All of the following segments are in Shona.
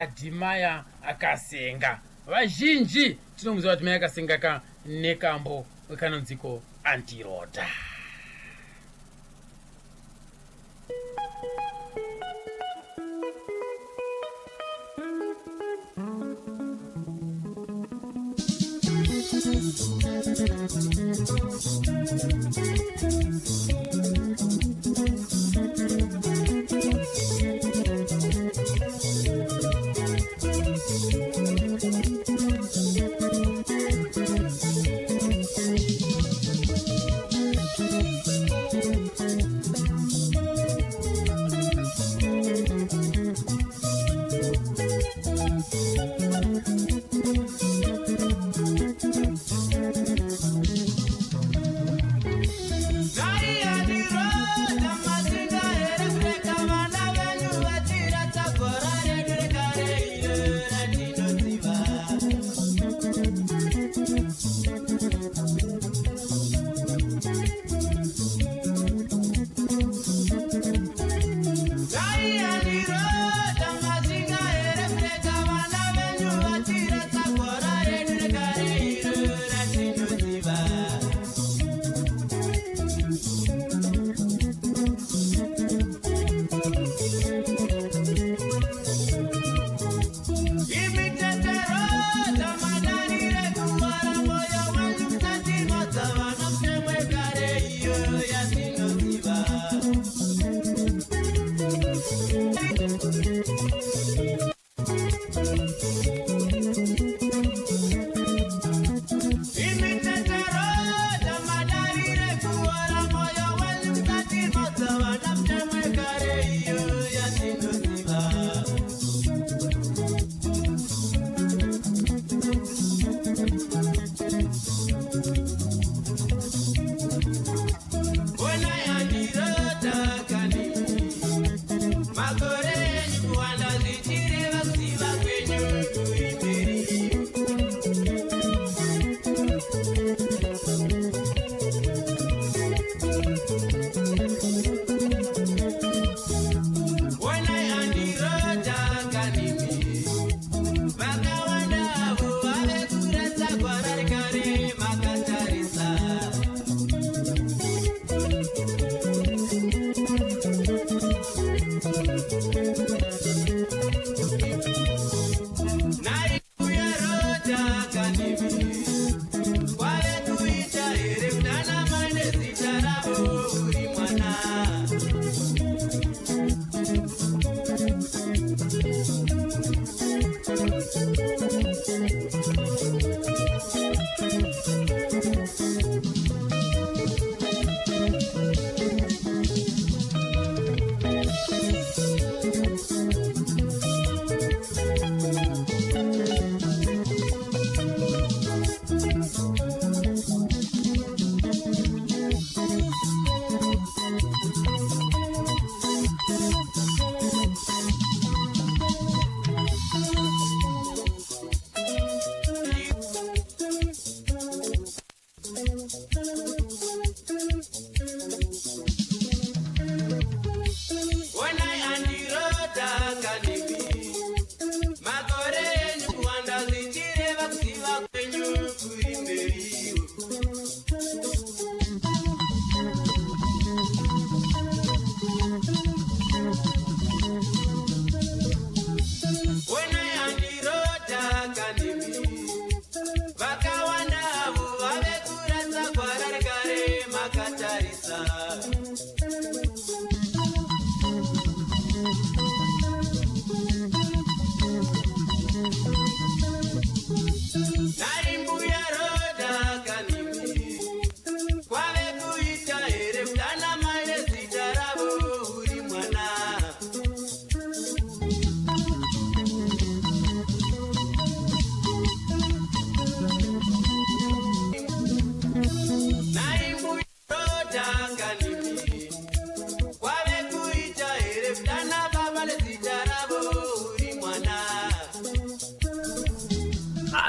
Admire Kasenga. Vazhinji tinomuziva Admire Kasenga ka nekambo kanonziko Antirota.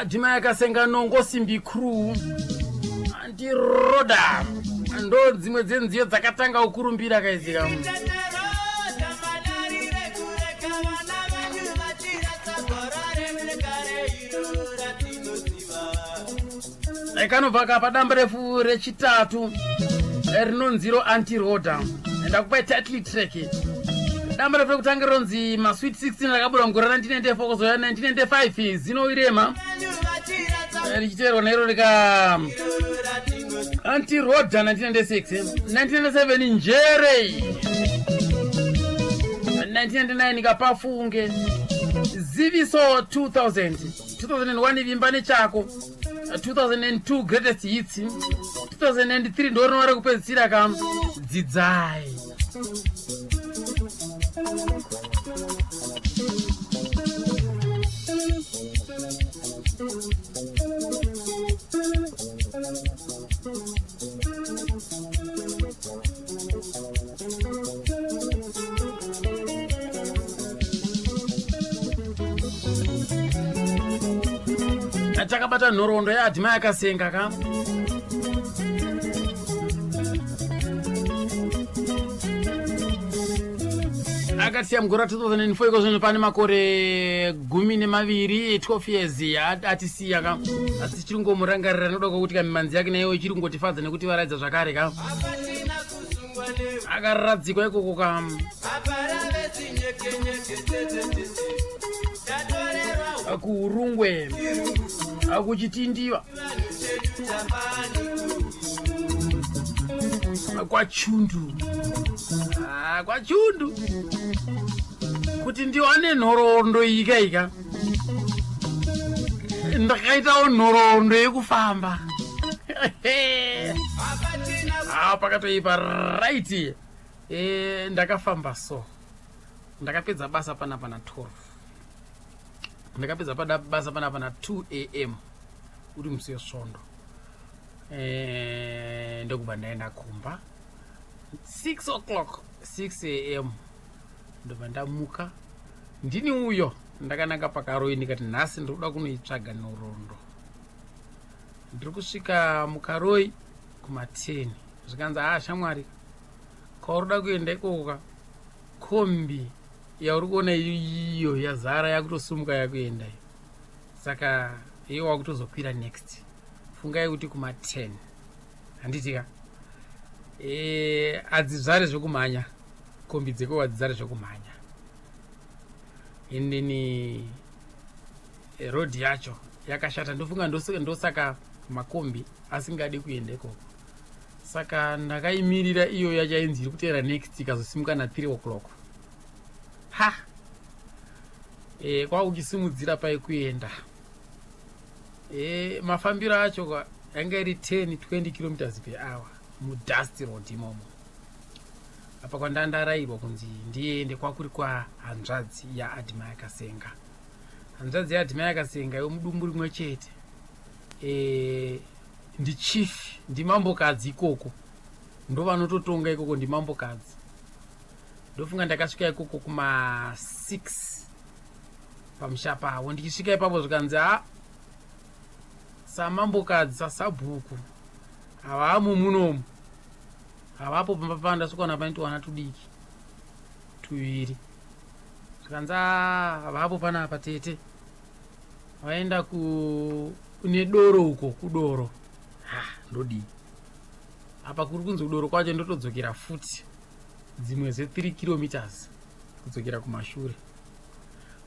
Dhima yakasenga nongo simbi crew andiroda ndo dzimwe dzenziyo dzakatanga kukurumbira kaizika. Kanobva kapa dambarefu rechitatu rinonziro antiroda. Ndakupai title track. Dambarefu rekutanga rinonzi masweet 16 rakabuda mugore ra 1994 kuzouya 1995 zino irema richiteerwa nairo rika antiroda 1996, 1997 njere, 1999 kapafunge, ziviso 2000, 2001 vimba nechako, 2002 greatest hits, 2003 ndo rinova rekupedzisira ka dzidzai. Takabata nhoroondo yaAdmire Kasenga ka. Akasiya mugore ra 2004. Iko zvino pane makore 12, 12 years atisiya ka, asi tichiri kungomurangarira nokuda kwekuti kamimanzi yake naiyo ichiri kungotifadza nekuti varaidza zvakare ka. Hapatina kusungwa newe. Akaradzikwa ikoko ka. Aparave zinyekenyeke tetetete tatorerwa. Kuurungwe, kuchitindiwa. Vanhu chedu tapani. Kwachundu. Ah, kwachundu. Kuti ndiwane nhoroondo ika ika, ndakaitawo nhoroondo yekufamba. Hapatina. Ah, pakatoipa. Right, ndakafamba so ndakapedza basa panapa na 12, ndakapedza basa panapa na 2 a.m., uri musi wesvondo. Ndokubva ndaenda kumba 6 o'clock, 6 a.m. Ndobva ndamuka, ndini uyo ndakananga pakaroi. Ndikati nhasi ndiri kuda kunoitsvaga nhoroondo. Ndiri kusvika mukaroi kuma10, zvikanzi, "Haa shamwari, kwauri kuda kuenda ikoka, kombi yauri kuona iyo yazara, yakutosumuka yakuenda iyo, saka iye wakutozokwira next." Fungai kuti kuma10, handiti ka? Hadzizvare zvekumhanya kombi dzeko, hadzizare zvekumhanya. Endeni road yacho yakashata, ndofunga ndosaka makombi asingadi kuenda ikoko. Saka ndakaimirira iyo yachainzi iri kuteera next, ikazosimuka na3 o'clock. Ha, kwakuchisimudzira paikuenda. Mafambiro acho yanga iri 10 20 kilometers per hour mudust road imomo. Apa kwandandarayirwa kunzi ndiende kwakuri kwahanzvadzi yaAdmire Kasenga. Hanzvadzi yaAdmire Kasenga yomudumbu rimwe chete, ndichief, ndimambokadzi ikoko, ndo vanototonga ikoko, ndimambokadzi. Ndofunga ndakasvika ikoko kuma6 pamusha pavo. Ndichisvika ipapo zvikanzi, "Ha, samambokadzi, sasabhuku, havamo munomu, havapo pamba." Pa ndasvikaona pane twana tudiki tuviri. Zvikanzi, "Ah, havapo panapa tete, vaenda kune doro uko kudoro." Ha, ndodii apa? Kuri kunzi kudoro kwacho ndotodzokera futi dzimwe ze3 kilometers kudzokera kumashure,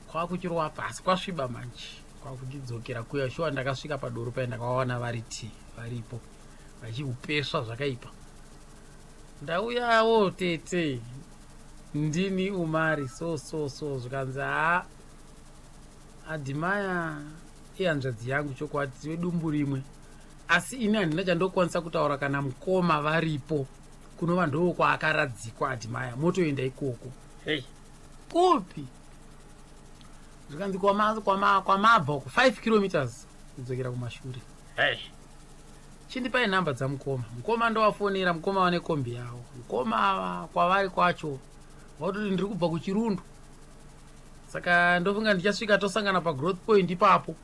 kwakuchirova pasi, kwasviba manje, kwakuchidzokera kuya. Shuwa ndakasvika padoro pai, ndakawawana vari ti varipo vachiupeswa zvakaipa. "Ndauyawo tete, ndini Umari, so so so." Zvikanzi, "Haa, Admire ihanzvadzi yangu chokwadi, tive dumbu rimwe, asi ini handina chandokwanisa kutaura kana mukoma varipo. Kunova ndo kwaakaradzikwa Admire, motoenda ikoko." Hey, kupi? Zvikanzi, "Kwamabva uko 5 kilometers kudzokera kumashure." Hey, chindipai nhamba dzamukoma. Mukoma ndovafonera, mukoma vane kombi yavo. Mukoma ava kwavari kwacho vatoti, "Ndiri kubva kuchirundu, saka ndofunga ndichasvika tosangana pagrowth point ipapo.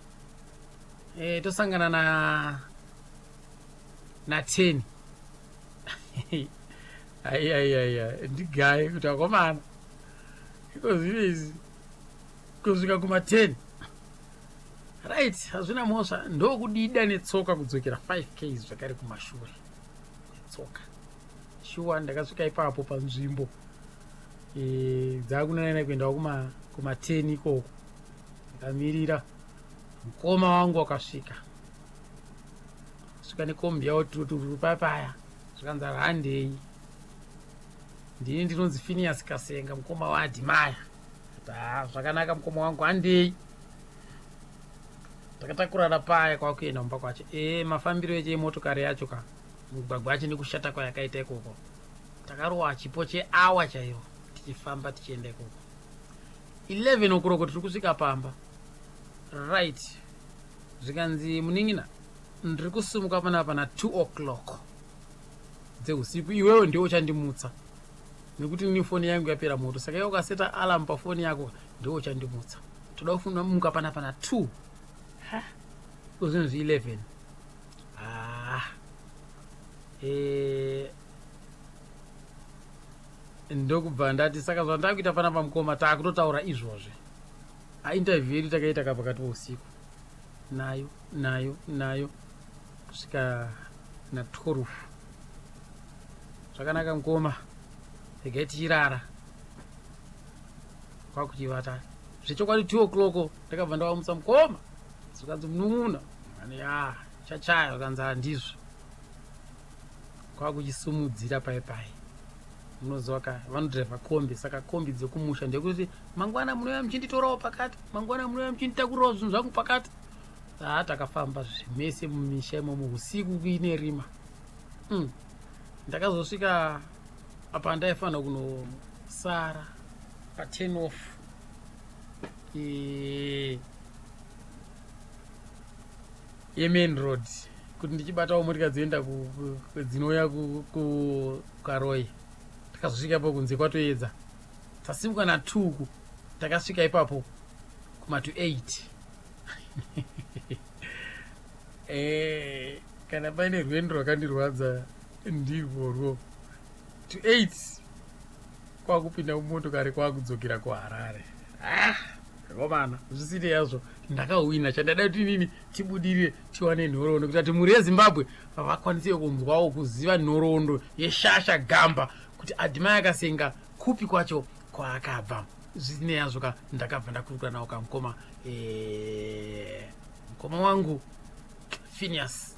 Tosangana na 10." Aiaiaia, ndigaye kuti akomana, iko zvino izvi kusvika kuma10. Right, hazvina mhosva. Ndokudida netsoka kudzokera 5 ks zvakare kumashure netsoka. Shuwa ndakasvika ipapo panzvimbo e, dzakunanana kuendawo kuma kuma 10 ikoko. Ndakamirira mukoma wangu akasvika svika nekombi yawo turuturu papaya, zvikanzi handei, ndini ndinonzi Phineas Kasenga, mukoma waAdmire. Ah, zvakanaka mukoma wangu, handei. Takatakurana paya kwakuenda kumba kwacho. E, mafambiro eche emotokari yacho ka, mugwagwa acho nekushata kwayakaita ikoko, takarowa chipo cheawa chaiyo tichifamba tichienda ikoko. 11 o'clock tiri kusvika pamba. Right, zvikanzi, "Munin'ina, ndiri kusumuka panapa na 2 o'clock dzeusiku, iwewe ndiwe uchandimutsa nekuti ini foni yangu yapera moto, saka iwe ukaseta alarm pafoni yako ndiwe uchandimutsa. Toda kumuka panapa na 2." Ha, kozvinhu zvi 11. Ah, ndokubva ndati, "Saka zvandakuita panapa mukoma, taakutotaura izvozvi." Ainterview yedu takaita ka pakati pousiku nayo nayo nayo kusvika na 12. "Zvakanaka mukoma, regai tichirara." Kwakuchivata zvechokwadi. 2 o'clock ndakabva ndavamutsa mukoma, zvikanzi, "Munun'una ani ya chachaya?" Zvikanzi, "Handizvo." Kwakuchisumudzira pai pai. Munoziva ka, vanodhiraivha kombi, saka kombi dzekumusha ndekuti mangwana munouya muchinditorawo pakati, mangwana munouya muchinditakurawo zvinhu zvangu pakati. Haa, takafamba zvimese mumisha imomo usiku kuine rima. Ndakazosvika apa ndaifanira kunosara pa10 off yemain road kuti ndichibatawo motika dzoenda dzinouya kuKaroi. Takazosvika ipapo kunze kwatoedza. Tasimuka na2 ku, takasvika ipapo kuma to 8. Kana paine rwendo rwakandirwadza ndirworwo. To 8 kwakupinda mumotokari kwakudzokera kuHarare. Ah, komana, zvisiri yazvo, ndakahwina chandada kuti inini tibudirire, tiwane nhoroondo kuita kuti mhuri yeZimbabwe vakwanise kunzwawo, kuziva nhoroondo yeshasha gamba, kuti Admire Kasenga kupi kwacho kwaakabva. Zvisinei yazvo ka, ndakabva ndakurukura nawo kamukoma, mukoma wangu Phineas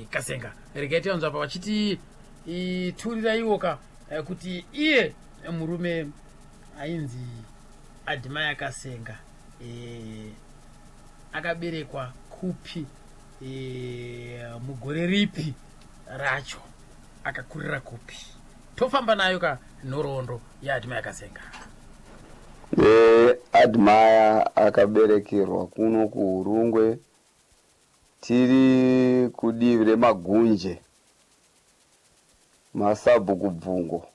Kasenga. Regai tivanzwa pa vachiti turiraiwo ka kuti iye murume ainzi Admire Kasenga akaberekwa kupi, mugore ripi racho, akakurira kupi. Tofamba nayo ka nhoroondo yaAdmire Kasenga. Admire akaberekerwa kuno kuHurungwe, tiri kudivi remaGunje, masabhuku Bvungo,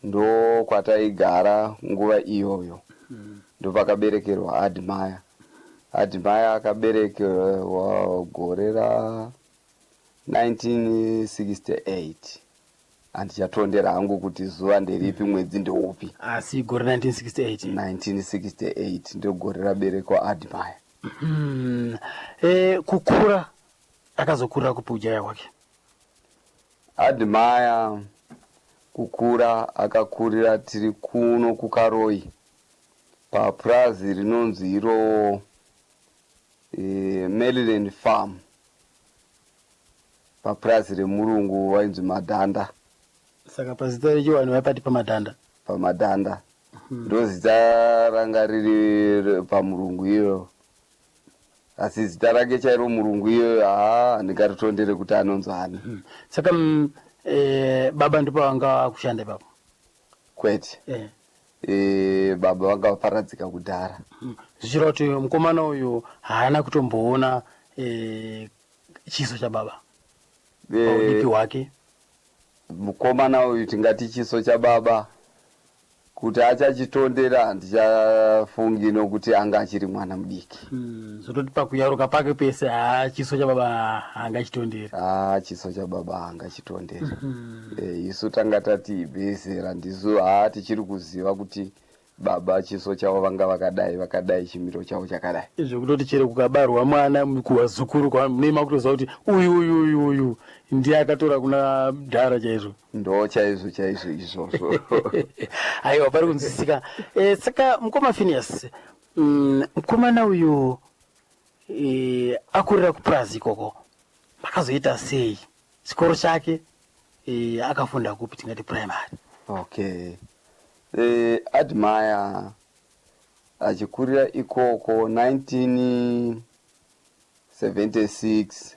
ndo kwataigara nguva iyoyo. Ndopakaberekerwa Admire. Admire akaberekerwa gore ra 1968. Handichatondera hangu kuti zuva nderipi, mwedzi ndeupi. Asi gore 1968? 1968 ndogore raberekwa Admire. Kukura akazokurira kupi ujaya hwake? Admire kukura akakurira tiri kuno kuKaroi, papurazi rinonzi iro Maryland Farm, papurazi remurungu wainzi Madhanda. Saka pazita rechivanhu vaipati paMadhanda? PaMadhanda ndo zita ranga riri pamurungu iyo, asi zita rake chairo murungu iyoyo haa, handingaritondere kuti anonzi ani. Saka baba ndipo vanga kushanda ipapo? Kwete. Baba vanga vaparadzika kudhara. Zvichireva kuti mukomana uyu haana kutomboona chiso chababa paudiki hwake? Mukomana uyu tingati chiso chababa kuti achachitondera handichafungi, nokuti anga achiri mwana mudiki. Zvototi pakuyaruka pake pese, haa, chiso chababa haangachitonderi. Haa, chiso chababa haangachitonderi. Isu tanga tati ibezera ndisu, haa, tichiri kuziva kuti Baba chiso chavo vanga vakadai vakadai, chimiro chavo chakadai. Zvekutoti chero kukabarwa mwana kuvazukuru munee makutoziva kuti uyu uyu uyu uyu ndiye akatora kuna dhara chaizvo. Ndo chaizvo chaizvo izvozvo. Aiwa, pari kunzwisisika. Saka mukoma Phineas, mukomana uyu akurira kupurazi ikoko, makazoita sei chikoro chake? Akafunda kupi, tingati primary? Okay, Admire achikurira ikoko, 1976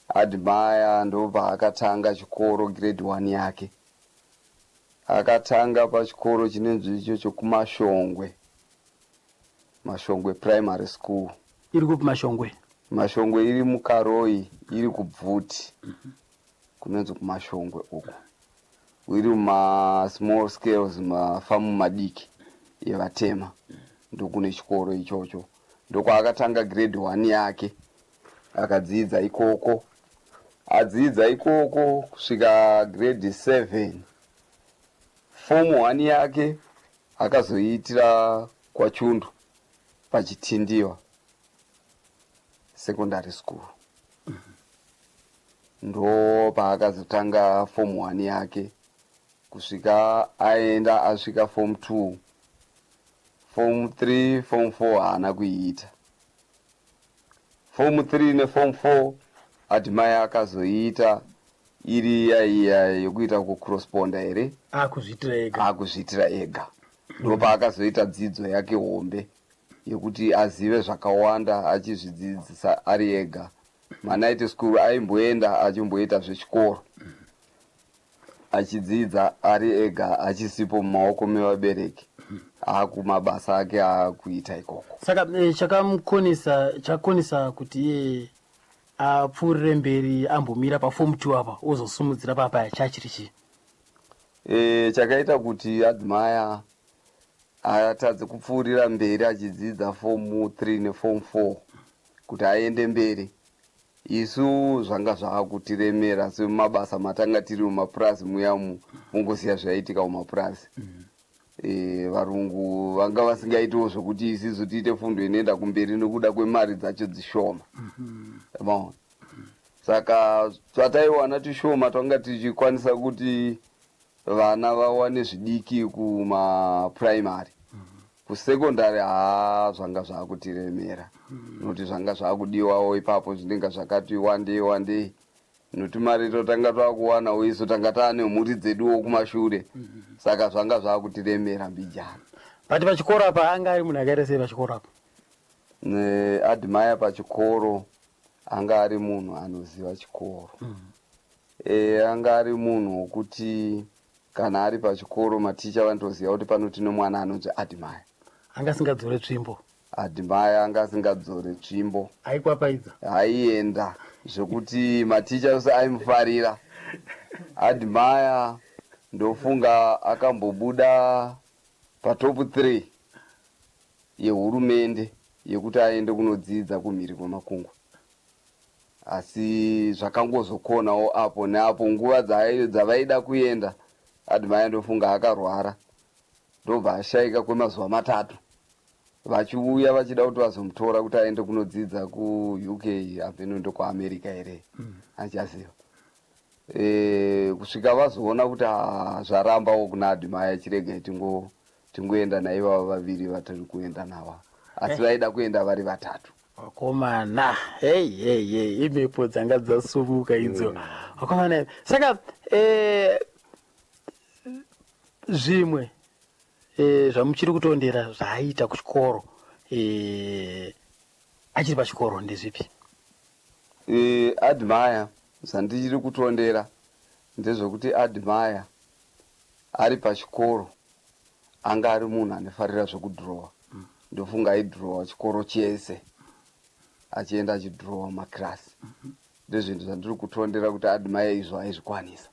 Admire ndobva akatanga chikoro, grade 1 yake akatanga pachikoro chinonzi icho chokuMashongwe, Mashongwe Primary School. Iri kupi Mashongwe? Mashongwe iri muKaroi, iri kuBvuti, kunonzi kuMashongwe uku, iri mumasmall scales, mafamu madiki evatema, ndokune chikoro ichocho. Ndokwaakatanga grade 1 yake, akadzidza ikoko, adzidza ikoko kusvika grade 7. Form 1 yake akazoiitira kwaChundu, paChitindiwa Secondary School. Ndo paakazotanga form 1 yake kusvika aenda asvika form 2. Form 3, form 4 haana kuiita. Form 3 neform 4 Admire akazoiita iri iya iya yekuita kucrossponda here. Akuzviitira ega. Akuzviitira ega. Ndo paakazoita dzidzo yake hombe yekuti azive zvakawanda, achizvidzidzisa ari ega. Manight school aimboenda, achimboita zvechikoro, achidzidza ari ega, achisipo mumaoko mevabereki, aakumabasa ake aakuita ikoko. Saka chakamukonesa, chakonesa kuti iye apfuurire mberi, ambomira paform 2 apa, ozosumudzira papaya, chachiri chii? Chakaita kuti Admire atadze kupfuurira mberi achidzidza form 3 neform 4 kuti aende mberi, isu zvanga zvaakutiremera semumabasa matanga tiri mumapurazi muyamu. Mungoziva zvaiitika mumapurazi. Varungu vanga vasingaitiwo zvokuti isisu tiite fundo inoenda kumberi nekuda kwemari dzacho dzishoma. Maona, saka twataiwana tushoma twanga tichikwanisa kuti vana vawane zvidiki kumapuraimary. Kusekondari haa, zvanga zvaakutiremera nokuti zvanga zvaakudiwawo ipapo zvinenge zvakati wandei wandei, nokuti mari totanga twakuwanawo isu tanga taane mhuri dzeduwo kumashure, saka zvanga zvaakutiremera mbijana. But pachikoro apa anga ari munhu akaita sei pachikoro apa? Admire pachikoro anga ari munhu anoziva chikoro. Anga ari munhu wokuti kana ari pachikoro, maticha vanotoziva kuti pano tine mwana anonzi Admire. Anga asingadzore tsvimbo? Admire anga asingadzore tsvimbo. Aikwapaidza? Aienda zvekuti maticha ose aimufarira. Admire ndofunga akambobuda patop 3 yehurumende yekuti aende kunodzidza kumhiri kwemakungwa, asi zvakangozokonawo apo neapo. Nguva dzavaida kuenda, Admire ndofunga akarwara, ndobva ashayika kwemazuva 3, vachiuya vachida kuti vazomutora kuti aende kunodzidza kuUK, apeno ndekuAmerica here, achaziva. Kusvika vazoona kuti, "Ah, zvarambawo kuna Admire, chiregai tingoenda naivava vaviri vatiri kuenda nava." Asi vaida kuenda vari vatatu. Vakomana, hei hei hei, imhepo dzanga dzasumuka idzo, vakomana. Saka zvimwe zvamuchiri kutondera zvaaita kuchikoro, achiri pachikoro, ndezvipi? Admire, zvandichiri kutondera ndezvekuti Admire ari pachikoro anga ari munhu anofarira zvekudhirowa. Ndofunga aidhirowa chikoro chese, achienda achidhirowa makirasi. Ndezvinhu zvandiri kutondera kuti Admire izvo aizvikwanisa.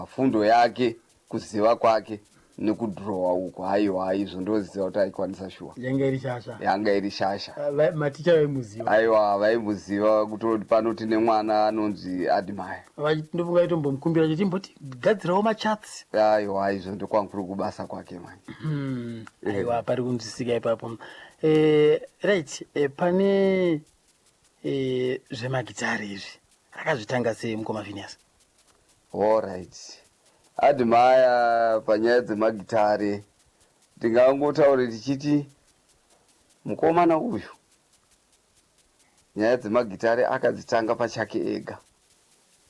Fundo yake, kuziva kwake. Nekudhirowa uku, haiwa, izvo ndoziva kuti aikwanisa shuwa. Yanga iri shasha. Yanga iri shasha. Maticha vaimuziva? Aiwa, vaimuziva kutoti pano tine mwana anonzi Admire. Ndofunga aitombomukumbira chiti mboti gadzirawo macharts. Aiwa, izvo ndokwangu kuri kubasa kwake manje. Aiwa, pari kunzwisika ipapo. Right, pane zvemagitari izvi rakazvitanga sei, mukoma Phineas? Allright, Admire panyaya dzemagitare ndingangotaure tichiti mukomana uyu nyaya dzemagitare akadzitanga pachake ega.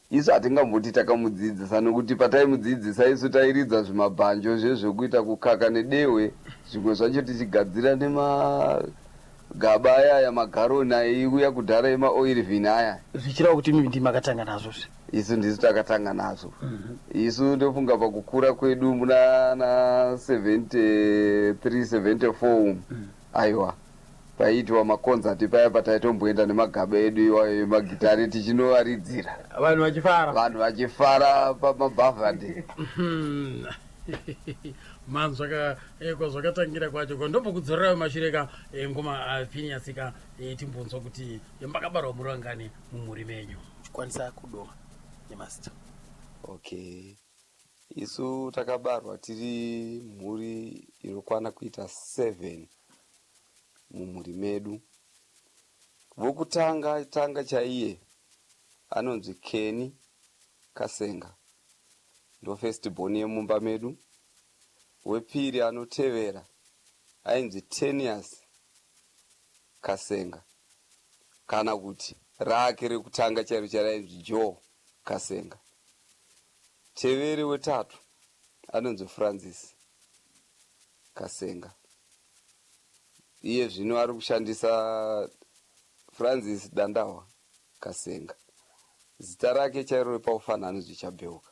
Isu hatingamboti takamudzidzisa, nokuti pataimudzidzisa isu tairidza zvimabhanjo zvezvekuita kukaka nedehwe, zvimwe zvacho tichigadzira nemagaba ayaya, magaroni aiuya kudhara emaoil aya. Zvichireva kuti imi ndimi makatanga nazvo zve? Isu ndisu takatanga nazvo. Isu ndofunga pakukura kwedu muna na 73 74 umu, aiwa, paiitwa makonzati paya pataitomboenda nemagaba edu iwayo emagitare tichinovaridzira. Vanhu vachifara. Vanhu vachifara pamabhavhadhe. Manzwaka kwazvakatangira kwacho ko. Ndombokudzorerayo mashure ka, mukoma Phineas ka, timbonzwa kuti makabarwa murangani mumhuri menyu, chikwanisa kudoma nemazita. Okay, isu takabarwa tiri mhuri inokwana kuita 7 mumhuri medu. Vokutanga tanga chaiye anonzi Kenny Kasenga, ndo first born yemumba medu. Wepiri anotevera ainzi Tenias Kasenga, kana kuti rake rekutanga chairo chairo ainzi Joe Kasenga. Tevere wetatu anonzi Francis Kasenga, iye zvino ari kushandisa Francis Dandawa Kasenga. Zita rake chairo repaufana anonzi Chabheuka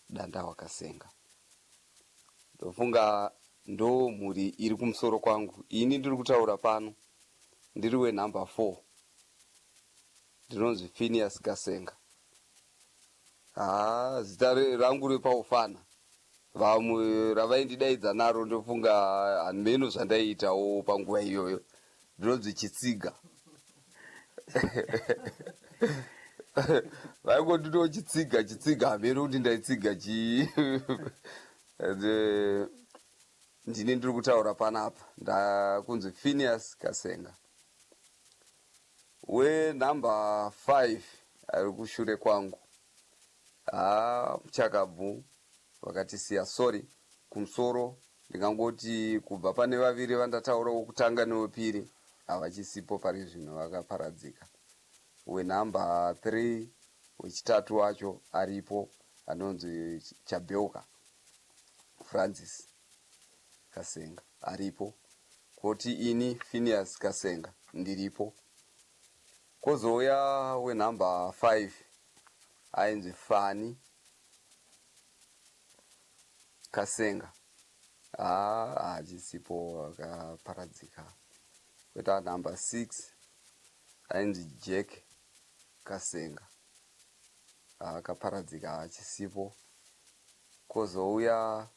Dandawa Kasenga. Ndofunga ndo mhuri iri kumusoro kwangu. Ini ndiri kutaura pano ndiri wenhamba 4, ndinonzi Phineas Kasenga. Ha, zita rangu repaufana vamwe ravaindidaidza naro, ndofunga handimeno zvandaiitawo panguva iyoyo, ndinonzi Chitsiga. Vaingonditiwo Chitsiga, Chitsiga, hameno kuti ndaitsiga chii. And ndini ndiri kutaura panapa ndakunzi Phineas Kasenga. Wenhamba 5 ari kushure kwangu, ha, muchakabvu vakatisiya. Sorry, kumusoro ndingangoti kubva pane vaviri vandataura, wokutanga newepiri, havachisipo pari zvino, vakaparadzika. Wenhamba 3, wechitatu wacho aripo, anonzi Chabheuka Francis Kasenga, aripo. Kwoti ini Phineas Kasenga ndiripo. Kwozouya wenhamba 5 ainzi Fani Kasenga, ha, haachisipo, akaparadzika. Kweta nhamba 6 ainzi Jack Kasenga, akaparadzika, haachisipo. Kwozouya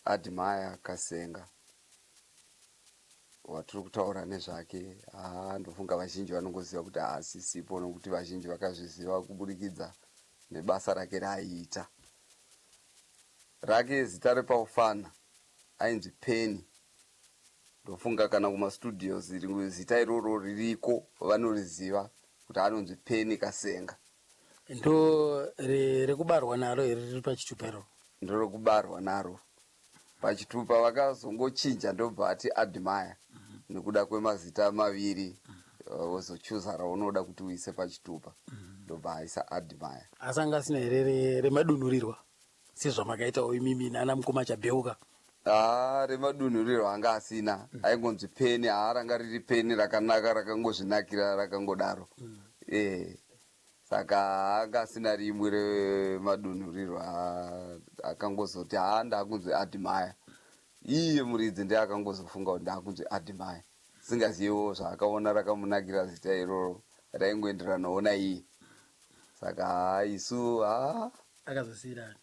Admire Kasenga watiri kutaura nezvake. Haa, ndofunga vazhinji vanongoziva kuti haasisipo, nokuti vazhinji vakazviziva kuburikidza nebasa rake raaiita. Rake zita repaufana ainzi Penny. Ndofunga kana kumastudios zita iroro ririko, vanoriziva kuti anonzi Penny Kasenga. Ndo rekubarwa naro here riri pachitupa iroro? Ndorekubarwa naro. Pachitupa vakazongochinja, ndobva ati Admire nekuda kwemazita maviri, wozochuza raunoda kuti uise pachitupa, ndobva aisa Admire. Asi anga asina here remadunhurirwa sezvamakaitawo imimi nana mukoma Chabheuka? Haa, remadunhurirwa anga asina, aingonzi Penny. Haa, ranga riri Penny rakanaka, rakangozvinakira rakangodaro. Saka anga asina rimwe remadunhurirwa. Akangozoti, haa, ndakunzi Admire. Iye muridzi ndiye akangozofunga kuti ndakunzi Admire, singazivewo zvaakaona rakamunakira zita iroro, raingoenderanawo naiye. Saka haa, isu haa. Akazosiyirani?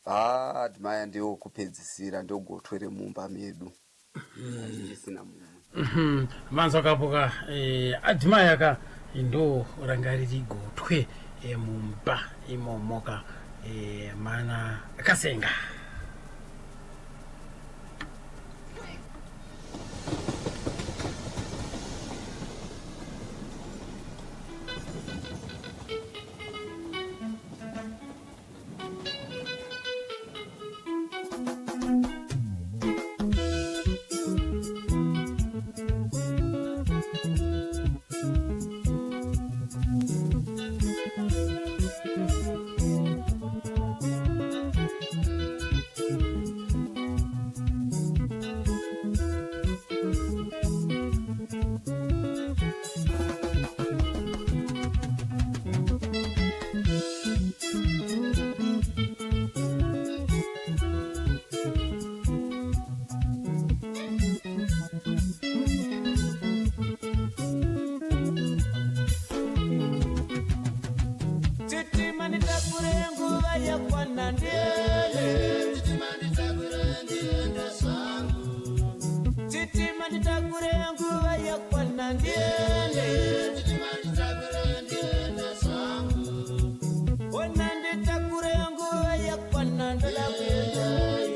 Haa Admire ndiye wekupedzisira ndogotwe remumba medu hatichisina mumwe. Manzwa kapo ka eh, Admire ka ndo ranga riri gotwe eh, mumba imomo ka eh, mana Kasenga. Chitima nditakure nguva yakwana ndiende. Chitima nditakure ndiende zvangu. Chitima nditakure nguva yakwana ndiende. Chitima nditakure ndiende zvangu. Ona nditakure nguva yakwana ndoda kuenda.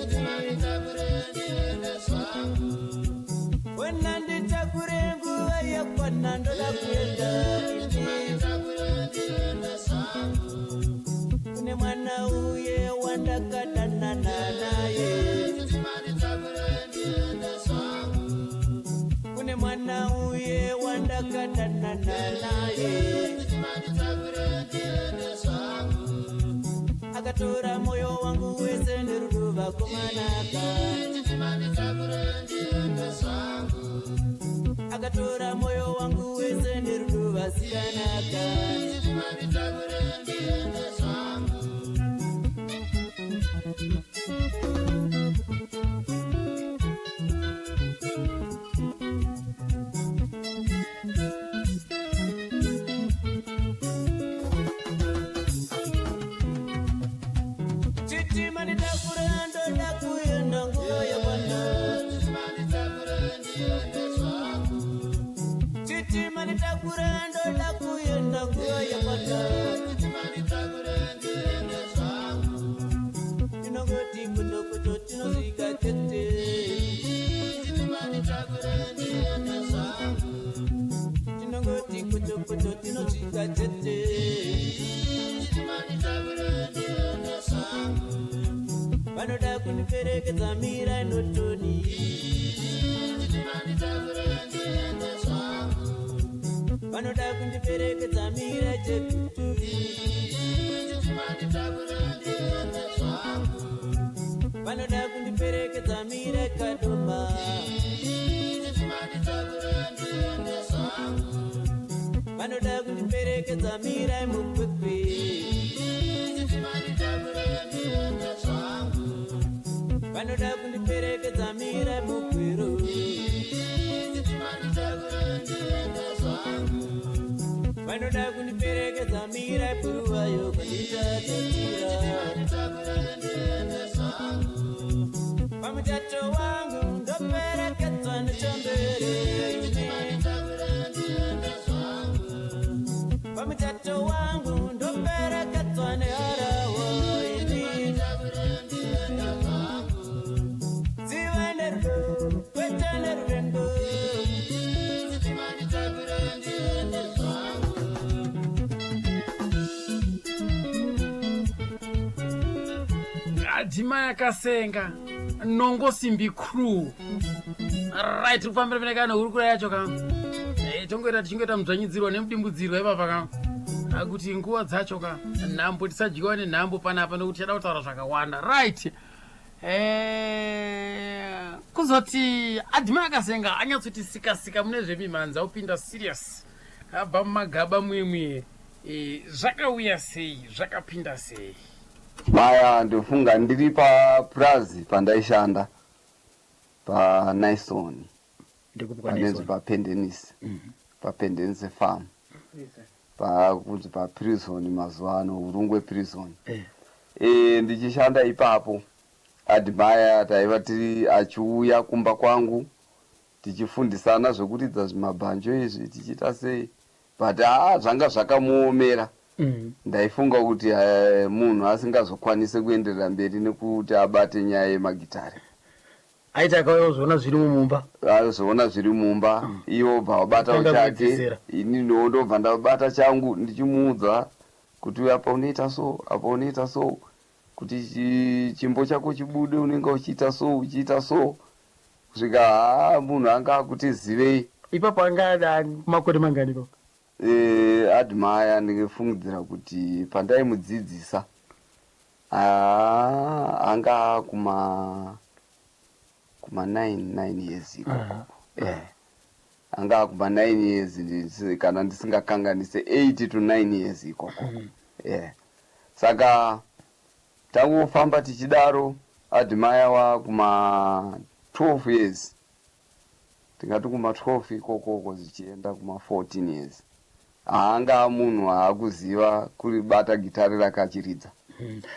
Chitima nditakure ndiende zvangu. Ona nditakure nguva yakwana ndoda kuenda. Chitima nditakure ndiende zvangu. Kune mwana uye wandakadanana naye. Chitima nditakure ndiende zvangu. Kune mwana uye wandakadanana naye. Chitima nditakure ndiende zvangu. Akatora moyo wangu wese nerudo vakomanaka. Chitima nditakure ndiende zvangu. Akatora moyo wangu wese nerudo vasikanaka. Chitima nditakure ndiende zvangu. Chitima nditakure ndoda kuenda nguva yakwana. Chitima nditakure ndiende zvangu. Chitima nditakure ndoda kuenda nguva yakwana. Chitima nditakure ndiende zvangu. Tinongoti kuto kuto tinosvika chete. Chitima nditakure ndiende zvangu. Tinongoti kuto kuto tinosvika chete. Chitima nditakure ndiende zvangu. Vanoda kundiperekedza mira inotoni. Chitima nditakure ndiende zvangu. Vanoda kundiperekedza mira chegutu. Chitima nditakure ndiende zvangu. Vanoda kundiperekedza mira kadoma. Chitima nditakure ndiende zvangu. Vanoda kundiperekedza mira mukwekwe. Chitima nditakure ndiende zvangu. Vanoda kundiperekedza mira mugweru. Chitima nditakure ndiende zvangu. Vanoda kundiperekedza mira puruwayo kwandichatatira. Chitima nditakure ndiende zvangu. Pamuchato wangu ndoperekedzwa nechambere. Chitima nditakure ndiende zvangu. Pamuchato wangu ndoperekedzwa neharawa. Chitima nditakure ndiende zvangu. Ziva nerudo kwete neruvengo. Chitima nditakure ndiende zvangu. Admire Kasenga nongo simbi crew. Right, kufambira pene kana hurukuro yacho ka tongoita tichingoita mudzvanyidzirwa nemudimbudzirwa ipapa ka akuti nguva dzacho ka nhambo tisadyiwa nenhambo panapa nokuti tichada kutaura zvakawanda. Right, kuzoti Admire Kasenga anyatsoti sika-sika mune zvemimhanzi, aupinda serious, abva mumagaba mwemwe, zvakauya sei, zvakapinda sei? Maya ndofunga ndiri papurazi pandaishanda paNison. Ndikupi? Panenzi paPendenis, paPendenis Farm, pakunzi paprison mazuva ano, Urungwe Prison. Ndichishanda ipapo, Admire taiva tiri achiuya kumba kwangu tichifundisana zvekuridza zvimabhanjo izvi, tichiita sei, but haa, zvanga zvakamuomera. Ndaifunga kuti munhu asingazokwanise kuenderera mberi nekuti abate nyaya yemagitare. Aiti akauya kuzviona zvirimo mumba. Azoona zviri mumba, iwo bva wabatawo Tanga chake. kuedzesera. Ininiwo ndobva ndabata changu, ndichimuudza kuti uyu apa unoita so, apa unoita so, kuti chimbo chako chibude unenge uchiita so, uchiita so, kusvika haa, munhu anga akuti zivei. Ipapo anga ada makore mangani ipapo? Admire ndingefungidzira kuti pandaimudzidzisa, anga kuma 9 years ikoko. Anga kuma 9 years, kana ndisingakanganise 8 to 9 years ikoko. Saka tangofamba tichidaro, Admire wa kuma 12 years, tingati kuma 12 ikokoko zvichienda kuma 14 years, haanga munhu haakuziva kuribata gitare rakachiridza.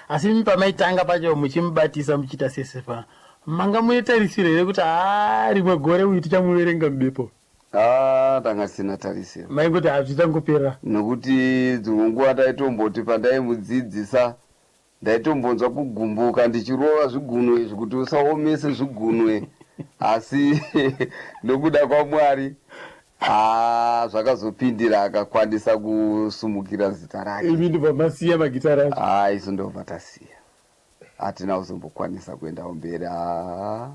Asi imi pamaitanga pacho muchimubatisa, muchiita sesefa, manga mune tarisiro here kuti haa, rimwe gore uyu tichamuverenga mubepo? Ah, tanga tisina tarisiro. Maingoti hazvichangopera. Nokuti dzimwe nguva taitomboti pandaimudzidzisa ndaitombonzwa kugumbuka ndichirova zvigunwe izvi kuti usaomese zvigunwe, asi nokuda kwaMwari, ha, zvakazopindira, akakwanisa kusumukira zita rake. Imi ndobva masiya magitare acho? Ha, isu ndobva tasiya, hatina kuzombokwanisa kuendawo mberi. Ha,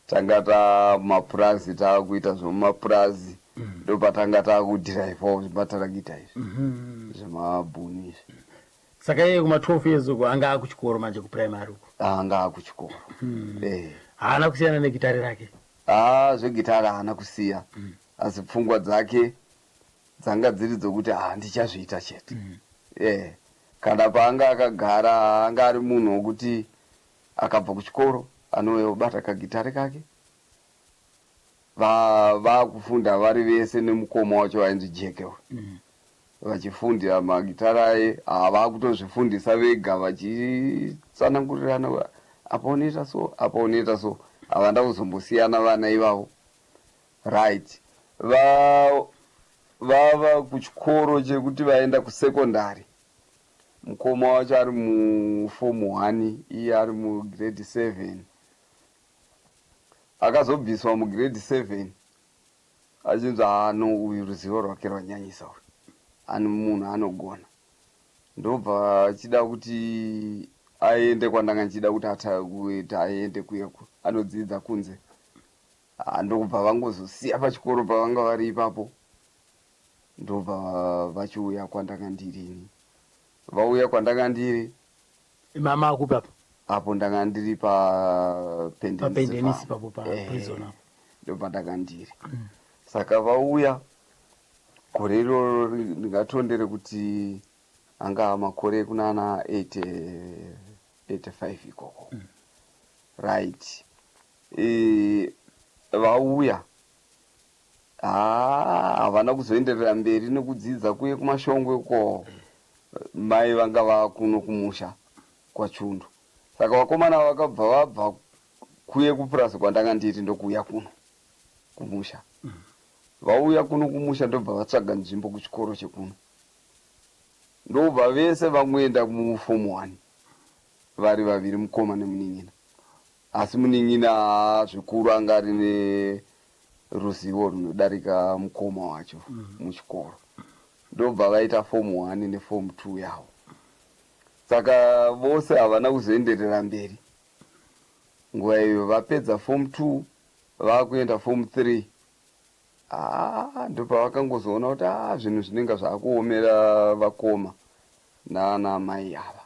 tanga tamapurazi, taakuita zvemumapurazi, ndopatanga taakudhiraivhawo zvimatarakita izvi zvemabhunu izvi. Saka iye kuma 12 years uko anga akuchikoro manje, kuprimary uko? Anga akuchikoro. Haana kusiyana negitare rake? Ha, zvegitare haana kusiya, asi pfungwa dzake dzanga dziri dzokuti ha, ndichazviita chete. Kana paanga akagara, anga ari munhu wokuti akabva kuchikoro anouya obata kagitare kake. Vaakufunda vari vese nemukoma wacho vainzi Jeke uyu, vachifundira magitare aye. Havakutozvifundisa vega, vachitsanangurirana, apa unoita so, apa unoita so. Havanda kuzombosiyana vana ivavo. Right, vava kuchikoro chekuti vaenda kusekondari, mukoma wacho ari mufomu 1, iye ari mugrade 7. Akazobviswa mugrade 7 achinzi, "Ano uyu ruzivo rwake rwanyanyisa, uyu ani munhu anogona." Ndobva achida kuti aende kwandanga ndichida kuti kuti aende kuyeku anodzidza kunze. Ndokubva vangozosiya pachikoro pavanga vari ipapo, ndobva vachiuya kwandanga ndirini. Vauya kwandanga ndiri, Mama akupi apo? Apo ndanga ndiri papendenisi. Papendenisi papo, paprison apo. Ndobva ndanga ndiri. Saka vauya gore iroro, ndingatondere kuti anga makore ekunana 80, 85 ikoko. Right, vauya, haa, havana kuzoenderera mberi nekudzidza kuye kuMashongwe uko. Mai vanga vakuno kumusha kwaChundu. Saka vakomana vakabva vabva kuye kupurazi kwandanga ndiri, ndokuuya kuno kumusha. Vauya kuno kumusha, ndobva vatsvaga nzvimbo kuchikoro chekuno, ndobva vese vangoenda mufomu 1 vari vaviri, mukoma nemunin'ina. Asi munin'ina zvikuru anga ari neruzivo runodarika mukoma wacho muchikoro, ndobva vaita fomu 1 nefomu 2 yavo. Saka vose havana kuzoenderera mberi. Nguva iyo vapedza fomu 2 vakuenda fomu 3, haa, ndopavakangozoona kuti a, zvinhu zvinenge zvaakuomera vakoma naana mai ava.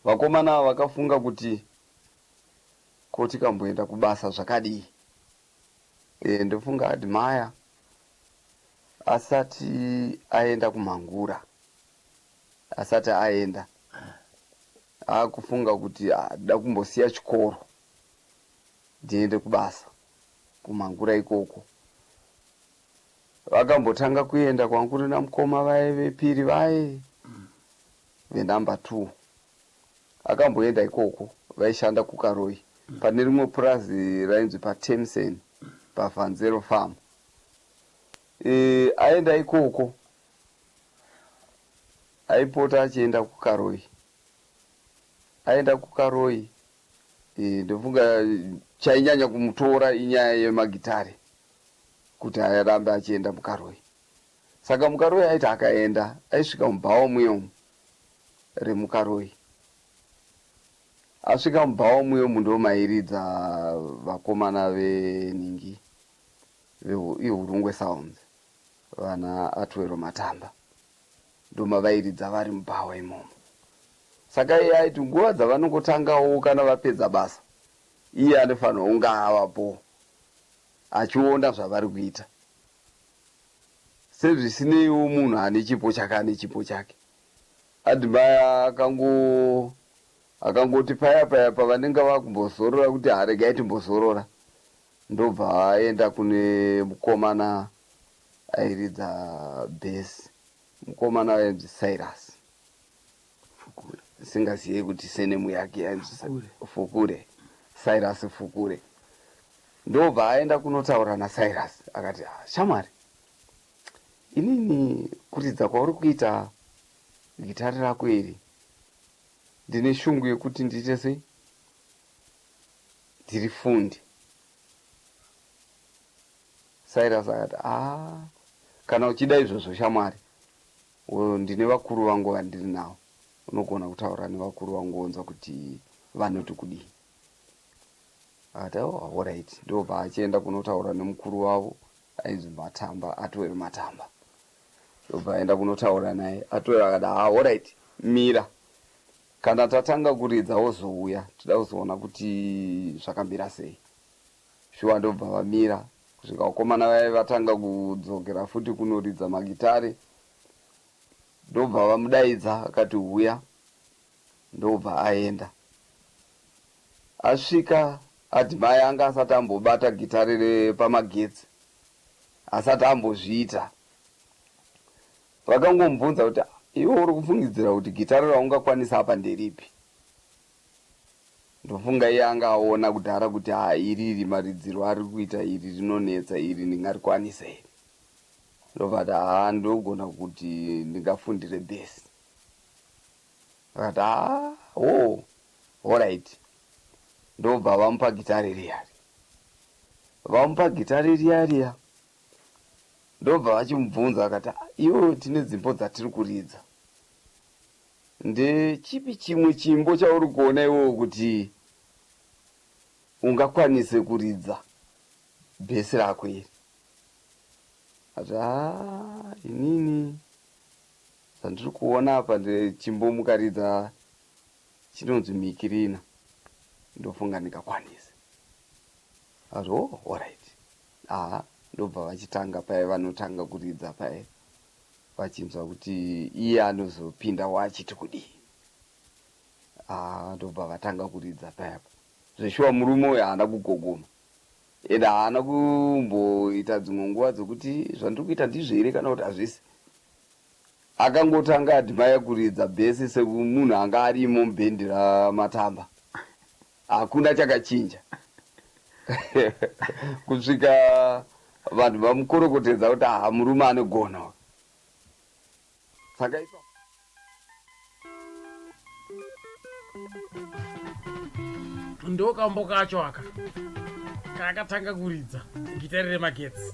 Vakomana ava vakafunga kuti ko tikamboenda kubasa zvakadii? Ndofunga Admire asati aenda kumhangura, asati aenda, akufunga kuti, "Ah, da kumbosiya chikoro ndiende kubasa kumhangura ikoko." Vakambotanga kuenda kwanguri namukoma vaye vepiri vaye venumber 2. Akamboenda ikoko, vaishanda kuKaroi pane rimwe purazi rainzi paTemsen paVanzero Farm. Aenda ikoko aipota achienda kuKaroi. Aenda kuKaroi ndofunga chainyanya kumutora inyaya yemagitare kuti arambe achienda muKaroi. Saka muKaroi aiti akaenda aisvika mubhawa muye umu remuKaroi. Asvika mubhawa muye umu ndomairidza vakomana venhingi veIhurungwe Sounds vana Atwero Matamba ndomavairidza vari mubhawa imomo. Saka iye aiti nguva dzavanongotangawo kana vapedza basa iye anofanirwa kunge avapo achiona zvavari kuita. Sezvisineiwo munhu ane chipo chake ane chipo chake. Admire akango akangoti paya paya pavanenge vakumbozorora kuti haregai timbozorora ndobva aenda kune mukomana airidza bass mukomana ainzi Cyrus Fukure. Singazive kuti senemu yake yainzi Fukure. Fukure Cyrus Fukure ndobva aenda kunotaura naCyrus akati "Ah, shamwari inini kuridza kwauri kuita gitari rako iri ndine shungu yekuti ndiite sei ndiri fundi. Cyrus akati ah, kana uchida izvozvo shamwari ndine vakuru vangu vandiri navo unogona kutaura nevakuru vangu wonzwa kuti vanoti kudii. Akati oh, alright. Ndobva achienda kunotaura nemukuru wavo ainzi Matamba, Atwell Matamba. Ndobva aenda kunotaura naye. Atwell akati ah, alright, mira kana tatanga kuridza wozouya toda kuzoona kuti zvakamira sei. Shuwa ndobva vamira kusvika vakomana vaye vatanga kudzokera futi kunoridza magitare. Ndobva vamudaidza akati huya, ndobva aenda. Asvika Admire anga asati ambobata gitare repamagetsi, asati ambozviita. Vakangomubvunza kuti iwe uri kufungidzira kuti gitare raungakwanisa apa nderipi? Ndofunga iye anga aona kudhara kuti haa iri iri maridziro ari kuita iri rinonetsa iri ndingarikwanisa here. Ndobva ati haa ndogona kuti ndingafundire bass. Akati haa hoo horaiti. Ndobva vamupa gitare riya riya. Vamupa gitare riya riya ndobva vachimubvunza akati iwe tine dzimbo dzatiri kuridza. Ndechipi chimwe chimbo chauri kuona iwewe kuti ungakwanise kuridza bhesi rako iri? Ati haa inini zvandiri kuona apa ndechimbo mukaridza chinonzi Mikirina ndofunga ndingakwanise. Ati oh alright. Haa ndobva vachitanga paye vanotanga kuridza paye vachinzwa kuti iye anozopindawo achiti kudii. Haa ndobva vatanga kuridza payapa. Zveshuwa murume uyu haana kugogoma and haana kumboita dzimwe nguva dzekuti zvandiri kuita ndizvo here kana kuti hazvisi. Akangotanga Admire kuridza bhesi semunhu anga arimo mubhendi raMatamba. Hakuna chakachinja kusvika vanhu vamukorokotedza kuti aha murume anogona uyu. Saka ipapo Ndokambo kacho aka kakatanga kuridza gitare remagetsi.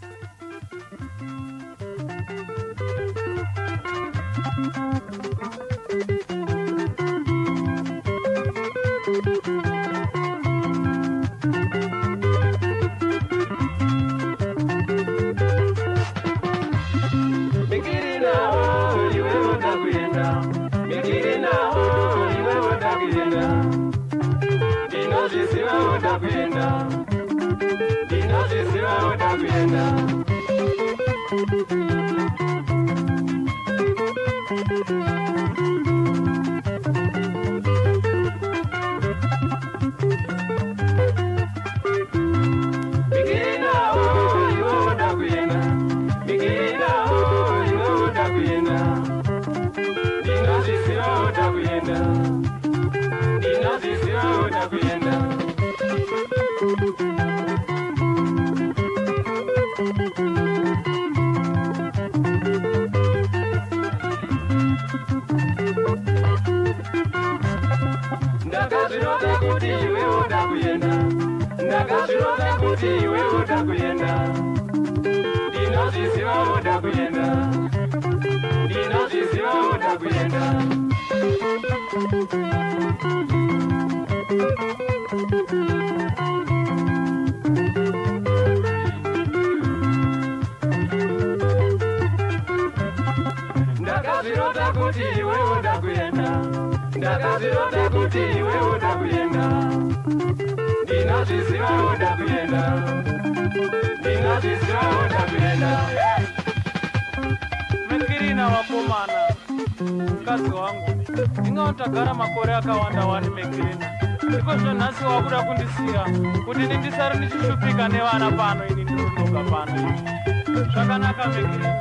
Ndakazvirota kuti iwe woda kuenda. Ndinozviziva woda kuenda. Ndinozviziva woda kuenda. Ndakazvirota kuti iwe woda kuenda. Ndakazvirota kuti iwe woda kuenda. Ndinozviziva woda kuenda. Ndinozviziva woda kuenda. Mekirina wakomana, mukadzi wangu, ingawo tagara makore akawanda wani Mekirina. Iko zvino nhasi wakuda kundisiya kuti ini ndisare ndichishupika nevana pano, ini ndiri ndoga pano. Zvakanaka Mekirina.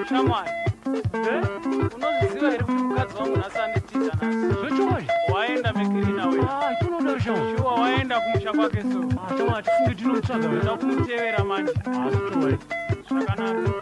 Shamwari, eh? Unozviziva here kuti mukadzi wangu nhasi anditiza nhasi? Zvechokwadi? Waenda Mekirina we. Ah, tinoda shamwari. Shuwa waenda kumusha kwake so. Ah, shamwari, tifunge tinomutsvaga. Ndoda kumutevera manje. Ah, zvechokwadi. Zvakanaka.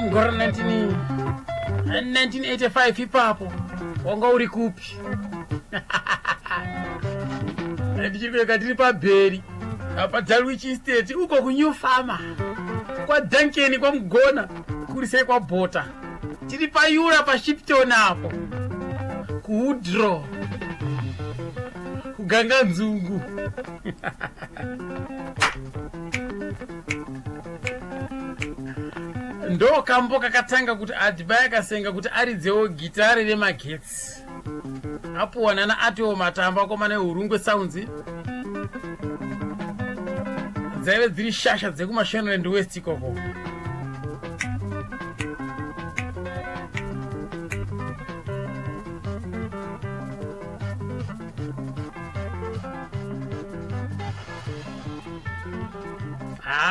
Mugore 1985 ipapo wanga uri kupi? Ndichipeka tiri pabheri paDalwich Estate uko kuNew Farmer kwaDuncan kwaMugona kuri sei kwaBhota, tiri payura paShipton apo kuWoodrow kuganga nzungu. Ndo kambo kakatanga kuti Admire Kasenga kuti aridzewo gitare remagetsi, apuwa nana atiwo matamba akomana eHurungwe Sounds, dzaive dziri shasha dzekuMashonaland West ikoko.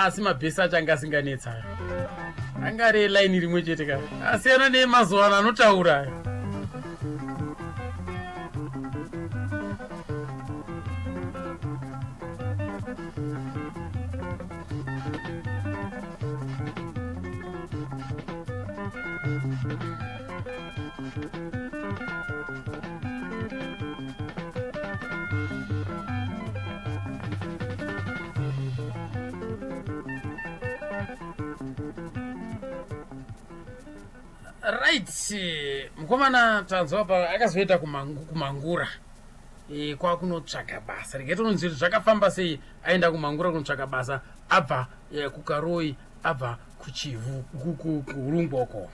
Asi mabhesi acho anga asinganetsa. Anga ari elaini rimwe chete ka, asiyana nemazuva ano anotaura aya. Right, mukomana tanzwa pa akazoenda kumangura kwakunotsvaga basa. Regai tononzi kuti zvakafamba sei aenda kumangura kunotsvaga basa, abva kuKaroi, abva kuChivhu, kuUrungwe uko.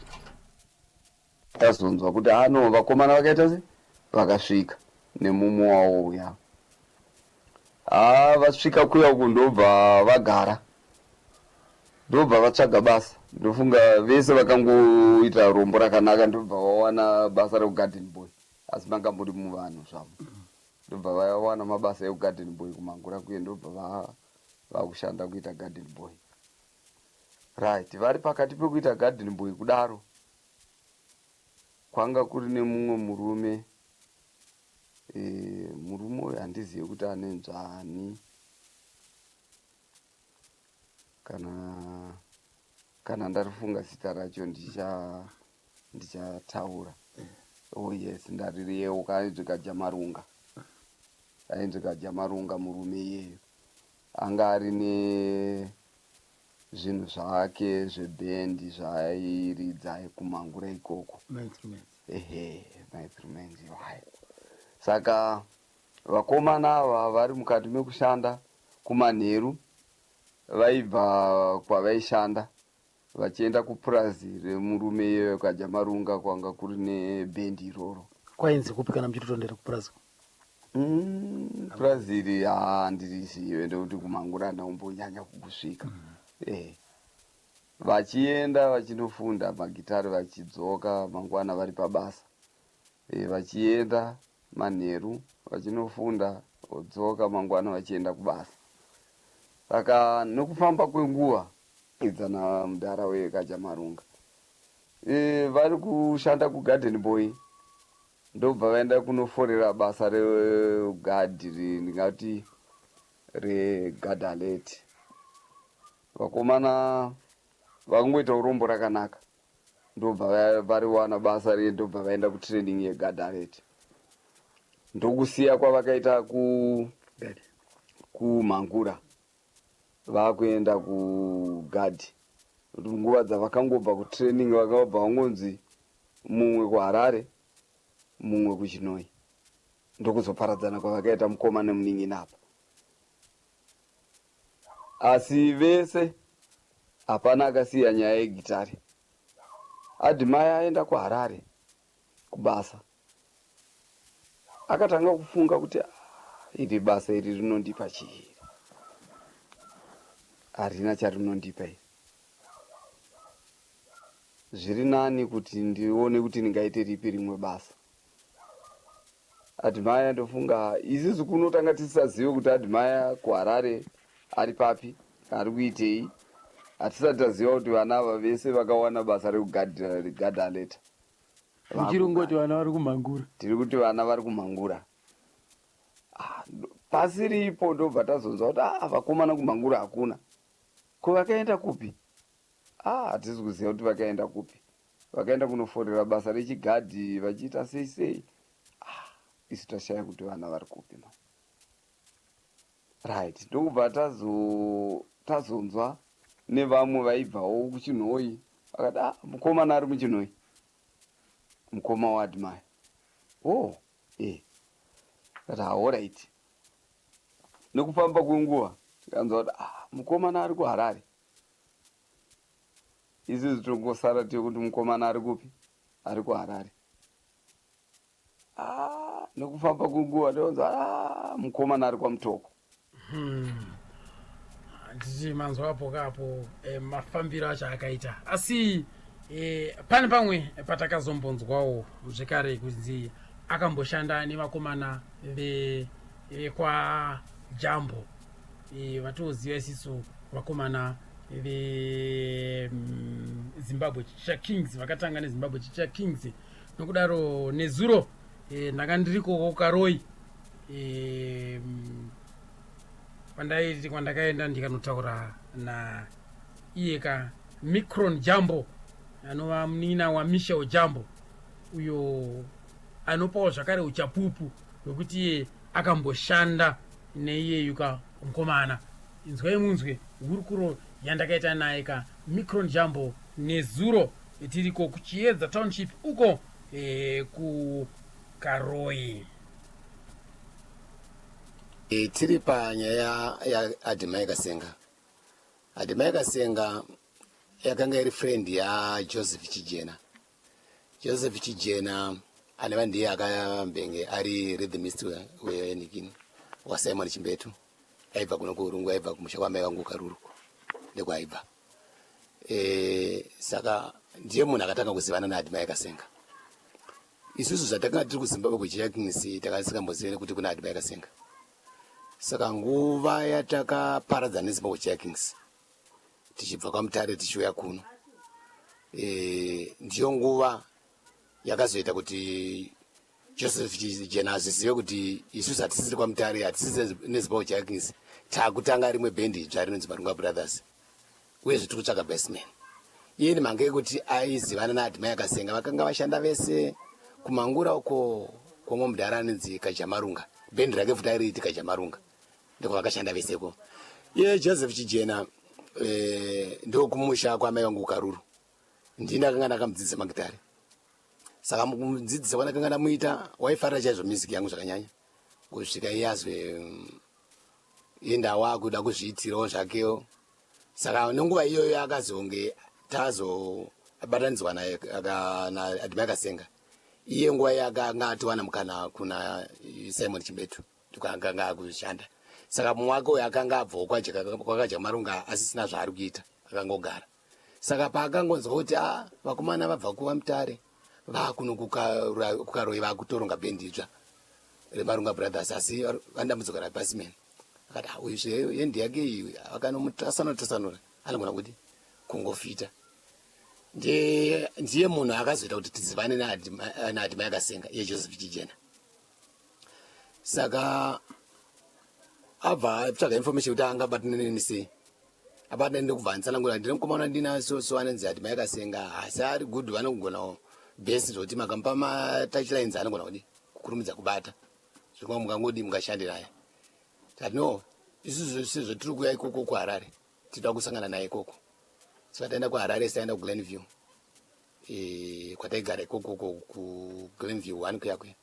Tazonzwa kuti ano vakomana vakaita se vakasvika nemumwe wavo uya. Ha, vasvika kuya uku ndobva vagara, ndobva vatsvaga basa. Ndofunga vese vakangoita rombo rakanaka, ndobva vawana basa rekugarden boy, asi manga muri muvanhu zvavo. Ndobva vawana mabasa ekugarden boy kumangura kuye, ndobva vakushanda kuita garden boy. Right, vari pakati pekuita garden boy kudaro, kwanga kuri nemumwe murume. Murume uyu handizive kuti ane nzvani kana ndarifunga zita racho ndichataura. Oh yes, ndaririyeuka, ainzi Kajamarunga. Ainzi Kajamarunga murume iyeyo. Anga ari nezvinhu zvake zvebhendi zvaairidza kumangura ikoko. Mainstruments. Ehe, mainstruments iwayo. Saka vakomana ava vari mukati mekushanda kumanheru, vaibva kwavaishanda vachienda kupurazi remurume iyeyo Kajamarunga, kwanga kuri nebhendi iroro. Kwainzi kupi kana muchitotondera kupurazi? Purazi iri handirizive, nekuti kumangura handaumbonyanya kukusvika. Vachienda vachinofunda magitari, vachidzoka mangwana vari pabasa. Vachienda manheru vachinofunda, vodzoka mangwana vachienda kubasa. Saka nokufamba kwenguva idzana mudhara wekaJamarunga, vari kushanda kugarden boy, ndobva vaenda kunoforera basa regadhi, ndingati regadaleti. Vakomana vakangoita urombo rakanaka, ndobva variwana basa riye, ndobva vaenda kutraining yegadaleti, ndokusiya kwavakaita kumangura, vakuenda kugadhi. Nguva dzavakangobva kutraining, vakabva vangonzi mumwe kuHarare, mumwe kuChinoi, ndokuzoparadzana kwavakaita mukoma nemunin'ina apa. Asi vese hapana akasiya nyaya yegitare. Admire aenda kuHarare kubasa, akatanga kufunga kuti, "Ah, iri basa iri rinondipa chii? Harina charinondipa iri. Zviri nani kuti ndione kuti ndingaite ripi rimwe basa." Admire, ndofunga isusu kunotanga tisisazive kuti Admire kuHarare ari papi, ari kuitei. Hatisati taziva kuti vana ava vese vakawana basa rekugadaleta. Muchirungoti vana vari kumhangura. Tiri kuti vana vari kumhangura. Ah, pasiripo ndobva tazonzwa kuti, ah, vakomana kumhangura hakuna. Ko vakaenda kupi? Ah, hatisi kuziva kuti vakaenda kupi. Vakaenda kunoforera basa rechigadhi vachiita sei sei. Ah, isu tashaya kuti vana vari kupi ma. Right, ndokubva tazonzwa nevamwe vaibvawo kuChinhoyi, vakati, ah, mukomana ari muChinhoyi, mukoma waAdmire. Oh, kati, alright. Nekufamba kwenguva tikanzwa kuti, ah, mukomana ari kuHarare. Isusu tongosara tekuti mukomana ari kupi? Ari kuHarare. Ah, nekufamba kwenguva ndonzwa, ah, mukomana ari kwaMutoko. Handiti manzwa apo kapo mafambiro acho akaita. Asi pane pamwe patakazombonzwawo zvekare kunzi akamboshanda nevakomana vekwaJambo, vatoziva isisu vakomana. veZimbabwe Chicha Kings, vakatanga neZimbabwe Chicha Kings. Nokudaro nezuro ndanga ndiriko kuKaroi, kwandaiti kwandakaenda ndikanotaura na iye ka Micron Jambo, anova munin'ina waMichel Jambo, uyo anopawo zvakare uchapupu hwekuti iye akamboshanda neiyeyu ka mukomana. Inzwai munzwe hurukuro yandakaita naye ka Micron Jambo nezuro tiriko kuChiedza Township uko kuKaroi. Tiri panyaya yaAdmire Kasenga. Admire Kasenga yakanga iri friend yaJoseph Chijena. Joseph Chijena anova ndiye akambenge ari rhythmist wenikini waSimon Chimbetu. Aibva kuno kuUrungu, aibva kumusha kwamai vangu Karuruko, ndekwaibva. Saka ndiye munhu akatanga kuzivana naAdmire Kasenga. Isusu zvatakanga tiri kuZimbabwe kuChicha Kings, takasikambozive kuti kuna Admire Kasenga. Saka nguva yatakaparadzana neZimbabwe Chicha Kings tichibva kwaMutare tichiuya kuno, ndiyo nguva yakazoita kuti Joseph Chijena azvizive kuti isusu hatisisiri kwaMutare, hatisisi neZimbabwe Chicha Kings, taakutanga rimwe bhendi idzva rinonzi Marunga Brothers, uyezve tiri kutsvaga bassman. Iye nemhaka yekuti aizivana naAdmire Kasenga, vakanga vashanda vese kuMangura uko kwomwe mudhara anonzi Kajamarunga, bhendi rake futi airiiti Kajamarunga, ndiko vakashanda veseko. Iye Joseph Chijena ndokumusha kwamai vangu Karuru, ndini ndakanga ndakamudzidzisa magitare. Saka mukumudzidzisa kwandakanga ndamuita, waifarira chaizvo music yangu zvakanyanya, kusvika iye azwe enda wakuda kuzviitirawo zvakewo. Saka nenguva iyoyo akazonge tazobatanidzwa naAdmire Kasenga. Iye nguva iye akanga atiwana mukana kuna Simon Chimbetu, ndiko akanga akushanda. Saka mumwe wake uyo akanga abvawo kwakaJamarunga asisina zvaari kuita, akangogara. Saka paakangonzwa kuti a vakomana vabva kuva Mutare vakuno kuKaroi vakutoronga bhendi idzva reMarunga Brothers, asi vandambudziko rabassman, akati, "Ah, uyu zve yendi yake iyi akanomutasanura tasanura anogona kuti kungofita." Ndiye munhu akazoita kuti tizivane naAdmire Kasenga, iye Joseph Chijena. Saka abva atsvaga information kuti angabatane neni sei. Abatane ndokubva anditsanangura, ndine mukomana ndina so so anonzi Admire Kasenga, asi ari good, vanogonawo bass zvokuti makamupa matouchlines anogona kudi kukurumidza kubata zvikuma mukangodi mukashandira. Tati no, isusu sezvo tiri kuuya ikoko kuHarare, tinoda kusangana naye ikoko. Saka taenda kuHarare, taenda kuGlenview, kwataigara ikoko kuGlenview 1 kuya kuya,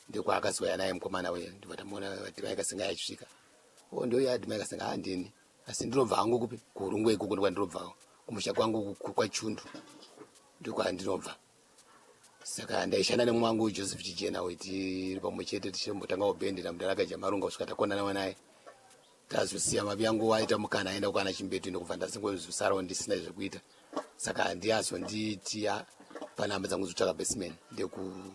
ndikwaakazouya naye mukomana uye. Ndibva tamuona Admire Kasenga achisvika. O, ndoyo Admire Kasenga. A, ndini, asi ndinobva hangu kupi? KuUrungwe ikoko ndokwandinobvawo, kumusha kwangu kwaChundu ndokwandinobva. Saka ndaishanda nemumwe wangu Joseph Chijena uyu, tiri pamwe chete tichimbotangawo bhendi namudhara Kajamarunga kusvika takonana naye. Tazosiya mavi yangu waita mukana aenda kwana Chimbetu, ndokubva ndasingozosarawo ndisina zvekuita. Saka ndiyazonditiya panhamba dzangu dzotsvaka bassman, ndekuzouya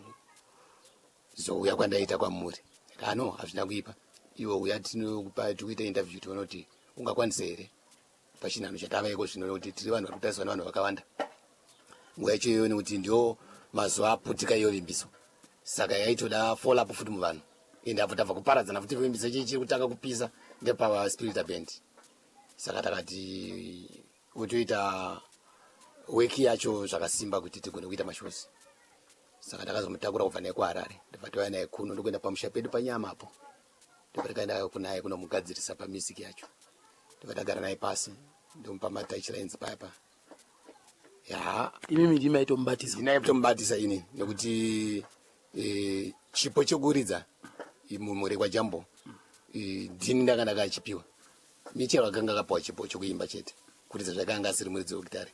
kwandaita kwamuri. Ano hazvina kuipa, iwe uya tinokupa tikuita interview, tione kuti ungakwanisa here pachinhano chatava iko zvino, nekuti tiri vanhu vari kutariswa nevanhu vakawanda nguva yacho iyoyo, nekuti ndio mazuva aputika iyo Vimbiso. Saka yaitoda follow up futi muvanhu, ende apo tabva kuparadzana futi, Vimbiso chii chiri kutanga kupisa ndepaSpirita Band. Saka takati kutoita weki yacho zvakasimba kuti tigone kuita mashows. Saka takazomutakura kubva naye kuHarare, ndobva tauya naye kuno, ndokuenda pamusha pedu panyama apo, ndobva takaenda kunaye kunomugadzirisa pamusic yacho, ndobva tagara naye pasi, ndomupa matouchlines paya pa ya. Imimi ndimi maitomubatisa? Ndinaye kutomubatisa ini, nekuti chipo chekuridza murekwa Jambo ndini ndanga ndakachipiwa. Michero akanga akapiwa chipo chokuimba chete, kuridza zvakanga asiri muridzi wegitare.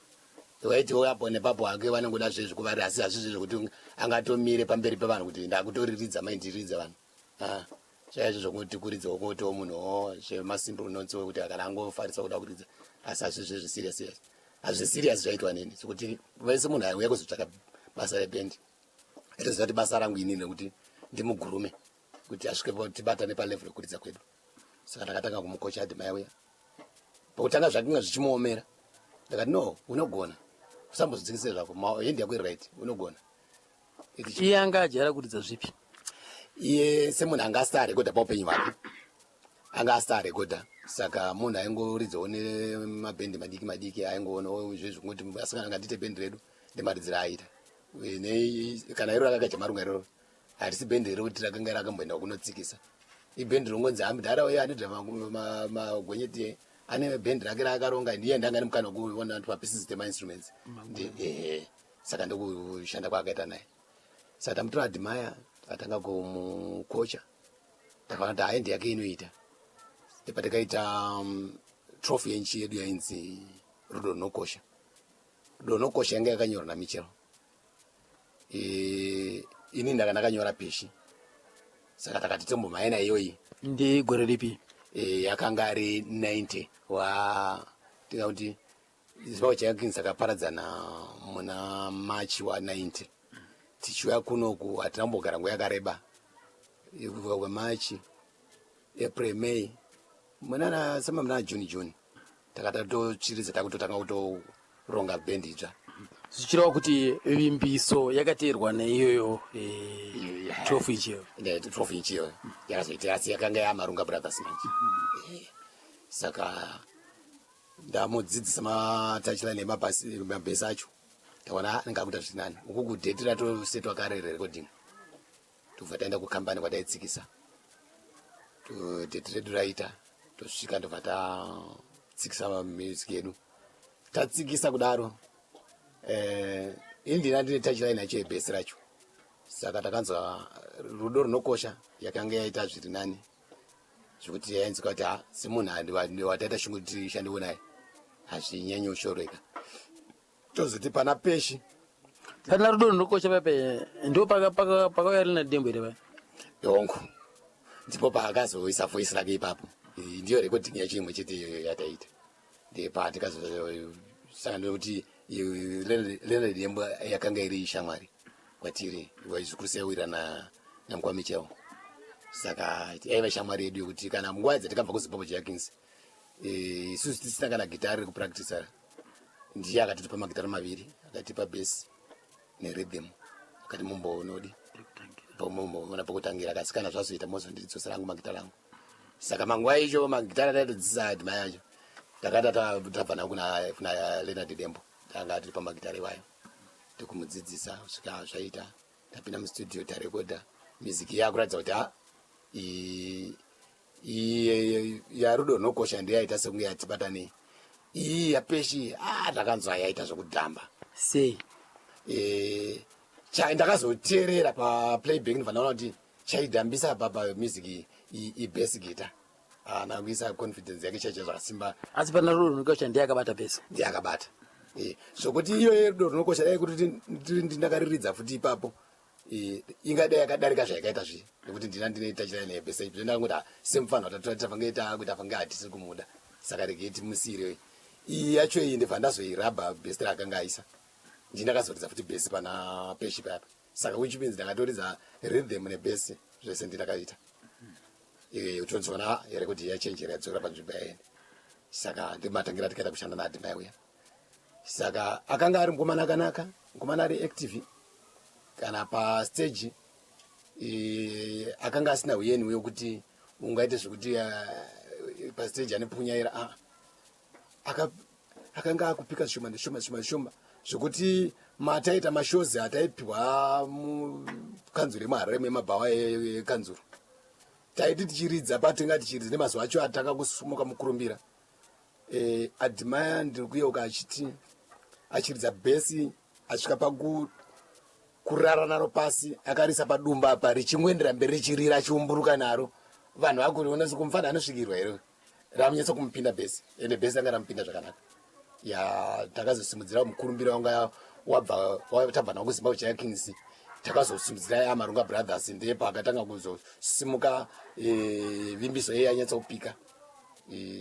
Waiti apo nepapo hake vanongoda zvezvo kuvari, asi hazvizvo zvekuti angatomire pamberi pevanhu kuti ndakutoriridza maindiridza vanhu. Ah, chaizvo zvokuti kuridza wokungotiwo munhu zvemasimple notes, wekuti kana angofarisa kuda kuridza, asi hazvizvo zviserious serious, hazviserious zvaitwa neni. Sokuti vese munhu aiuya kuzotsvaka basa rebhendi aitoziva kuti basa rangu inini nekuti ndimugurume kuti asvike tibatane palevel yekuridza kwedu. Saka ndakatanga kumukocha Admire uya. Pakutanga zvakanga zvichimuomera. Ndakati no, unogona. Usambozvidzikisire zvako, hendi yako iri right, unogona. Iye anga ajaira kuridza zvipi? Iye semunhu anga asati arekodha paupenyu hwake, anga asati arekodha, saka munhu aingoridzawo nemabhendi madiki madiki, aingoonawo izvezvi kungoti asikana ngatiite bhendi redu nemaridziro aaita. Kana iro rakagaja marunga iroro harisi bhendi rekuti rakanga rakamboenda kunotsikisa, ibhendi rongonzi hamudhara uye anoita magonyeti ane bhendi rake raakaronga, ndiye ndanga nemukana wekuona tuma pieces temainstruments. Ehe, saka ndokushanda kwaakaita naye. Saka tamutora Admire, takatanga kumukocha, takaona kuti haendi yake inoita. Ndepatakaita trophy yenchi yedu yainzi Rudo Runokosha. Rudo Runokosha yanga yakanyorwa naMichel. Ini ndanga ndakanyora Peshi, saka takati tombomaina iyoyi. Ndigore ripi? Yakanga ari 90 wa tingakuti Zimbabwe Giants akaparadzana muna March wa 90. Tichiuya kunoku hatina kumbogara nguva yakareba, kubva kwaMarch, April, May, munana sema muna June, June takata totsviridza, takutotanga kutoronga bhendi idzva. Zvichireva kuti Vimbiso yakateerwa neiyoyo 12 inch iyo? 12 inch iyoyo yakazoita, asi yakanga yaMarunga Brothers manje. Saka ndamudzidzisa matouchline emabhesi acho, taona anenge akuita zviri nani. Uku kudate ratosetwa kare rerecording, tobva taenda kukambani kwataitsikisa, date redu raita, tosvika, ndobva tatsikisa music yedu. Tatsikisa kudaro, ini ndina ndine touchline yacho yebhesi racho, saka takanzwa Rudo Runokosha yakanga yaita zviri nani zvekuti yainzwa kuti ha, semunhu wataita shungu kuti tishandewo naye, hazvinyanyi kushoreka. Tozoti pana Peshi. Pana Rudo Runokosha pape ndo pakauya rina Dembo here paya? Yongo, ndipo paakazoisa voice rake ipapo. Ndiyo recording yacho imwe chete iyoyo yataita, ndepatikazosangana nekuti Leonard Dembo yakanga iri shamwari kwatiri, zvikuru seiwirana naMukwamichel, saka yaiva shamwari yedu yekuti kana nguva dzatikabva kuZimbabwe Jakins, isusu tisina kana gitari rekupractisa, ndiye akatitipa magitari maviri, akatipa bass nerhythm, akati mumboonodi mumboona pekutangira, akasi kana zvazoita mozondidzosera angu magitari angu. Saka manguva icho magitari ataitodzidzisa Admire acho takata tabva nawo kuna Leonard Dembo, tanga tiri pamagitari iwayo tikumudzidzisa kusvika zvaita. Tapinda mustudio, tarekodha music yakuratidza kuti ha, yaRudo Runokosha ndiyo yaita sekunge yatibatanei. Iyi yaPeshi, a, takanzwa yaita zvekudhamba. Sei? Ndakazoteerera paplayback, ndobva ndaona kuti chaidhambisa apa pamusic iyi ibass guitar, haana kuisa confidence yake chaicho zvakasimba. Asi pana Rudo Runokosha ndiye akabata bhesi? Ndiye akabata. Zvokuti iyo yeRudo Runokosha dai kuti ndakariridza futi ipapo, ingadai yakadarika zvayakaita zviye, nekuti ndina ndinoita chiraina yebhesi. Ndakangoti semufana tafange takuita fange hatisi kumuda, saka regei timusiyire iyi yacho iyi. Ndibva ndazoirabha bhesi raakanga aisa, ndindakazoridza futi bhesi pana Peshi payapa, saka which means ndakatoridza rhythm nebhesi zvese ndindakaita. Utonzona here kuti yachenjera, yadzokera panzvimbo yaenda. Saka ndimatangira tikaita kushanda naAdmire uya. Saka akanga ari mukomana akanaka, mukomana ari active kana pastage. Akanga asina uyeni wekuti ungaite zvekuti pastage anepunyaira. Akanga akupika zvishoma neshoma, zvishoma zvishoma, zvekuti mataita mashows ataipiwa mukanzuru yemuHarare, memabhawa ekanzuru, taiti tichiridza patinga tichiridza nemazuva acho atanga kusumuka mukurumbira. Admire ndiri kuyeuka achiti achiridza bhesi, asvika paku kurara naro pasi, akarisa padumba apa, richingoendera mberi richirira, achiumburuka naro, vanhu vakuriona sekumufana anosvikirwa here, ramunyatsa kumupinda bhesi, ende bhesi ranga ramupinda zvakanaka. Ya, takazosimudzira mukurumbira wanga wabva tabva nawo kuZimbabwe Jaya Kings, takazosimudzira yaMarunga Brothers, ndiye paakatanga kuzosimuka. Vimbiso iye yanyatsa kupika,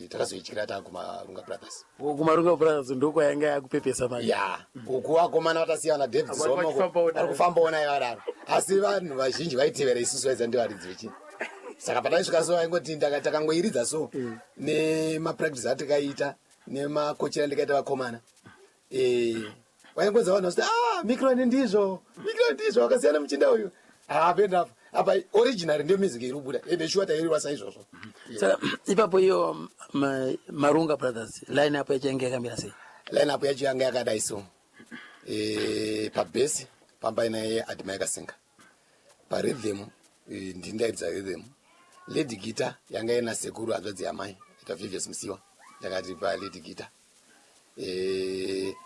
takazoityira taakuMarunga Brothers. KuMarunga Brothers ndokwayanga yakupepesa manje? Ya, uku vakomana vatasiyana, David Zomoko vari kufambawo naye vararo, asi vanhu vazhinji vaitevera isusu vaidza ndivaridzi vechi. Saka pataisvika so vaingoti takangoiridza so nemapractice atikaita. Nemakochera ndikaita vakomana, waingonza vanhu vachiti, "Ah, Micron ndizvo, Micron ndizvo, wakasiyana muchinda uyu." Hapendapo apa original ndiyo music iri kubuda, ende shuwa tairiwa saizvozvo. Saka ipapo iyo Marunga Brothers line up yacho yange yakamira sei? Line up yacho yanga yakadai so. Pabass pamba ina Admire Kasenga, parhythm ndindairidza rhythm. Lead guitar yanga ina sekuru hanzvadzi yamai ita Vivius Musiwa, yakati palead guitar.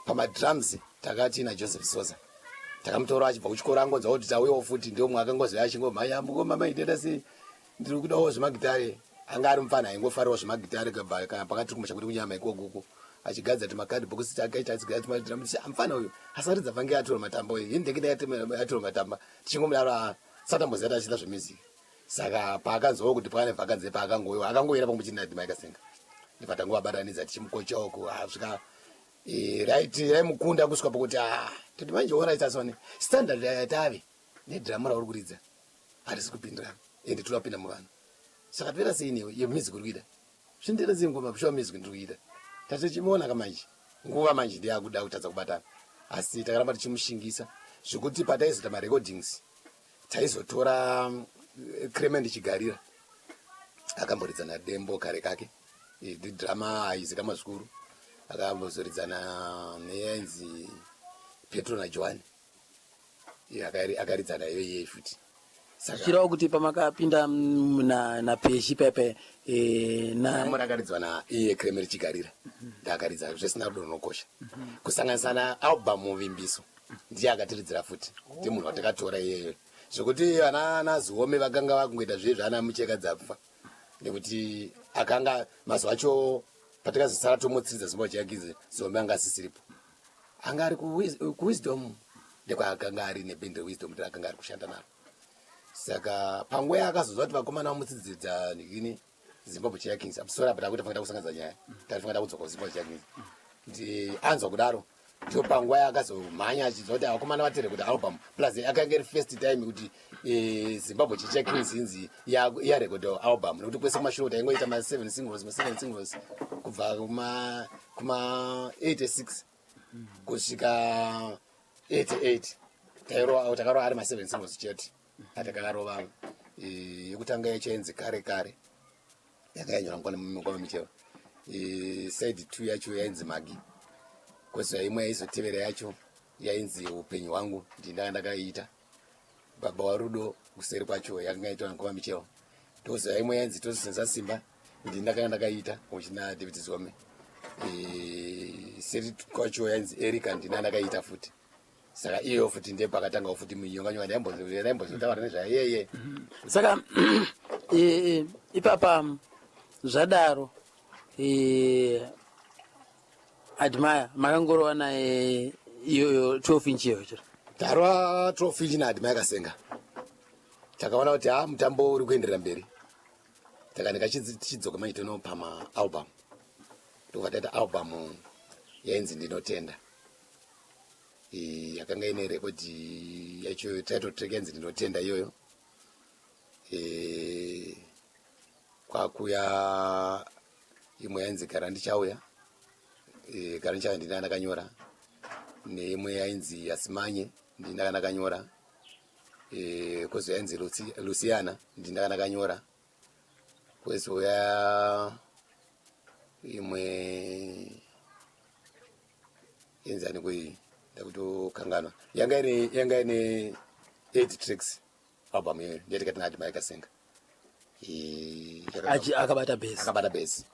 Pamadrums takati na Joseph Soza, takamutora achibva kuchikoro, angonzwa kuti tauyawo futi, ndio akangozoya achingomhanya, "Mukoma, maitenda sei? Ndiri kudawo zvemagitare." Anga ari mufana aingofarirawo zvemagitare kubva kana pakati kumusha kuti kunyama ikokoko, achigadzira timakadhibhokisi takaita, achigadzira timadrums. Mufana uyu asaridza vange atora matamba uyu, ini ndenge atora matamba, tichingomudaro satamboziva kuti achiita zvemusic. Saka paakanzwawo kuti pane vakanzi, paakangoiwa akangoira pamwe chete naAdmire Kasenga, ndibva tangovabatanidza tichimukochawo kusvika right raimukunda kusvika pakuti, "Ah, toti manje alright, asone standard yatave nedhiramu rauri kuridza harisi kupindirana, ende toda kupinda muvanhu, saka toita sei newe yemusic uri kuita zvinoita sei ngoma shuwa music ndiri kuita?" Tatochimuona kamanje nguva manje ndiyakuda kutadza kubatana, asi takaramba tichimushingisa zvekuti pataizoita marecordings taizotora Clement Chigarira, akamboridza naDembo kare kake, drummer aizikamwa zvikuru, akambozoridzana neyainzi Petro naJohani, akaridza nayo iye futi. Zvichireva kuti pamakapinda naPeshi pepe na Drum rakaridzwa naiye Clement Chigarira, ndaakaridza Zvisina Rudo Runokosha, kusanganisa naalbum Vimbiso, ndiye akatiridzira futi, ndi munhu watakatora iyeyo, zvekuti vana naZiome vakanga vakungoita zviye zvaana mucheka dzapfa, nekuti akanga mazuva acho patakazosara tomutsiridza Zimbabwe Chakizi, Ziome anga asisiripo, anga ari kuWisdom, ndekwaakanga ari nebhendi reWisdom akanga ari kushanda naro. Saka panguva yaakazonzwa kuti vakomana vamutsidzidza ini Zimbabwe Chair Kings, sorry, apa takuita fanira kusanganisa nyaya, taifanira kudzoka kuZimbabwe Chair Kings. Ndi anzwa kudaro, ndio panguva yaakazomhanya achinzwa kuti vakomana vatere kuti album, plus akanga iri first time kuti Zimbabwe Chair Kings inzi yarekodha album, nekuti kwese kumashure kuti aingoita ma7 singles, ma7 singles kubva kuma 86 kusvika 88, tairova, takarova ari ma7 singles chete atakarova. Yekutanga yacho yainzi Kare Kare, yanga yanyorwa ngoma michero. Side two yacho yainzi Magi, kwozoya imwe yaizotevera yacho yainzi Upenyu Hwangu, ndindanga ndakaiita. Baba Warudo kuseri kwacho yakanga yaitwa ngoma michero. Tozoya imwe yainzi Tosenza Simba, ndindakanga ndakaiita uchina David Zome. Seri kwacho yainzi Erika, ndina ndakaiita futi. Saka iyoyo futi ndiye pakatangawo futi munyonganyonga ndaimbozotaura nezvaiyeye. Saka ipapa zvadaro, Admire makangorova naye iyoyo 12 inch iyoyo chero? Tarwa 12 inch naAdmire Kasenga, takaona kuti ha, mutambo uri kuenderera mberi. Takanika tichidzoka manje tonopa maalbum, ndobva taita album yainzi Ndinotenda. Yakanga ine rekodhi yacho, title track yainzi Ndinotenda iyoyo. Kwakuya imwe yainzi Gara Ndichauya. Gara Ndichauya ndini ndakanyora, neimwe yainzi Yasimanye, ndini ndakanyora. Kwozouya yainzi Luciana, ndini ndakanyora. Kwezouya imwe inzani kui, ndakutokanganwa, yanga ine 8 tracks album iyoyo, ndiye tikati naAdmire Kasenga. Akabata bass. Akabata bass.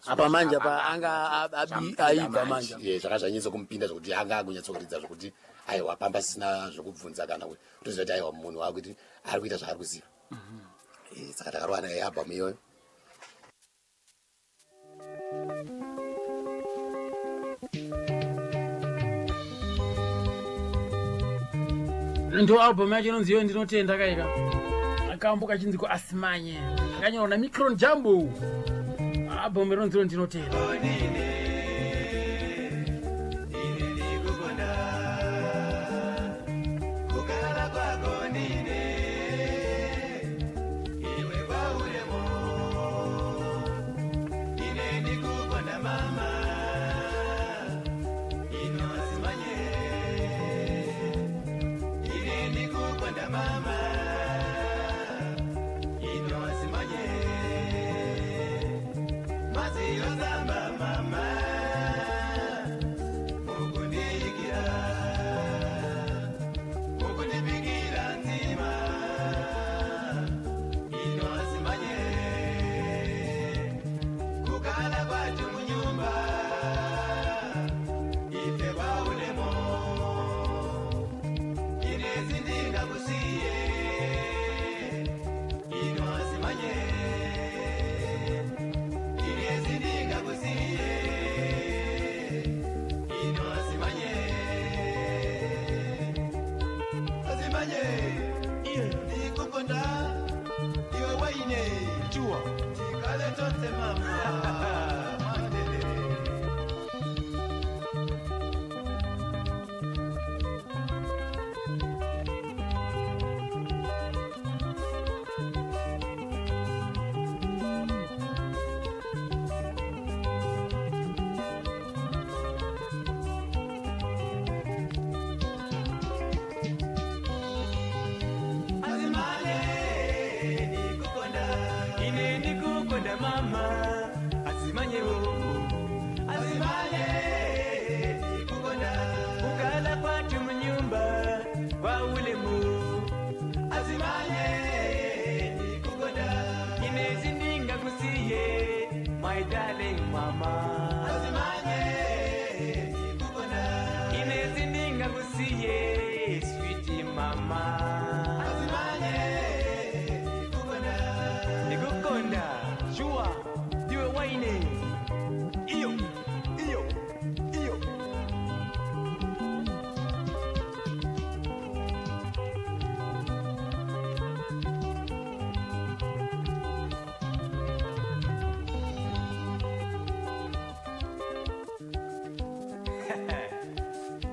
Apa manje apa anga aibva manje. Ye, zvaka zvanyatso kumupinda zvokuti anga akunyatsokuridza zvokuti aiwa, pamba sisina zvokubvunza kana kuti toziva kuti aiwa, munhu wakuti ari kuita zvaari kuziva. Saka takarova naye album iyoyo. Ndo album yacho inonzi iyo Ndinotenda kaika, akambo kachinzi kuAsimanye, akanyorwa naMicron Jambo, album inonzi iyo Ndinotenda. Kugarara kwako nine iwe kwauremo, ine ndikukonda mama.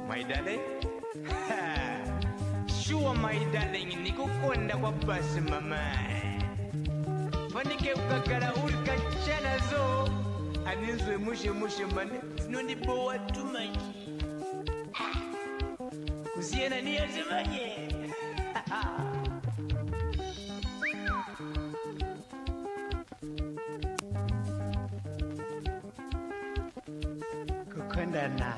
My darling. Sure, my darling, nikukonda kwa basi mama. Fanike ukakala ulikachana zo. Aninzwe mushe mushe mane. Sinondibowa too much. Kusiena niyazimanye. Kukondana.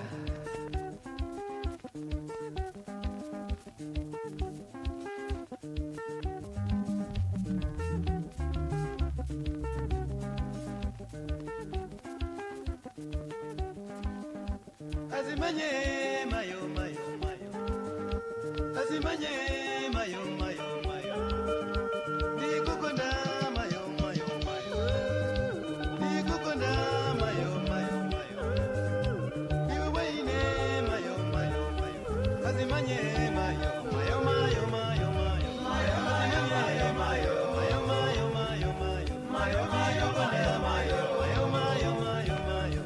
Azimanye mayo mayo mayo Azimanye mayo mayo mayo Ndikukonda mayo mayo mayo Ndikukonda mayo mayo mayo Iwe waine mayo mayo mayo Azimanye mayo mayo mayo mayo mayo Azimanye mayo mayo mayo mayo mayo Mayo mayo mayo mayo mayo mayo mayo mayo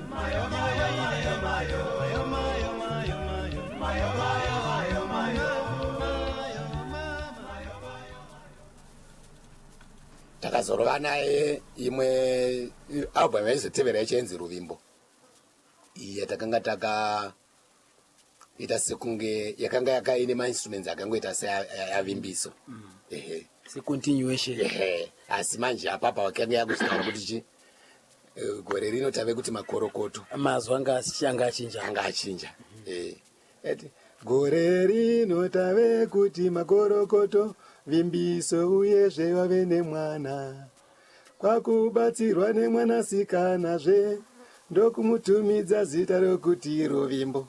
mayo mayo mayo mayo mayo mayo mayo mayo mayo mayo mayo mayo. Takazorova naye imwe album yaizotevera yachainzi Ruvimbo. Iya takanga takaita sekunge yakanga yakaine mainstruments akangoita seavimbiso. Ehe. Secontinuation. Ehe. Asi manje apapa wakanga yakuchitaura kuti chi gore rino tave kuti makorokoto. Mazwi anga anga achinja. Anga achinja. Eh. Eti gore rino tave kuti makorokoto, vimbiso uyezve wave nemwana. Kwakubatsirwa nemwanasikana ndokumutumidza zita rokuti Ruvimbo.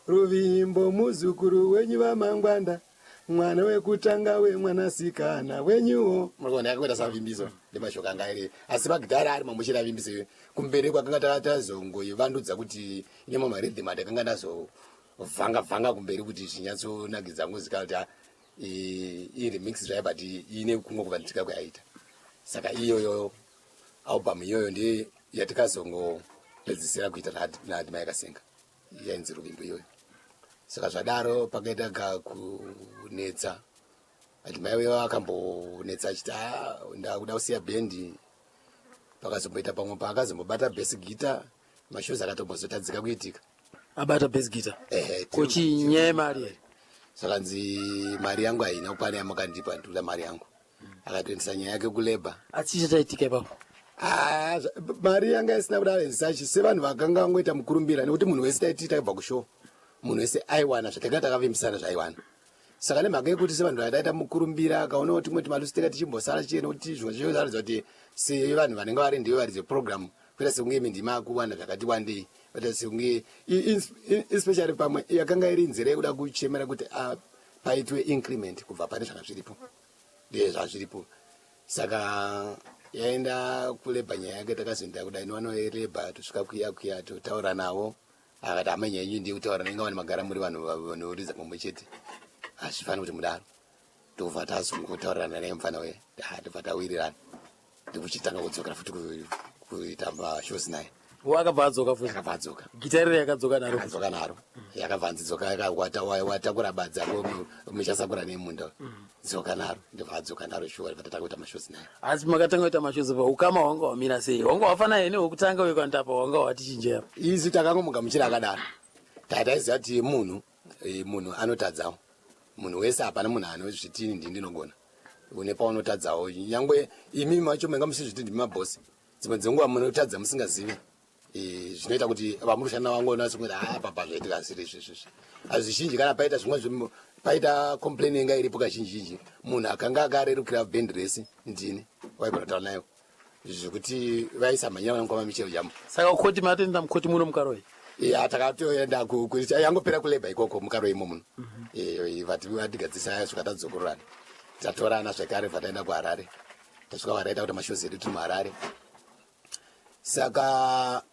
Ruvimbo muzukuru wenyu vaMangwanda, mwana wekutanga wemwanasikana wenyuwo. Munoona yakaita savimbiso nemashoko anga ari, asi magitari ari mamuchira vimbiso kumberi kwakanga tazongoivandudza kuti ine mamwe marhythm atakanga ndazovhanga vhanga kumberi kuti zvinyatsonakidza ngozikana kuti iremix zvayo, but ine kumwe kuvandudzika kwayaita. Saka iyoyo album iyoyo ndiye yatikazongopedzisira kuita naAdmire Kasenga, yainzi Ruvimbo iyoyo. Saka zvadaro pakaita kakunetsa. Admire uyo akambonetsa achiti ndakuda kusiya bhendi. Pakazomboita pamwe paakazombobata bass guitar, mashows akatombozotadzika kuitika. Abata bass guitar? Ehe. Kochi nyaya yemari here? Zvakanzi mari yangu haina kukwana yamakandipa, ndikuda mari yangu. Akatoendesa nyaya yake kuleba. Asi chachaitika ipapo? Ah, mari yanga isina kudaro as such sevanhu vakanga vangoita mukurumbira nekuti munhu wese taiti taibva kushow, munhu wese aiwana zvatanga takavimbisana zvaiwana. Saka nemhaka yekuti sevanhu vataita mukurumbira, akaonawo tumwe tumalusi tega tichimbosara chie, nekuti zvimwe zvacho zvaratidza kuti sevanhu vanenge vari ndivo varidzi veprogram, kuita sekunge imi ndima akuwana zvakati wandei, kuita sekunge especially pamwe yakanga iri nzira yekuda kuchemera kuti ah, paitwe increment kubva pane zvanga zviripo, ndezvazviripo. Saka yaenda kulabor nyaya yake, takazoenda kudai nevanoelabor, tosvika kuya kuya totaura navo. Akati, "Hama, nyaya yenyu ndiye kutaura nenga vanhu magara muri vanhu vanoridza pamwe chete, hazvifani kuti mudaro." Tobva tazongotaurirana naye mufana uye, tobva tawirirana, ndikuchitanga kudzokera futi kuita mashows naye. Wakabva adzoka futi? Akabva adzoka. Gitari yakadzoka naro? Akadzoka naro. Yakabva anzi, "Dzoka, watakura badzako, muchasakura nemunda, dzoka naro." Ndobva adzoka naro shuwa, ndobva tatanga kuita mashows naye. Asi makatanga kuita mashows pa ukama hwanga hwamira sei? Hwanga hwafanana nehwekutanga wekandapa, hwanga hwatichinjera? Isu takangomugamuchira akadaro. Tataiziva kuti munhu munhu anotadzawo, munhu wese, hapana munhu anozvitini ndi ndinogona. Une paunotadzawo, nyangwe imi macho menga musizviti ndimi mabhosi, dzimwe dzenguva munotadza musingazivi. Zvinoita kuti vamuri kushanda vangoona sekuti a papa zvaitika siri izvi izvi. Asi zvizhinji kana paita zvimwe paita complain inga iripo, kazhinji zhinji munhu akanga akarerukira bhendi rese ndini waigona kutaura nayo, zvekuti vaisamhanyira vanongoma Michero Jambo. Saka kukoti matoenda mukoti muno muKaroi? Ya, takatoenda yangopera kulabour ikoko muKaroi imo muno. Vati vatigadzisa svika tadzokororana, tatorana zvekare, bva taenda kuHarare. Tasvika kuHarare, takuita mashows edu tiri muHarare. Saka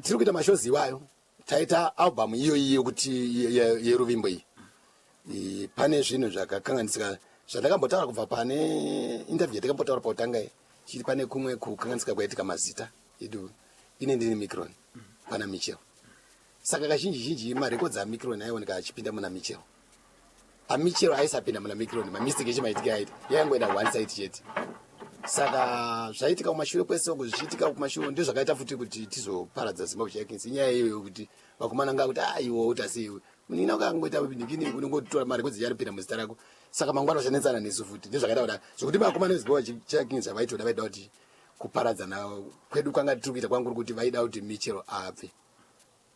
tiri kuita mashows iwayo, taita album iyoyi yekuti yeRuvimbo iyi. Pane zvinhu zvakakanganisika zvandakambotaura kubva pane interview yatakambotaura pautanga iyi, chiri pane kumwe kukanganisika kwaitika mazita edu. Ine ndini Micron pana Michel, saka kazhinji zhinji marekodzi aMicron aioneka achipinda muna Michel, aMichel aisapinda muna Micron. Mamistake echimaitika aita yaingoenda one side chete. Saka zvaitika kumashure kwese uko, zvichiitika kumashure, ndizvo zvakaita futi kuti tizoparadza Zimbabwe Chakins. Inyaya iyoyo kuti vakomana nga kuti aiwo uta sei, munina ukangoita ndikini unongotora marekodzi yaripinda muzita rako, saka mangwana uchanetsana nesu futi. Ndizvakaita kuda zvekuti vakomana veZimbabwe Chakins vaitoda, vaida kuti kuparadzana kwedu kwanga tiri kuita kwangu kuri kuti vaida kuti Michel abve,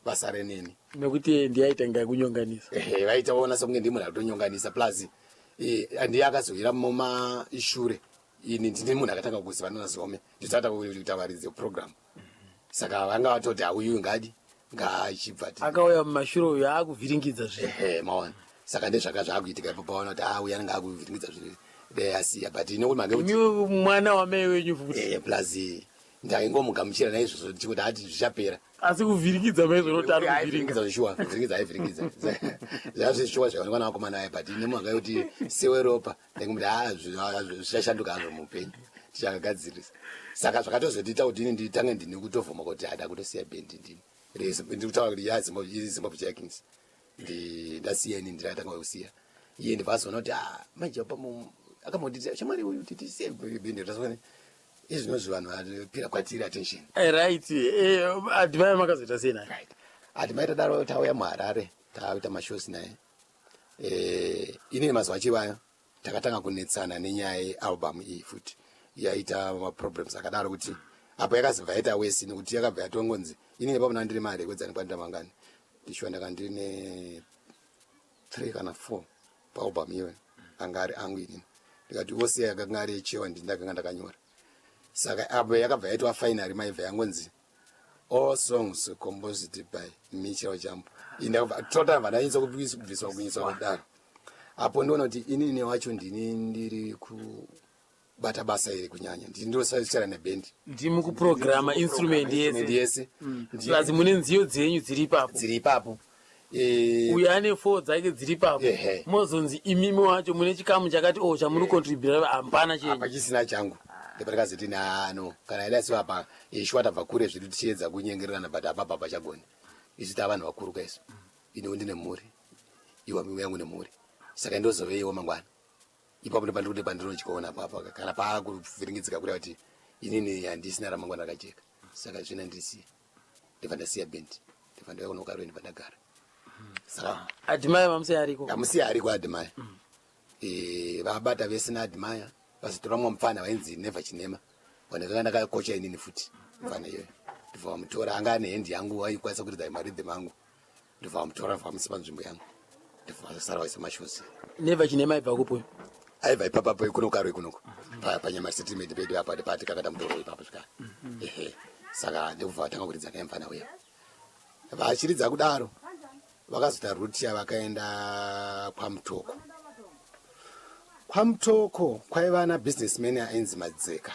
vasare neni. Nekuti ndiyaitanga kunyonganisa. Ehe, vaitaona sekunge ndi munhu akutonyonganisa, plus ndiye akazohira mumashure. Ini ndini munhu akatanga kuzivana naZome, ndisata kuita varidzi program, saka vanga vatoti auyu ngadi ngaachibva Akauya mumashure uyu aakuvhiringidza zvinhu. Ehe, maona, saka ndezvaka zvaakuitika ipo paona kuti auya anenge akuvhiringidza zvinhu, dai asiya, but ine kuti mange kuti Imi mwana wamai wenyu futi. Plus ndaingomugamuchira naizvozvo ndichikuti hati zvichapera. Asi kuvhiringidza maizvonoti ari kuvhiringa. Aivhiringidza zvishuwa, kuvhiringidza aivhiringidza zvazvishuwa, zvakaonekwa navakomana aya, but nemhaka yekuti seweropa ndaingomuti ha zvichashanduka hazvo muupenyu, tichagadzirisa. Saka zvakatozotiita kuti ini nditange ndini kutovhoma kuti hada kutosiya bhendi ndini ndikutaura kuti ya Zimbabwe Jakins ndasiya ini, ndakatanga kusiya iye, ndibva azoona kuti ah, manje pamo akambonditi shamwari uyu tisiye bhendi tasone izvinozvi vanhu vapira kwatiri attention. Right, Admire makazoita sei naye? Right, Admire tadaro tauya muHarare, taakuita mashows naye. Inini mazuva achivayo takatanga kunetsana nenyaya yealbum iyi futi, yaita maproblems akadaro kuti apo yakazobva yaita wesi, nekuti yakabva yatongonzi inini ipapo ndandiri marekodzi anokwanira mangani, ndishuwa ndanga ndine 3 kana 4 paalbum iyoyo anga ari angu inini, ndikati ose yakanga ari echewa ndini ndakanga ndakanyora. Saka apo yakabva yaitwa finally, maibva yangonzi all songs composed by Michel Jambo. Totobva ndanyatsa kubviswa kunyiswa kudaro. Apo ndoona kuti inini wacho ndini ndiri kubata basa iri kunyanya, ndini ndosara nebhendi. Ndimi kuprograma instrument yese. Yese. Plus mune nziyo dzenyu dziri ipapo. Dziri ipapo. Uyu ane four dzake dziri ipapo. Mozonzi imimi wacho mune chikamu chakati o chamuri kucontributa, hapana chenyu. Hapachisina changu. Ndepandakazoti nano kana ida siwa apa ishuwa tabva kure zvedu tichiedza kunyengererana, but apapa pachagoni, isu tava vanhu vakuru kaisu, iniwo ndine mhuri, iwa mimwe yangu nemhuri, saka ndozoveiwo mangwana ipapo ndepandiri kuti pandinotyiona apapo kana paakuvhiringidzika kureva kuti inini handisina ramangwana rakajeka. Saka zvina ndisiya, ndibva ndasiya bhendi, ndibva ndauya kuno Karoi, ndibva ndagara. Saka Admire mamusiya ariko? Ndamusiya ariko Admire. Vabata vese naAdmire, vazotora mumwe mupfana vainzi Never Chinema. Ndakanga ndakakocha inini futi mfana iyoyo. Ndobva vamutora, anga ane hendi yangu, aikwanisa kuridza maridhem angu. Ndobva vamutora, ndobva vamuisa panzvimbo yangu, ndobva vasara vaisa mashozi. Never Chinema aibva kupi? Aibva ipapapo kuno Karoi kunoko, panyama settlement pedu apa, patikakata mudoro ipapo svika. Ehe, saka ndikubva vatanga kuridza naye mfana uya. Vachiridza kudaro, vakazoita route yavakaenda kwaMutoko. KwaMutoko kwaiva nabusinessman ainzi Madzeka.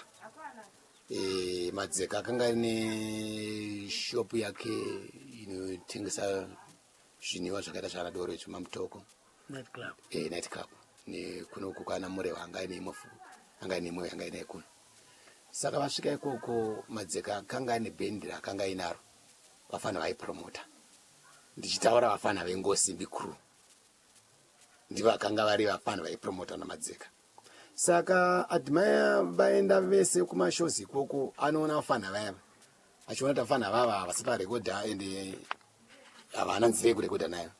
Madzeka akanga ine shopu yake inotengesa zvinwiwa zvakaita zvana doro izvi maMutoko. Night club. Night club. Nekunoku kana Murewa anga aine imwe, anga aine imwe yanga ainayo kuno. Saka vasvika ikoko, Madzeka akanga ane bhendi raakanga ainaro, vafana vaipromota. Ndichitaura vafana veNgosimbi Crew, ndivo vakanga vari vafana vaipromota naMadzeka. Saka Admire vaenda vese kumashows ikoko, anoona vafana vaya, achiona kuti vafana vava havasati varekodha, ende havana nzira yekurekodha nayo.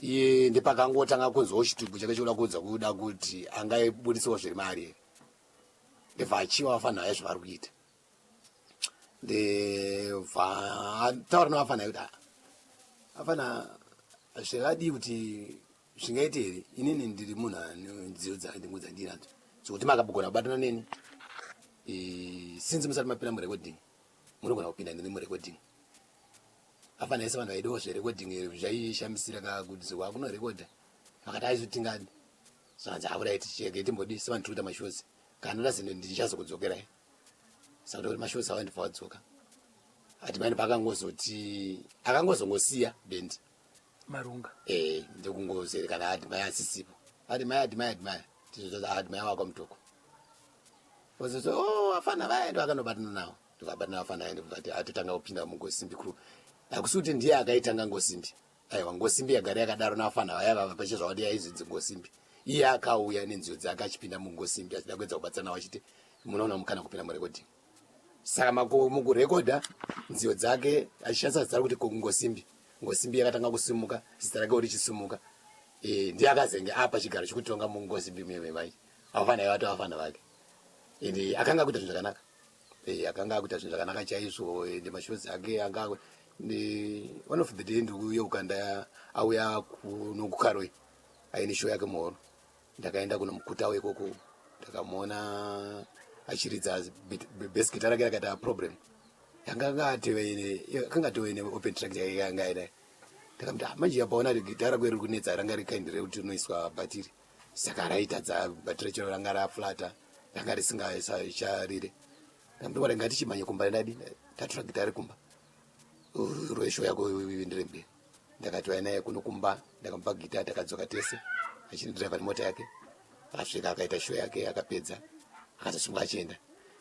Iye ndepakangotanga kunzwawo chitubu chake chikuda kuudza kuda kuti angaibudisawo zviri maari here. Ndebva achiwa vafana vaya zvavari kuita, ndebva taura nevafana kuti, "Ah, afana, zvakadii kuti zvingaite here? Inini ndiri munhu ane nziyo dzangu dzandinadzo, zvokuti makagona kubatana neni, since musati mapinda murecording, munogona kupinda neni murecording." Afana ese vanhu vaidawo zverecording zvaishamisira kakuti wakunorekodha. Vakati aizo tingadi. Zvanzi auraiti, chege timbodi sevanhu tiri kuita mashows, kana ndazinde ndichazokudzokerai. Saka kuti mashows awa ndibva wadzoka. Ati paakangozoti akangozongosiya bendi. Marunga. Ndokungozerekana Admire asisipo. Admire, Admire, Admire, tizoti Admire wakwa Mutoko. Ozoti, "Oh, afana vaenda vakanobatana nawo." Ndikabatana vafana vaenda, vati atotanga kupinda muNgosimbi Crew. Hakusi kuti ndiye akaitanga Ngosimbi, aiwa. Ngosimbi yagara yakadaro navafana vaya vava pachezvavadi yaizvinzi Ngosimbi. Iye akauya nenziyo dzake achipinda muNgosimbi, achida kuedza kubatsira nawo, achiti munoona mukana kupinda murecording. Saka mukurekodha nziyo dzake achishandisa zita rekuti Ngosimbi, Ngosimbi yakatanga kusimuka, zita rake richisimuka. Ndiye akazenge apa chigaro chekutonga muNgosimbi meme mai avafana ivato vafana vake, ende akanga akuita zvinhu zvakanaka. Akanga akuita zvinhu zvakanaka chaizvo, ende mashows ake anga one of the day ndikuyeuka nda auya kuno kuKaroi aine show yake muhoro. Ndakaenda kunomukutawo ikoko, ndakamuona achiridza bass guitar rake rakaita problem. Yanga atove open track yake yanga ainayo. Ndakamuti, "Ah, manje apaona gitara rako riri kunetsa." Ranga rikaindi rekuti rinoiswa bhatiri, saka raitadza bhatiri racho, ranga raflata, ranga risingacharire. Ndakamuti, "Wara, ngatichimhanye kumba." Ndadi tatora gitari kumba, rweshow yako iendere mberi. Ndakati naye kuno kumba, ndakamupa gita, takadzoka tese achindidhiraivha nemota yake. Akasvika, akaita show yake, akapedza, akazosumuka achienda.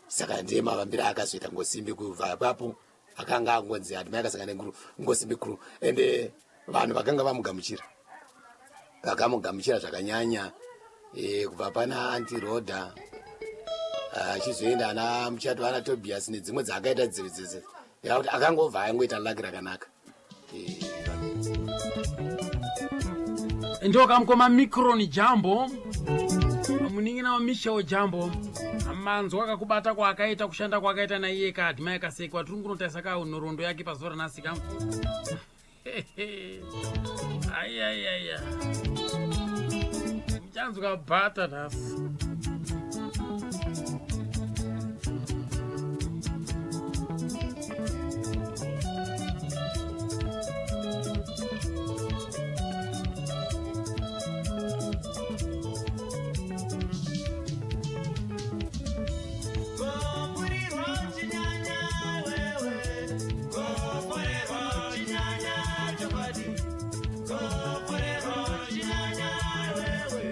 Saka ndiye mavambiro akazoita Ngosimbi. Kubva apapo akanga angonzi Admire akasangana neguru Ngosimbi Crew, ende vanhu vakanga vamugamuchira, vakamugamuchira zvakanyanya. Kubva pana Antiroda achizoenda ana muchato, ana Tobias nedzimwe dzaakaita dzese, yakuti akangobva angoita luck rakanaka. Ndokamukoma Micron Jambo, munin'ina waMichel Jambo. Manzwa kakubata kwaakaita, kushanda kwaakaita naiye kaAdmire Kasekwa. Tiri kunotarisa ka nhoroondo yake pazuva ranhasi ka. Aiaiaia, muchanzwa bhata nhasi. Kopurirwa chinyanya wewe, koporerwa chinyanya chokwadi, koporerwa chinyanya wewe.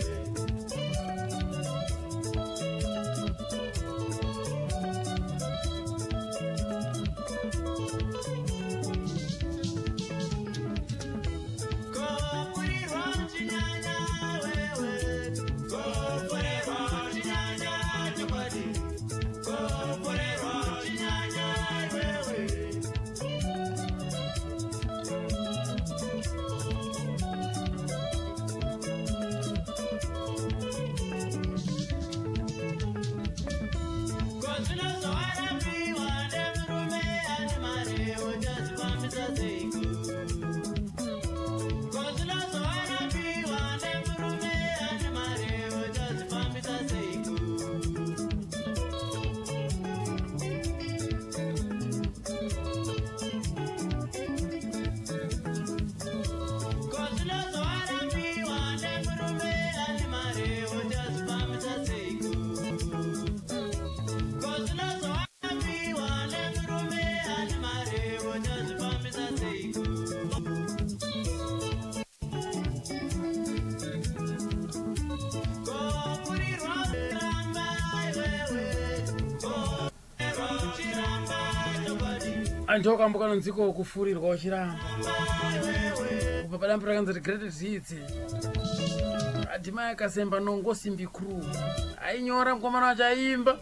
Ndokambo kanonziko kufurirwa uchiramba kubva padambo rakanzi regretted hits. Adhimai akasemba nongosimbi crew ainyora mukomana wacho aimba,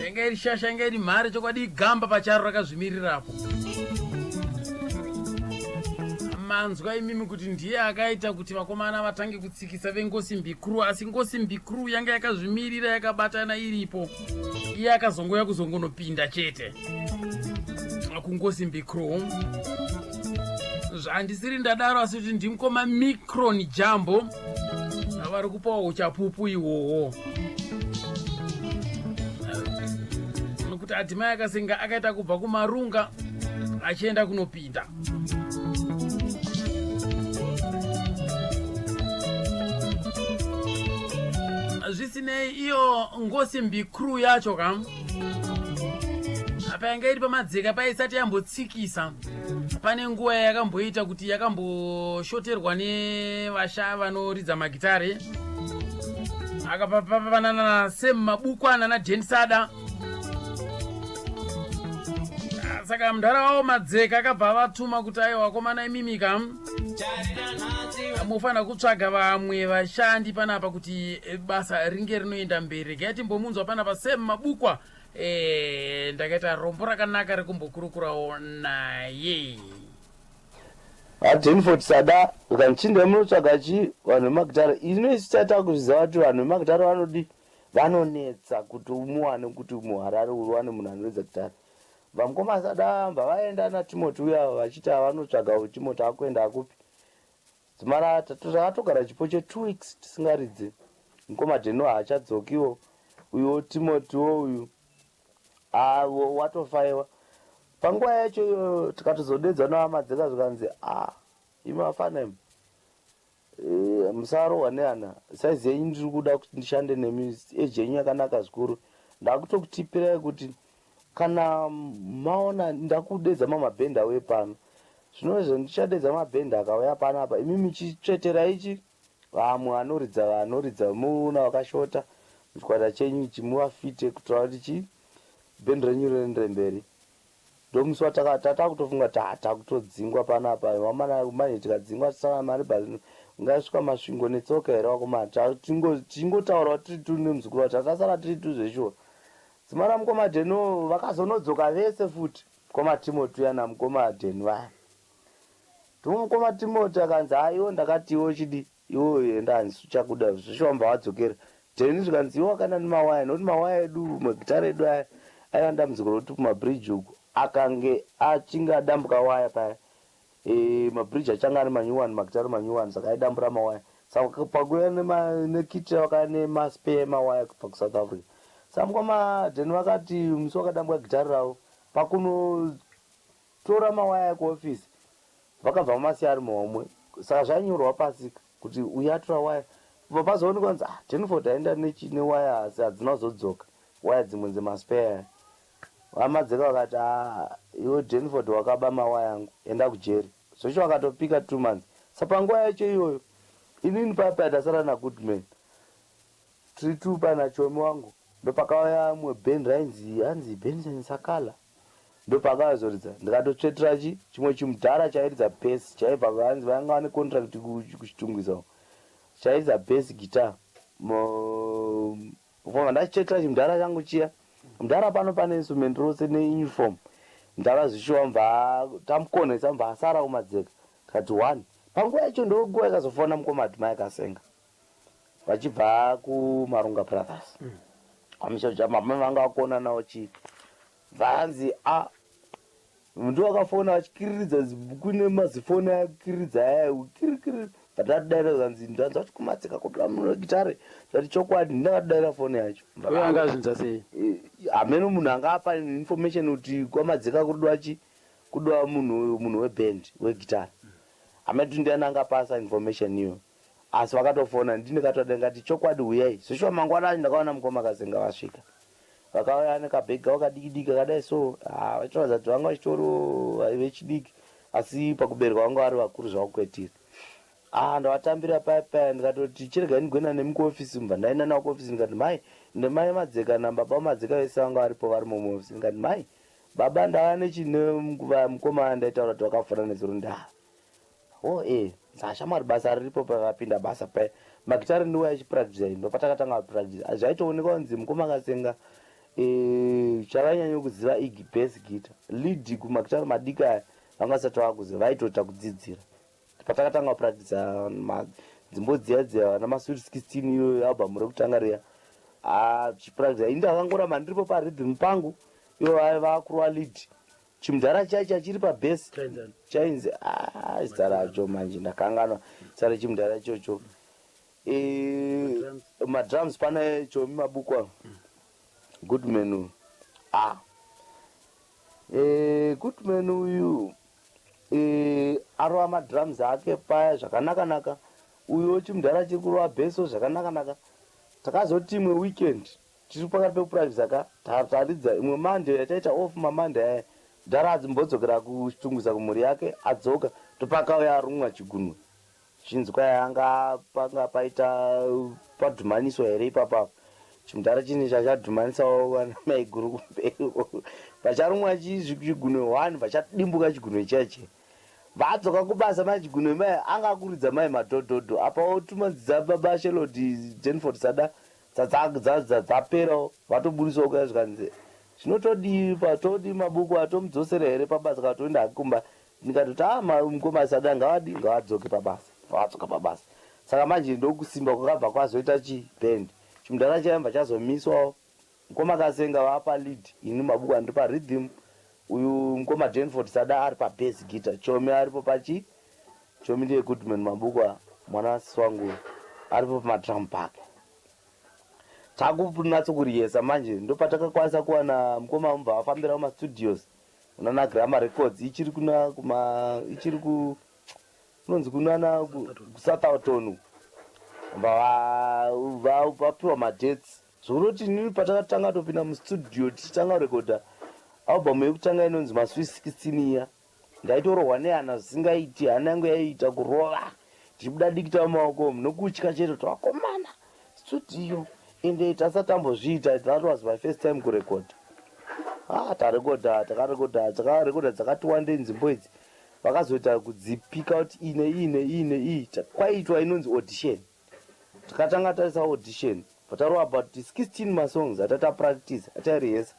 yanga iri shasha, yanga iri mhare chokwadi, igamba pacharo rakazvimirirapo. Manzwa imimi kuti ndiye akaita kuti vakomana vatange kutsikisa vengosimbi crew, asi Ngosimbi Crew yanga yakazvimirira, yakabatana iripo. Iye akazongouya kuzongonopinda chete kuNgosimbi Crew. Zvandisiri ndadaro, asi kuti ndimukoma Micron Jambo vari kupawo uchapupu ihwohwo, nokuti Adhimai Akasenga akaita kubva kuMarunga achienda kunopinda. Zvisinei, iyo Ngosimbi Crew yacho kam apa yanga iri pamadzeka paisati yambotsikisa. Pane nguva yakamboita kuti yakamboshoterwa nevasha vanoridza magitare, akapapanana Sam Mabukwana naDen Sada. Saka mudhara wavo Madzeka akabva avatuma kuti, "Aiwa vakomana, imimika mufanira kutsvaga vamwe vashandi panapa kuti basa ringe rinoenda mberi." Regai timbomunzwa panapa Sam Mabukwa. Ndakaita rombo rakanaka rekumbokurukurawo naye. VaDenford Sada ukanichinda munotsvaga chi vanhu vemagitare. Ino isu tatakuzviziva kuti vanhu vemagitare vanodi vanonetsa kuti umuwane, kuti muHarare uwane munhu anoridza gitare. Vamukoma Sada mbva vaenda naTimoti uya vachiti vanotsvaga Timoti, akuenda akupi dzimara. Takatogara chipo che2 weeks tisingaridzi. Mukoma Deno haachadzokiwo, uyuwo Timotiwo uyu watofaiwa panguva yacho iyoyo. Tikatozodedzwa navamadzeka, zvikanzi, "A, imi vafana imi, musarohwa neana saizi yenyu. Ndiri kuda kuti ndishande nemi, eji yenyu yakanaka zvikuru. Ndakutokutipirai kuti kana maona ndakudedza mamabhendi auye pano. Zvinozvo ndichadedza mabhendi akauya panapa, imi muchitsvetera ichi vamwe vanoridza muona vakashota muchikwata chenyu ichi, muvafite kuitira kuti chi bhendi renyu riendere mberi." Ndomusi tatakutofunga kuti takutodzingwa panapa wamana manje. Tikadzingwa tisana mari, but ungasvika Masvingo netsoka here wakomana? Tichingotaurawo tiri tu nemuzukuru wacho, tatasara tiri tu zveshuwa. Dzimara mukoma Dheno vakazonodzoka vese futi, mukoma Timoti uya namukoma Dheni vaya. Mukoma Timoti akanzi, "Haiwo, ndakati iwo chidi iwo enda, handisi chakuda zveshuwa." Mubva wadzokera Dheni, zvikanzi, "Iwo akaenda nemawaya," nokuti mawaya edu, magitare edu aya aiva nedambudziko rokuti kumabridge uku akange achinge adambuka waya paya. Mabridge achanga ari manyuwani, magitare manyuwani, saka aidambura mawaya. Saka pakuuya nekiti vakauya nemaspare emawaya kubva kuSouth Africa. Saka mukoma Dheni vakati musi wakadambuka gitare ravo, pakunotora mawaya kuofisi vakabva vamasiya ari muhomwe. Saka zvainyorwa pasi kuti uyu atora waya. Kubva pazoonekwa kunzi, "Ah, Denford aenda newaya," asi hadzina kuzodzoka waya dzimwe dzemaspare. VaMadzeka vakati, "A, iwe Denford wakaba mawaya angu, enda kujeri." Zvocho vakatopika 2 months. Sa panguva yacho iyoyo inini papa tasara naGoodman tiri two pana chomi wangu. Ndopakauya mumwe band rainzi, hanzi Benson Sakala, ndopakazoridza. Ndikatotsvetera chi chimwe chimudhara chairidza bass, chaibva, hanzi vanga vane contract kuChitungwiza uko, chairidza bass guitar. Vanga ndachitsvetera chimudhara changu chiya. Mudhara pano pane instrument rose neuniform. Mudhara zvishuwa mubva tamukonesa, mubva asara kuMadzeka. Tikati one panguva yacho ndoguva yakazofona mukoma Adhimai Kasenga vachibva kuMarunga Brothers. Kwamisha mama vanga vakona nawo chii vanzi a ndovakafona vachikiriridza kune mazifoni akiriridza aya kirikiri vatatidaira zvanzi ndanzwa kuti kumatsika kutora munhu wegitare zvati chokwadi ndakatidaira foni yacho. Uyo anga azvinzwa sei? Hameno munhu anga apa information kuti kwamadzika kudiwa chi kudiwa munhu munhu weband wegitare. Hameno kuti ndiani anga pasa information iyo asi vakatofona ndini ndakatodaira ndikati chokwadi huyai. Zveshuwa mangwana acho ndakaona mukoma Kazenga vasvika. Vakauya nekabhegi kavo kadiki diki kakadai so ah, vachitoratidza kuti vanga vachitoriwo vechidiki asi pakuberekwa vanga vari vakuru zvavo kwetiri. Ah, ndavatambira paya paya ndikatoti chiregai ndigoenda nemi kuofisi mubva ndaenda navo kuofisi ndikati mai ndemai Madzeka nababa Madzeka vese vanga varipo varimo muofisi ndikati mai baba ndauya nechine mukoma ndaitaura kuti vakafona nezuro ndaa Oh eh shamwari basa riripo pakapinda basa paya magitare ndiwo achipractice ndopatakatanga kupractice zvaitoonekwa kunzi mukoma Kasenga eh, chavainyanya kuziva igi bass guitar lead kumagitare madiki aya vanga vasati vakuziva vaitoita kudzidzira patakatanga kupractice dzimbo dziya dziya vana masweet 16 iyoyo album rekutanga riya ah, tichipractice ini ndakangoramba ndiripo parhythm pangu ivo vakurova lead Chimudhara chiya chiya chiri pa base chainzi ah zita racho manje ndakanganwa zita rechimudhara ichocho. Eh, madrums pana Chomi Mabukwa. Goodman uyu. Ah. Eh, Goodman uyu eh arova madrums ake paya zvakanaka naka. Uyo chimudhara chiri kurova base zvakanaka naka. Takazoti imwe weekend Tiri pakati pekupracticer ka taridza imwe Monday yataita off maMonday aya mudhara adzimbodzokera kuChitungwiza kumhuri yake adzoka ndopakauya arumwa chigunwe zvichinzi kwai anga panga paita padhumaniswa here ipapa apa chimudhara chine chachadhumanisawo vana maiguru kumberi uko pacharumwa chigunwe one pachadimbuka chigunwe chiya chiya Vadzoka kubasa mai Chigunwe mai anga akuridza mai madhodhodho apa otuma dzababa Shelody Denford Sada dzaperawo vatoburitsawo kuya zvikanzi zvino todii pa todii mabuku atomudzosera here pabasa kana toenda hake kumba ndikatoti ah mukoma Sada ngavadii ngavadzoke pabasa vadzoka pabasa saka manje ndokusimba kwakabva kwazoita chi band chimudhara chaimba chazomiswawo Mukoma Kasenga vapa lead ini Mabuku andiri pa rhythm uyu mukoma Denford Sada ari pa bass guitar Chomi aripo pachi Chomi ndiye Goodman Mabuku mwana wasisi wangu uyu aripo pama drum pake takunatso kuriyesa manje ndopatakakwanisa kuwana mukoma mubva vafambira kuma studios kunana Grammar Records ichiri kuna kuma ichiri ku kunonzi kunana kuSouthampton vapiwa madates Zvokuroti inini patakatanga topinda mustudio tichitanga kurekodha album yekutanga inonzi Masweet 16 iya ndaitorohwa nehana zvisingaiti hana yangu yaiita kurova ndichibuda dikita mumaoko umu nokutya chete kuti vakomana studio ende tasati tambozviita that was my first time kurekodha ah tarekodha takarekodha takarekodha dzakati wandei nzimbo idzi vakazoita kudzipika kuti iyi neiyi neiyi neiyi kwaiitwa inonzi audition Takatanga taisa audition patarova about 16 masongs atata practice atairehesa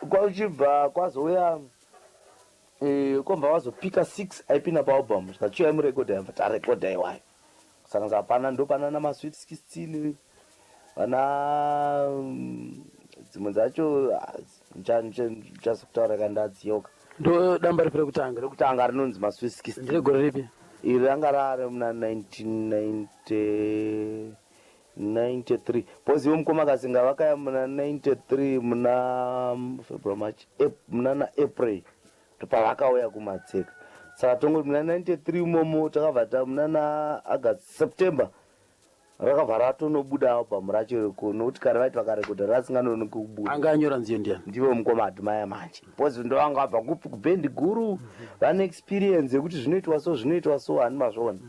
kwakuchibva kwazouya eh, kwabva vazopika 6 aipinda paalbum zvikati murekodha yabva tarekodha iwayo kusanganisa hapana ndopana namasweet 16 vana dzimwe dzacho ndichazokutaura ka ndadziyoka ndo damba ripi rekutanga rekutanga rinonzi masweet 16 ndiregore ripi Iri ranga rari muna 1993 because ivo mukoma Kasinga vakaya muna 93 muna February March muna na April ndopavakauya kumatseka saka tongoti muna 93 imomo takabva ta muna na August September Rakabva ratonobuda album racho iriko nokuti kare vaiti vakarekodha rasinganonoki kubuda. Anga anyora nziyo ndiani? Ndivo mukoma Admire manje. Because ndovanga vabva kupi kubhendi guru vane experience yekuti zvinoitwa so zvinoitwa so hani mazviona.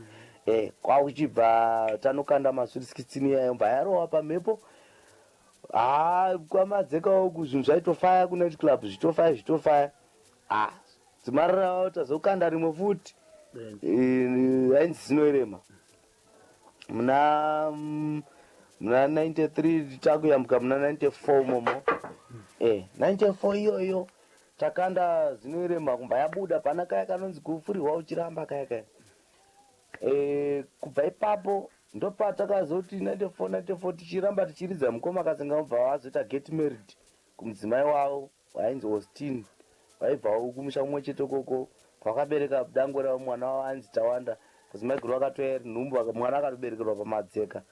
Eh kwakuchibva tanokanda masweet 16 iyayo bva yarohwa pamhepo. Haa kwamadzeka uku zvinhu zvaitofaya kunight club zvichitofaya zvichitofaya. Ah dzimarira tazokanda rimwe futi. Eh, Rainzi zinoerema. Muna muna 93 takuyambuka muna 94 momo eh 94 iyoyo takanda zinoerema kumba yabuda pana kaya kanonzi kufurirwa uchiramba kaya kaya eh kubva ipapo. Ndopatakazoti 94 94 tichiramba tichiridza mukoma Kasenga vobva vazoita get married kumudzimai wavo wainzi Austin vaibvawo kumusha kumwe chete koko kwakabereka dangwe ravo mwana wavo ainzi Tawanda because maiguru vakatoya iri nhumbu mwana akatoberekerwa pamadzeka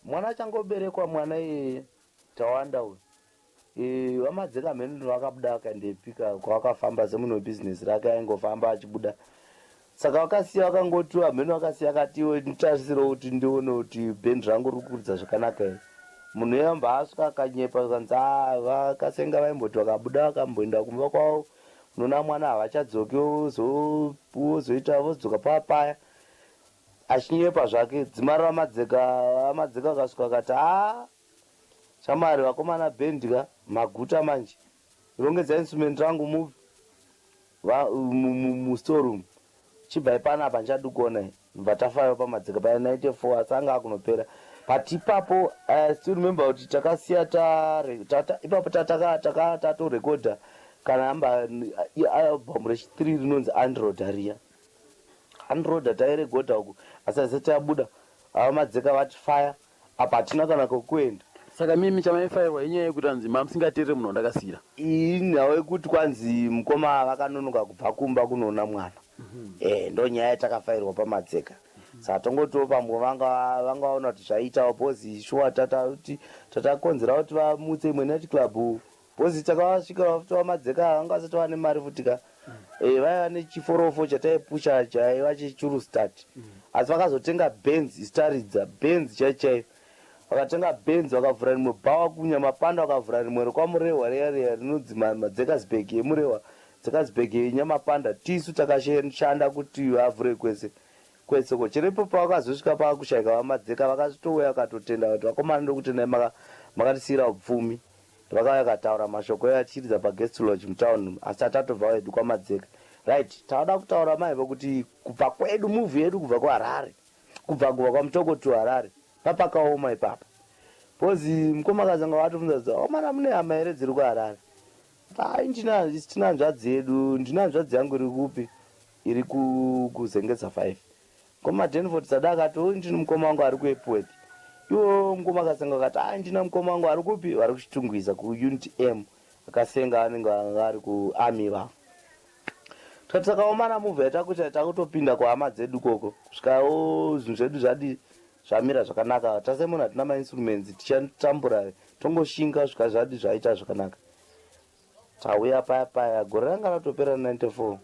mwana achangoberekwa mwana iyeye Tawanda uyu e, vamadzeka mheno vakabuda vakaendepika kwavakafamba semunhu webhizinesi rake aingofamba achibuda saka vakasiya vakangoti hameno vakasiya akati iwe nditarisire kuti ndione kuti bhendi rangu riri kuridza zvakanaka here munhu iye amba asvika akanyepa zvikanzi ah, vakasenga vaimboti vakabuda vakamboenda kumba kwavo unoona mwana havachadzoki vozoita vozodzoka pava paya achinyepa zvake dzimara vamadzeka vamadzeka vakasvika vakati haa shamwari vakomana bhendi ka maguta manje rongedza instrument rangu mupi mustoreroom chibvai panapa ndichadi kuona ndobva tafayo pamadzika paya 94 asi anga akunopera but ipapo I still remember kuti takasiya ipapo tatorekodha kana amba album rechi3 rinonzi androda riya androda tairegodha uku asi asati abuda ava madzeka vati fire apa hatina kana kwekuenda. Saka mimi chamaifairwa inyaya yekuti anzi mamusingateerere munhu wandakasiira. Inhau yekuti kwanzi mukoma vakanonoka kubva kumba kunoona mwana. Eh ndonyaya yatakafairwa pamadzeka. Saka tongotiwo pamwe vanga vanga vaona kuti zvaitawo because shuwa tata kuti tatakonzera kuti vamutse imwe night club because takavasvika futi vamadzeka vanga vasati vane mari futi ka. Eh vaiva nechiforofo chataipusha chaiva chechuru start. Asi vakazotenga Benz isitaridza Benz chaiyo chaiyo. Vakatenga Benz vakavhura rimwe bhawa kuNyamapanda vakavhura rimwe rekwaMurehwa riya riya rinonzi Madzekasburg yeMurehwa Dzekasburg yeNyamapanda tisu takashanda kuti vavhure kwese kwese uko chero ipo pavakazosvika pakushaika vaMadzeka vakatouya vakatotenda kuti vakomana ndokutendai makatisiira upfumi vakauya vakataura mashoko iwayo tichiridza paguest lodge mutown asi tatatobva hedu kwaMadzeka right tavada kutaura maivo kuti kubva kwedu move yedu kubva kuHarare kubva kubva kwaMutoko to Harare papakaoma ipapa because mukoma Kazanga vatobvunza kuti omana mune hama here dziri kuHarare hai ndina tina hanzvadzi yedu ndina hanzvadzi yangu iri kupi iri kuZengeza 5 mukoma Denford Sada akati o ndini mukoma wangu ari kuEpworth iwo mukoma Kasenga akati ai ndina mukoma wangu ari kupi vari kuChitungwiza kuUnit M akasenga anenge vari kuarmy vavo tikati saka move yatakuita takutopinda kuhama dzedu koko kusvikawo zvinhu zvedu zvadi zvamira zvakanaka tasemona hatina mainstruments tichatambura tongoshinga svika zvadi zvaita zvakanaka tauya paya paya gore ranga ratopera 94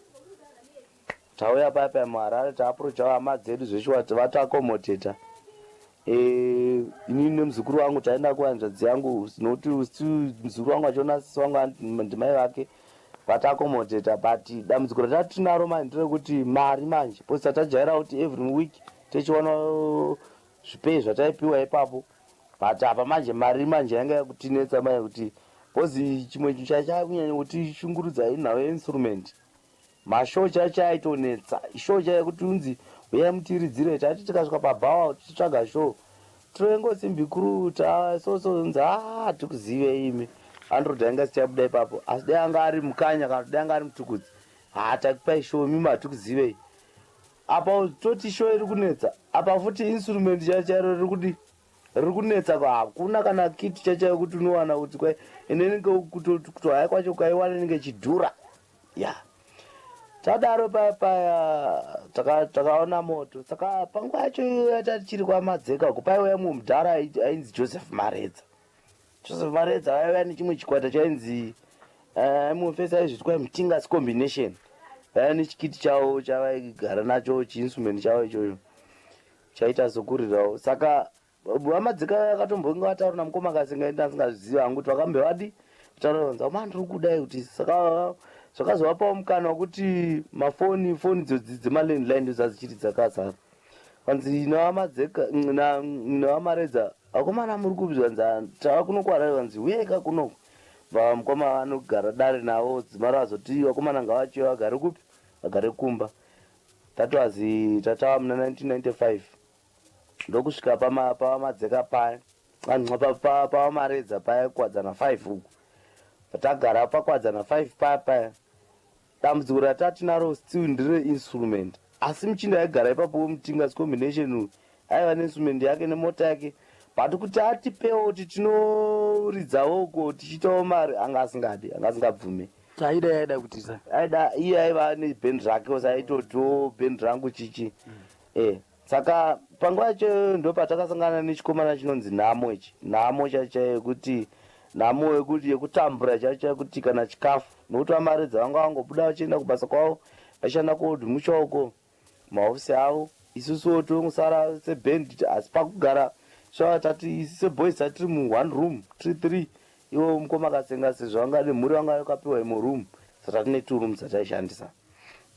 tauya paya paya muHarare taaprochawo hama dzedu zveshuwa vatakomoteta e, inini nemuzukuru wangu taenda kuhanzvadzi yangu nokuti muzukuru wangu achiona sisi wangu ndimai vake vatakomoteta but dambudziko ratatinaro manje nderekuti mari manje because tatajaira kuti every week tichiona zvipei zvataipiwa ipapo but apa manje mari manje yanga yakutinetsa manje kuti because chimwe chinhu chachakunyanya kutishungurudza inhau yeinstrument mashow chacho aitonetsa show chaiyo kuti unzi uyai mutiridzire tati tikasvika pabhawa tichitsvaga show tiroengo simbi kuru ta so so unzi a tikuzivei imi android yanga sichabuda ipapo asi dai anga ari mukanya kana kuti dai anga ari mutukudzi ha takupai show mimi hatikuzivei apa toti show iri kunetsa apa futi instrument chacho chairo riri kudi riri kunetsa hakuna kana kit chachayo kuti unowana kuti kwai inenge kutohaya kwacho ukaiwana inenge ichidhura ya tadaro paya paya takaona moto saka panguva yacho iyoyo yatatichiri kwamadzeka uko paiuya mumwe mudhara ainzi Joseph Maredza. Joseph Maredza aiuya nechimwe chikwata chainzi mufesi aizviti kwai Mutingas Combination vaiva nechikiti chavo chavaigara nacho chiinstrument chavo ichocho chaita sokurirawo saka vamadzika akatombonge vataura namukoma Kasenga asingazvizivi hangu kuti vakambe vadi kutaura vanzi ma ndiri kudai kuti saka zvakazovapawo mukana wekuti mafoni foni dzodzi dzemalandline ndo dzadzichiri dzakazara vanzi navamadzeka navamaredza vakomana muri kupi zvanzi tava kuno kuHarare vanzi uyeka kunoko vamukoma vanogara dare navo dzimara vazoti vakomana ngavachiuya vagare kupi vagare kumba that was tatava muna 1995 ndokusvika pavamadzeka paya pavamaredza paya kuwadzana 5 uku tagara pakwadzana 5 paya paya dambudziko ratatinaro still ndere instrument asi muchinda aigara ipapo wemutingas combination uyu Aiva neinstrument yake nemota yake but kuti atipewo kuti tinoridzawo uko tichiitawo mari anga asingadi, anga asingabvume. Chaida yaida kuti sa Aida iye aiva nebhendi rake ose aitotiwo bhendi rangu chichi. Saka panguva yacho ndo patakasangana nechikomana chinonzi Nhamo ichi. Nhamo chaiyo yekuti nhamo yekuti yekutambura chaiyo chaiyo kuti kana chikafu nokuti vamaredza vanga vangobuda vachienda kubasa kwavo vachishanda kuOld uko mahofisi avo, isusuwo tongosara sebhendi. Asi pakugara sva tati isu seboys tatiri muone room tiri three, ivo mukoma Kasenga sezvo vanga nemhuri vanga vakapiwa imwe room, saka tine two rooms dzataishandisa.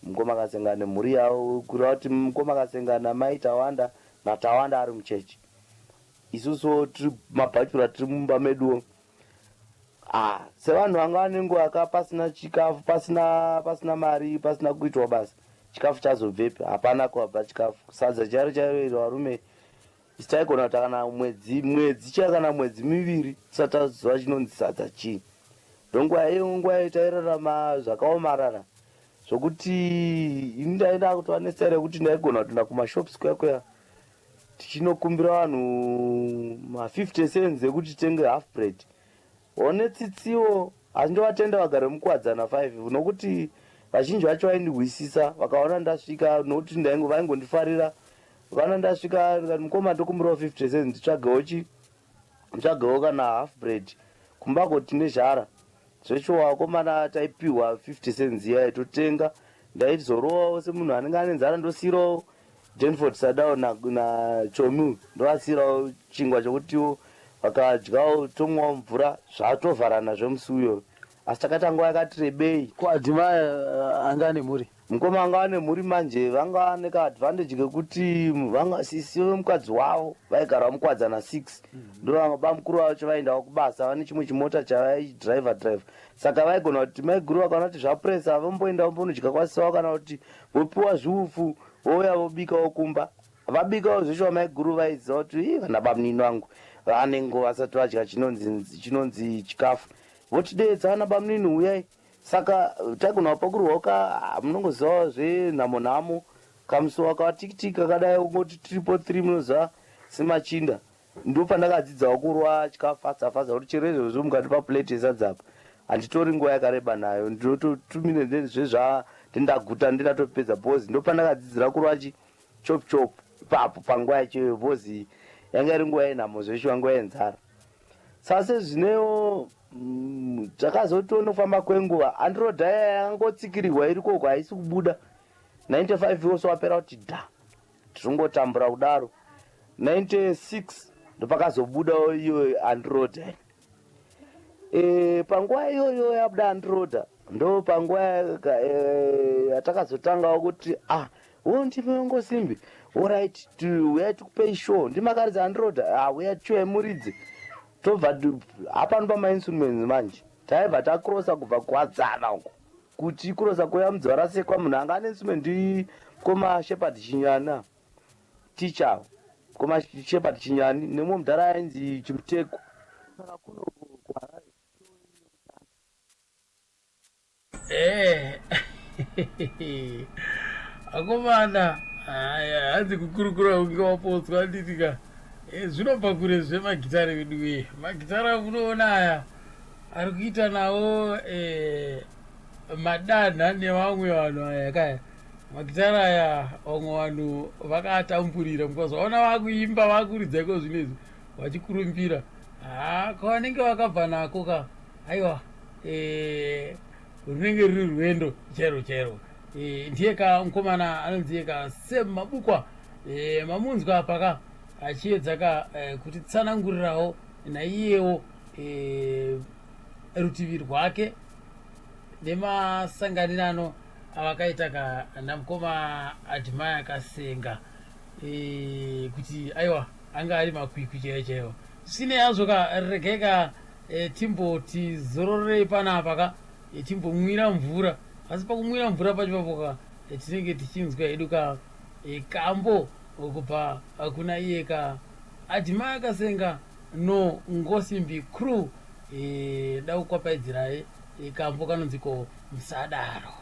Mukoma Kasenga nemhuri yavo, kureva kuti mukoma Kasenga namai Tawanda naTawanda ari muchechi, isusuwo tiri mabhachura tiri mumba meduwo. Ah, sevanhu vanga vane nguva ka pasina chikafu, pasina mari, pasina kuitwa basa, chikafu chazobvepi? Hapana kwabva chikafu. Sadza chairo chairo iro varume, isu taigona kuti kana mwedzi chaiyo kana mwedzi miviri tisati taziva chinonzi sadza chii. Ndonguva iyo, nguva iyo tairarama zvakaomarara zvokuti ini ndaenda kutova nestaira yekuti ndaigona kutoenda kumashops kuya kuya tichinokumbira vanhu ma50 cents ekuti titenge half bread. One tsitsiwo, asi ndovatenda vagari vemuKuwadzana 5 nokuti vazhinji vacho vaindihwisisa vakaona ndasvika, nokuti vaingondifarira. Vakaona ndasvika ndikati, "Mukoma, ndokumbirawo 50 cents nditsvagewo chi nditsvagewo kana half bread kumbako, tine zhara." Zveshuwa vakomana taipiwa 50 cents iya totenga. Ndaizorowawo semunhu anenge ane nzara, ndosiyirawo Denford Sadao naChomi, ndovasiyirawo chingwa chokutiwo vakadyawo, tomwawo mvura, zvatovharana zvemusi uyoyo. Asi takaita nguva yakati rebei. Kuadhimaya anga ane mhuri? Mukoma anga ane mhuri manje vanga vane kaadvantage kekuti vanga sisi vemukadzi wavo vaigara muKwadzana 6, ndo vanga bamukuru vacho vaendawo kubasa, vane chimwe chimota chavaidhiraivha dhiraivha. Saka vaigona kuti maiguru vakaona kuti zvapuresa vomboenda vombonodya kwasisi vavo, kana kuti vopiwa zviupfu vouya vobikawo kumba. Vabikawo zveshuwa maiguru vaiziva kuti ii vana bamunini vangu vane nguva vasati vadya chinonzi chikafu, votideedza, "Vana bamunini, uyai." Saka taigona kupakurwawo ka, munongozivawo zvenhamo nhamo, kamusuwa katikitiki kakadai ungoti tiripo three, munoziva semachinda. Ndo pandakadzidzawo kurwa chikafu fasa fasa, kuti chero izvozvo mukatipa plate yesadza apa handitori nguva yakareba nayo, ndinoto 2 minutes zvezva ndindaguta, ndindatopedza because ndo pandakadzidzira kurwa chi chop chop ipapo panguva yacho iyoyo, because yanga iri nguva yenhamo zveshuwa, nguva yenzara. Saka sezvinewo takazotonofamba kwenguva, andirodha iya yakangotsikirirwa iri koko, haisi kubuda. 95 wose wapera kuti dha, tiringotambura kudaro. 96 ndopakazobudawo iyo andirodha. Panguva iyoyo yabuda andirodha, ndo panguva yatakazotangawo kuti, "Ah, wo ndimi Ngosimbi? Alright, uyai tikupei show. Ndimakaridza andirodha? Ah, uya tichiuya muridzi." Tobva hapano pamainstruments manje, taibva takrosa kubva Kuwadzana uko kuti ikrosa kuuya Mudziva Rasekwa. Munhu anga ane instrument koma Shepard Chinyana, ticha koma Shepard Chinyani, nemumwe mudhara ainzi Chimuteko. Saka kuno kuHarare Akomana, haya hanzi kukurukura kunge wapotswa nditika. Zvinobva kure zvemagitare vedu wee. Magitare munoona aya ari kuita nawo madanha nevamwe vanhu aya kaya. Magitare aya vamwe vanhu vakatamburira, mukazoona vakuimba vakuridza iko zvinezvi vachikurumbira, ha, kwavanenge vakabva nako ka, aiwa, runenge ruri rwendo chairo chairo. Ndiye ka mukomana anonzi ka Sam Mabukwa. Mamunzwa apa ka achiedza ka kutitsanangurirawo naiyewo rutivi rwake nemasanganirano avakaita ka namukoma Admire Kasenga, kuti aiwa anga ari makwikwi chaiyo chaiwo. Zvisinei hazvo ka, regai ka timboti zororei panapa ka, timbomwira mvura. Asi pakumwira mvura pacho papo ka, tinenge tichinzwa hedu ka kambo kubva kuna iye ka Admire Kasenga no Ngosimbi Crew. Da kukwapaidzirai kambo kanonzi ko Musadaro.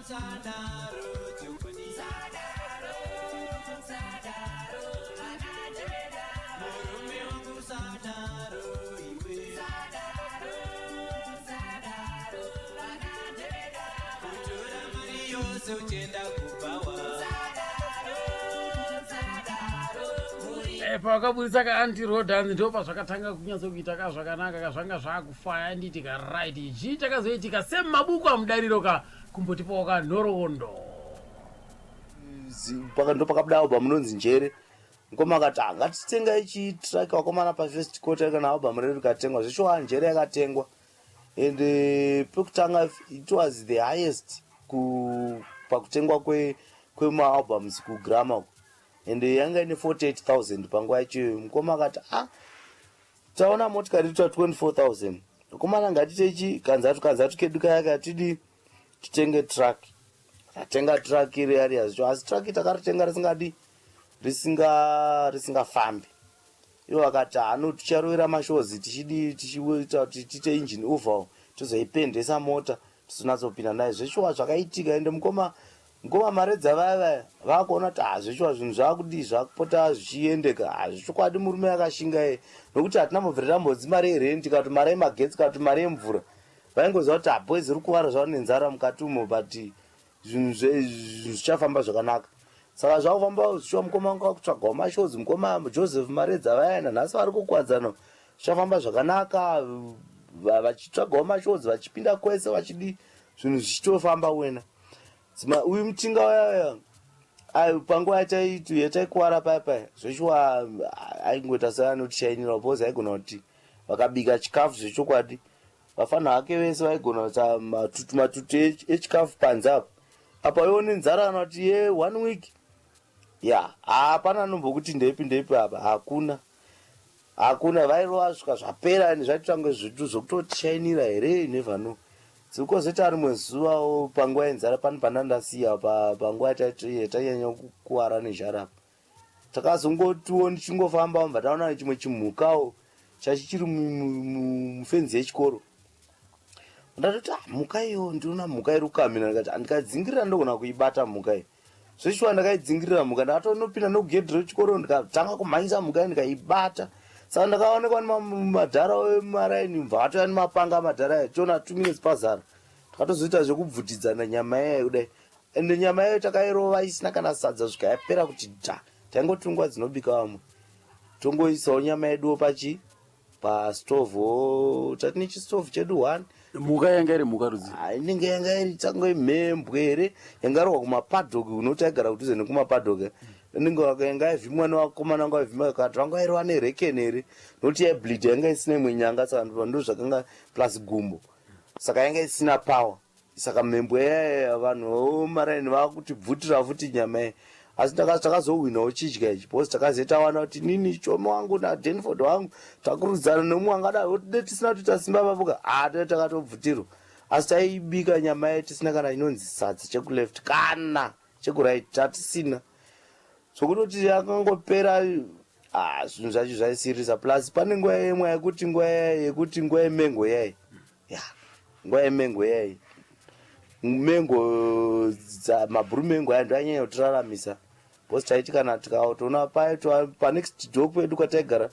Musadaro, chokwadi. Murume wangu musadaro, iwe. Kutora mari yose uchienda kubhawa. Pavakaburitsa kaanti-road hanzi ndo pazvakatanga kunyatsokuita ka zvakanaka ka zvanga zvakufaya nditi ka right. Chii chakazoitika semabuku amudariro ka kumbotipawo ka nhoroondo? Ndo pakabuda album inonzi Njere. Mukoma akati, "Ah, ngatitenga ichi track vakomana pafirst quarter." Kana album redu rikatengwa zveshuwa, Njere yakatengwa and pekutanga it was the highest pakutengwa kwemaalbums kuGramma uku and yanga ine 48,000 panguva yacho iyoyo. Mukoma akati, "Ah, taona motikari ita 24,000, komana, ngatite chi kanzatu kanzatu kedu kaya katidi titenge truck." Tatenga truck iri yari yazvo, asi truck takaritenga risingadi risingafambi. Ivo vakati, "Hano ticharovera mashows tichidi tichiita kuti tiite engine overhaul, tozoipendesa mota, tizonatsopinda nayo." Zveshuwa zvakaitika. Ende mukoma Maredza vaya vaya vakuona kuti, "Ha, zveshuwa zvinhu zvakudii, zvakupota zvichiendeka. Ha, zvechokwadi murume akashinga iye," nokuti hatina mbobvira tambodzi mari yerenti kana kuti mari yemagetsi kana kuti mari yemvura. Vaingoziva kuti boys iri kuvara zvavo nenzara mukati umo, but zvinhu zvichafamba zvakanaka. Saka zvakufamba zvichiwa, mukoma wangu akutsvagawo mashows. Mukoma Joseph Maredza vaya nanhasi vari kukwadzana, zvichafamba zvakanaka, vachitsvagawo mashows, vachipinda kwese, vachidi zvinhu zvichitofamba wena. Uyu mutinga waya panguva yataikuwara paya paya, zveshuwa aingoita seanotishainira because aigona kuti vakabika chikafu zvechokwadi, vafana vake vese vaigona kuita matutu matutu echikafu panze apo apa iwo nenzara kana kuti ye one week ya hapana anombokuti ndepi ndepi apa, hakuna, hakuna. Vairova svika zvapera ende zvaitanga zvitu zvokutotishainira here, you never know. Dzikozoita rimwe zuvawo panguva yenzara pano pandandasiya panguva yatanyanya kukuwara nezhara apa, takazongotiwo ndichingofamba mubva taona chimwe chimhukawo chachi chiri mufenzi yechikoro. Ndatoti, "Ah, mhuka iyo, ndinoona mhuka iri kukamhina." Ndikati, "Ah, ndikadzingirira ndogona kuibata mhuka iyi." Zveshuwa ndakaidzingirira mhuka, ndakatonopinda nokugedhi rechikoro, ndikatanga kumhanyisa mhuka iyi, ndikaibata. Saka ndakaonekwa nemadhara emaraini, mubva vatouya nemapanga madhara aya. Tiona 2 minutes pazara, takatozoita zvekubvutidzana nyama iyaya kudai. Ende nyama iyayo takairova isina kana sadza svika yapera kuti dha. Taingoti nguva dzinobika vamwe tongoisawo nyama yeduwo pachi pastovho, tati nechistovhu chedu one. Mhuka yanga iri mhuka rudzi? Ah, inenge yanga iri tange mhembwe here yangarohwa kumapadhoki unoti aigara kudhuze nekumapadhoki. Inenge yanga yavhimwa nevakomana, vanga vavhima kati vanga vairova nerekeni here, nokuti yaibleed, yanga isina imwe nyanga. Saka ndo zvakanga plus gumbo, saka yanga isina power. Saka mhembwe yaya vanhu vemaraini vakuti bvutira futi nyama iyi. Asi takazohwinawo chidya ichi because takaziva tawana kuti nini chomi wangu naDenford wangu takurudzana nemumwe angadai de tisina kutoita simba papoka ha takatobvutirwa. Asi taibika nyama yayo tisina kana inonzi sadza chekuleft kana chekuright, tatisina zvokutoti yakangopera. Ah, zvinhu zvacho zvaisirisa. Plus pane nguva yemwa yekuti nguva yekuti nguva yemengo yayi ya nguva yemengo yayi, mengo mabhurumengo aya ndo ainyanya kutiraramisa because taiti kana tikatoona panext door pedu kwataigara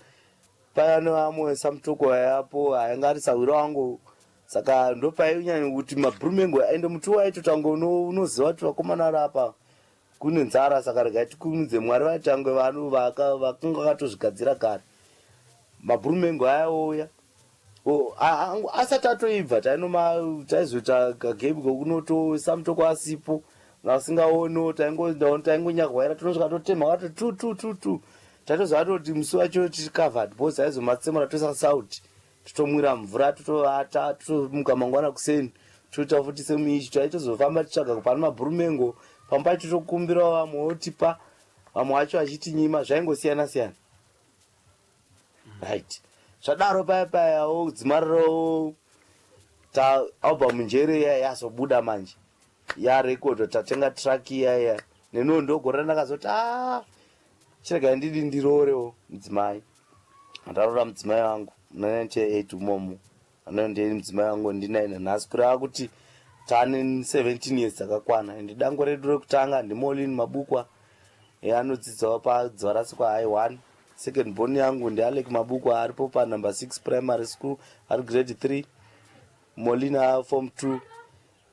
paya nevamwe samutoko ayapo ainga ari sawiro wangu. Saka ndopainyanya kuti mabhurumengo ende muti waitotanga unoziva kuti vakomana vari apa kune nzara, saka regai tikurumidze. Mwari vaitangwe vanhu vakanga vakatozvigadzira kare. Mabhurumengo aya ouya asati atoibva, taizoita kagame kokunotoisa mutoko asipo vasingaoniwo, taingonyahwaira tonosvika totema kato tu tu tu tu. Taitoziva toti musi wacho tiri covered because taizomatsemura toisa sauti, totomwira mvura, totovata, totomuka mangwana kuseni toita futi semuichi. Taitozofamba titsvaga pane mabhurumengo, pamwe pacho totokumbirawo vamwe votipa, vamwe vacho vachitinyima, zvaingosiyana siyana. Right, zvadaro paya payawo dzimarirawo ta album Njere iya yazobuda manje, yarekodwa, tatenga truck iya iya. Neniwo ndogore randakazoti, "A, chiregai ndidi ndiroorewo mudzimai." Ndaroora mudzimai wangu muna 98 umomo. Anondei mudzimai wangu ndinaye nanhasi, kureva kuti Taane 17 years dzakakwana and dango redu rekutanga ndiMolin Mabukwa anodzidzawo paDzivarasekwa High 1. Second born yangu ndiAlec Mabukwa, aripo panumber 6 Primary School, ari grade 3. Molina form 2.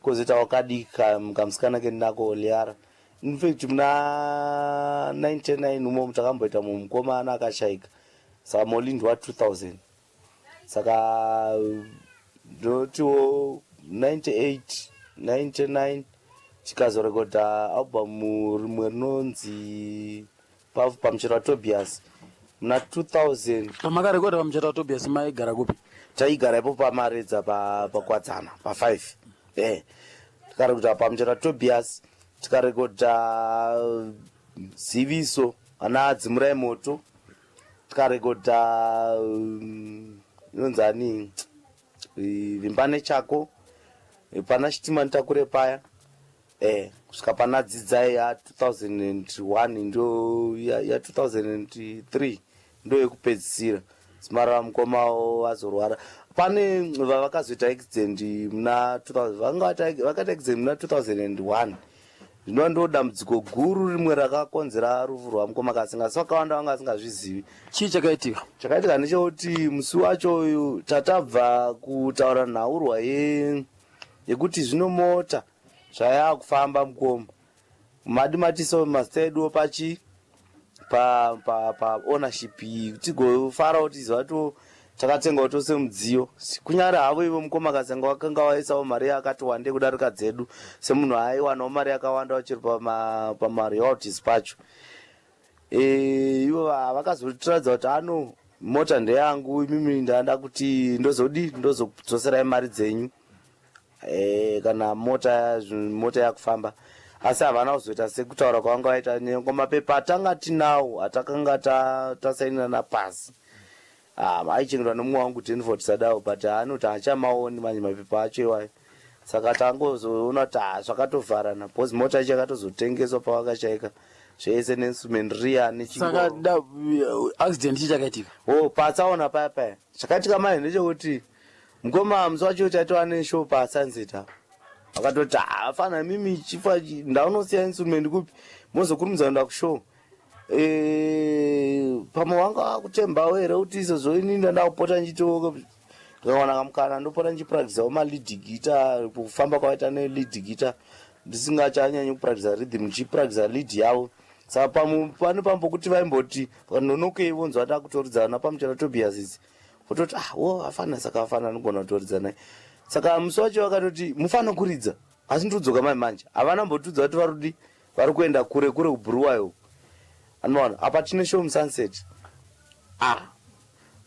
Kozoita wakadiki kamusikana kendinako, Liara. Infact muna 99 umo takamboita mumukomana akashaika, saka Molin ndiwa 2000. Saka ndotiwo 98, 99 tikazorekodha album rimwe rinonzi Pamuchero waTobias muna 2000. Pamakarekodha Pamuchero waTobias maigara kupi? Taigara ipo paMaredza, paKwadzana pa5. Tikarekodha Pamuchero waTobias, tikarekodha Ziviso ana Dzimurai Moto, tikarekodha inonzi ani, Vimbane Chako, pana Chitima Nitakure paya, kusvika pana Dzidzai ya2001, ndo ya2003 ndo yekupedzisira. Zimarava mukomawo vazorwara, pane vavakazoita accident muna 2000, vanga vakaita accident muna 2001, zvinova ndo dambudziko guru rimwe rakakonzera rufu rwamukoma Kasenga, asi vakawanda vanga vasingazvizivi. Chii chakaitika? Chakaitika ndechekuti musi wacho uyu tatabva kutaura nhaurwa yekuti zvino mota zvaya kufamba, mukoma, madi matiso mazita eduwo pachi pa pa pa ownership iyi, tigofarawo tiziva kuti takatengawo tose mudziyo. Kunyari havo ivo mukoma Kasenga wakanga waisawo mari yakati wandei kudarika dzedu, semunhu aiwanawo mari yakawanda chero pamaroyalties pacho. Ivo vakazotiratidza kuti ano mota ndeyangu, imimi ndanda kuti ndozodi ndozodzoserai mari dzenyu kana mota yakufamba, asi havana kuzoita sekutaura kwavanga vaita nyengo. Mapepa atanga tinawo atakanga tasainirana pasi aichengetwa nemumwe wangu Denford Sadao, but anoti haachamaoni manje mapepa acho iwayo. Saka tangozoona kuti zvakatovharana because mota yacho yakatozotengeswa pavakashaika, zvese neinstrument riya. Saka accident chii chakaitika? O, patsaona paya paya, chakaitika manje ndechekuti mukoma musi wacho taitova neshow paSunset apa, vakatoti, "Hafana mimi chifa ndaunosiya instrument kupi, mozokurumidza kuenda kushow." Pamwe vanga vakutembawo here kuti izvozvo ini ndandakupota nchito ndikawana kamukana ndopota nchipractisawo malead guitar, kufamba kwavaita nelead guitar, ndisingachanyanyi kupractisa rhythm, ndichipractisa lead yavo. Saka pamwe pane pambokuti vaimboti nonokei vonzwa takutoridzana Pamuchero Tobias idzi, vototi, "Ah, wo afana." Saka afana anogona kutoridza naye. Saka musi wacho vakatoti mufana kuridza, asi ndikudzoka mai manje havana mbotudza kuti varudi vari kuenda kure kure kuBhuruwayo. Anoona apa tine show muSunset. Ah,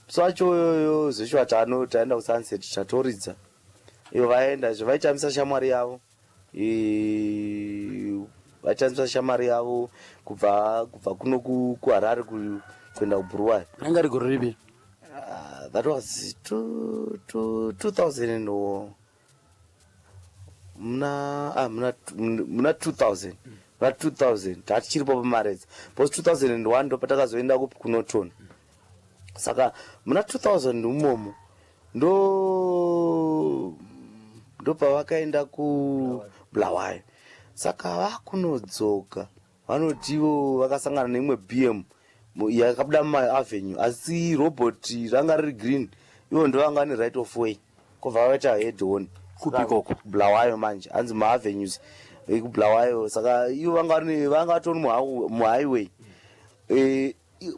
musi wacho yoyo zveshuwa tano taenda kuSunset, tatoridza, ivo vaenda zvo vaitambisa shamwari yavo, vaitambisa shamwari yavo kubva kuno kuHarare kuenda kuBhuruwayo. Ranga rigore ripi? That was 2000 and muna 2000, muna 2000 tatichiripo paMaredza, because 2001 ndo patakazoenda kupi, kuNorton. Saka muna 2000 umomo ndo pavakaenda kuBulawayo. Saka vakunodzoka, vanotivo vakasangana neimwe BM yakabuda mumaavenue, asi robot ranga riri green, ivo ndo vanga ne right of way, kobva vaita head on. Kupi ikoko? Bulawayo manje, hanzi maavenues ekuBulawayo. Saka ivo vanga vatori muhighway.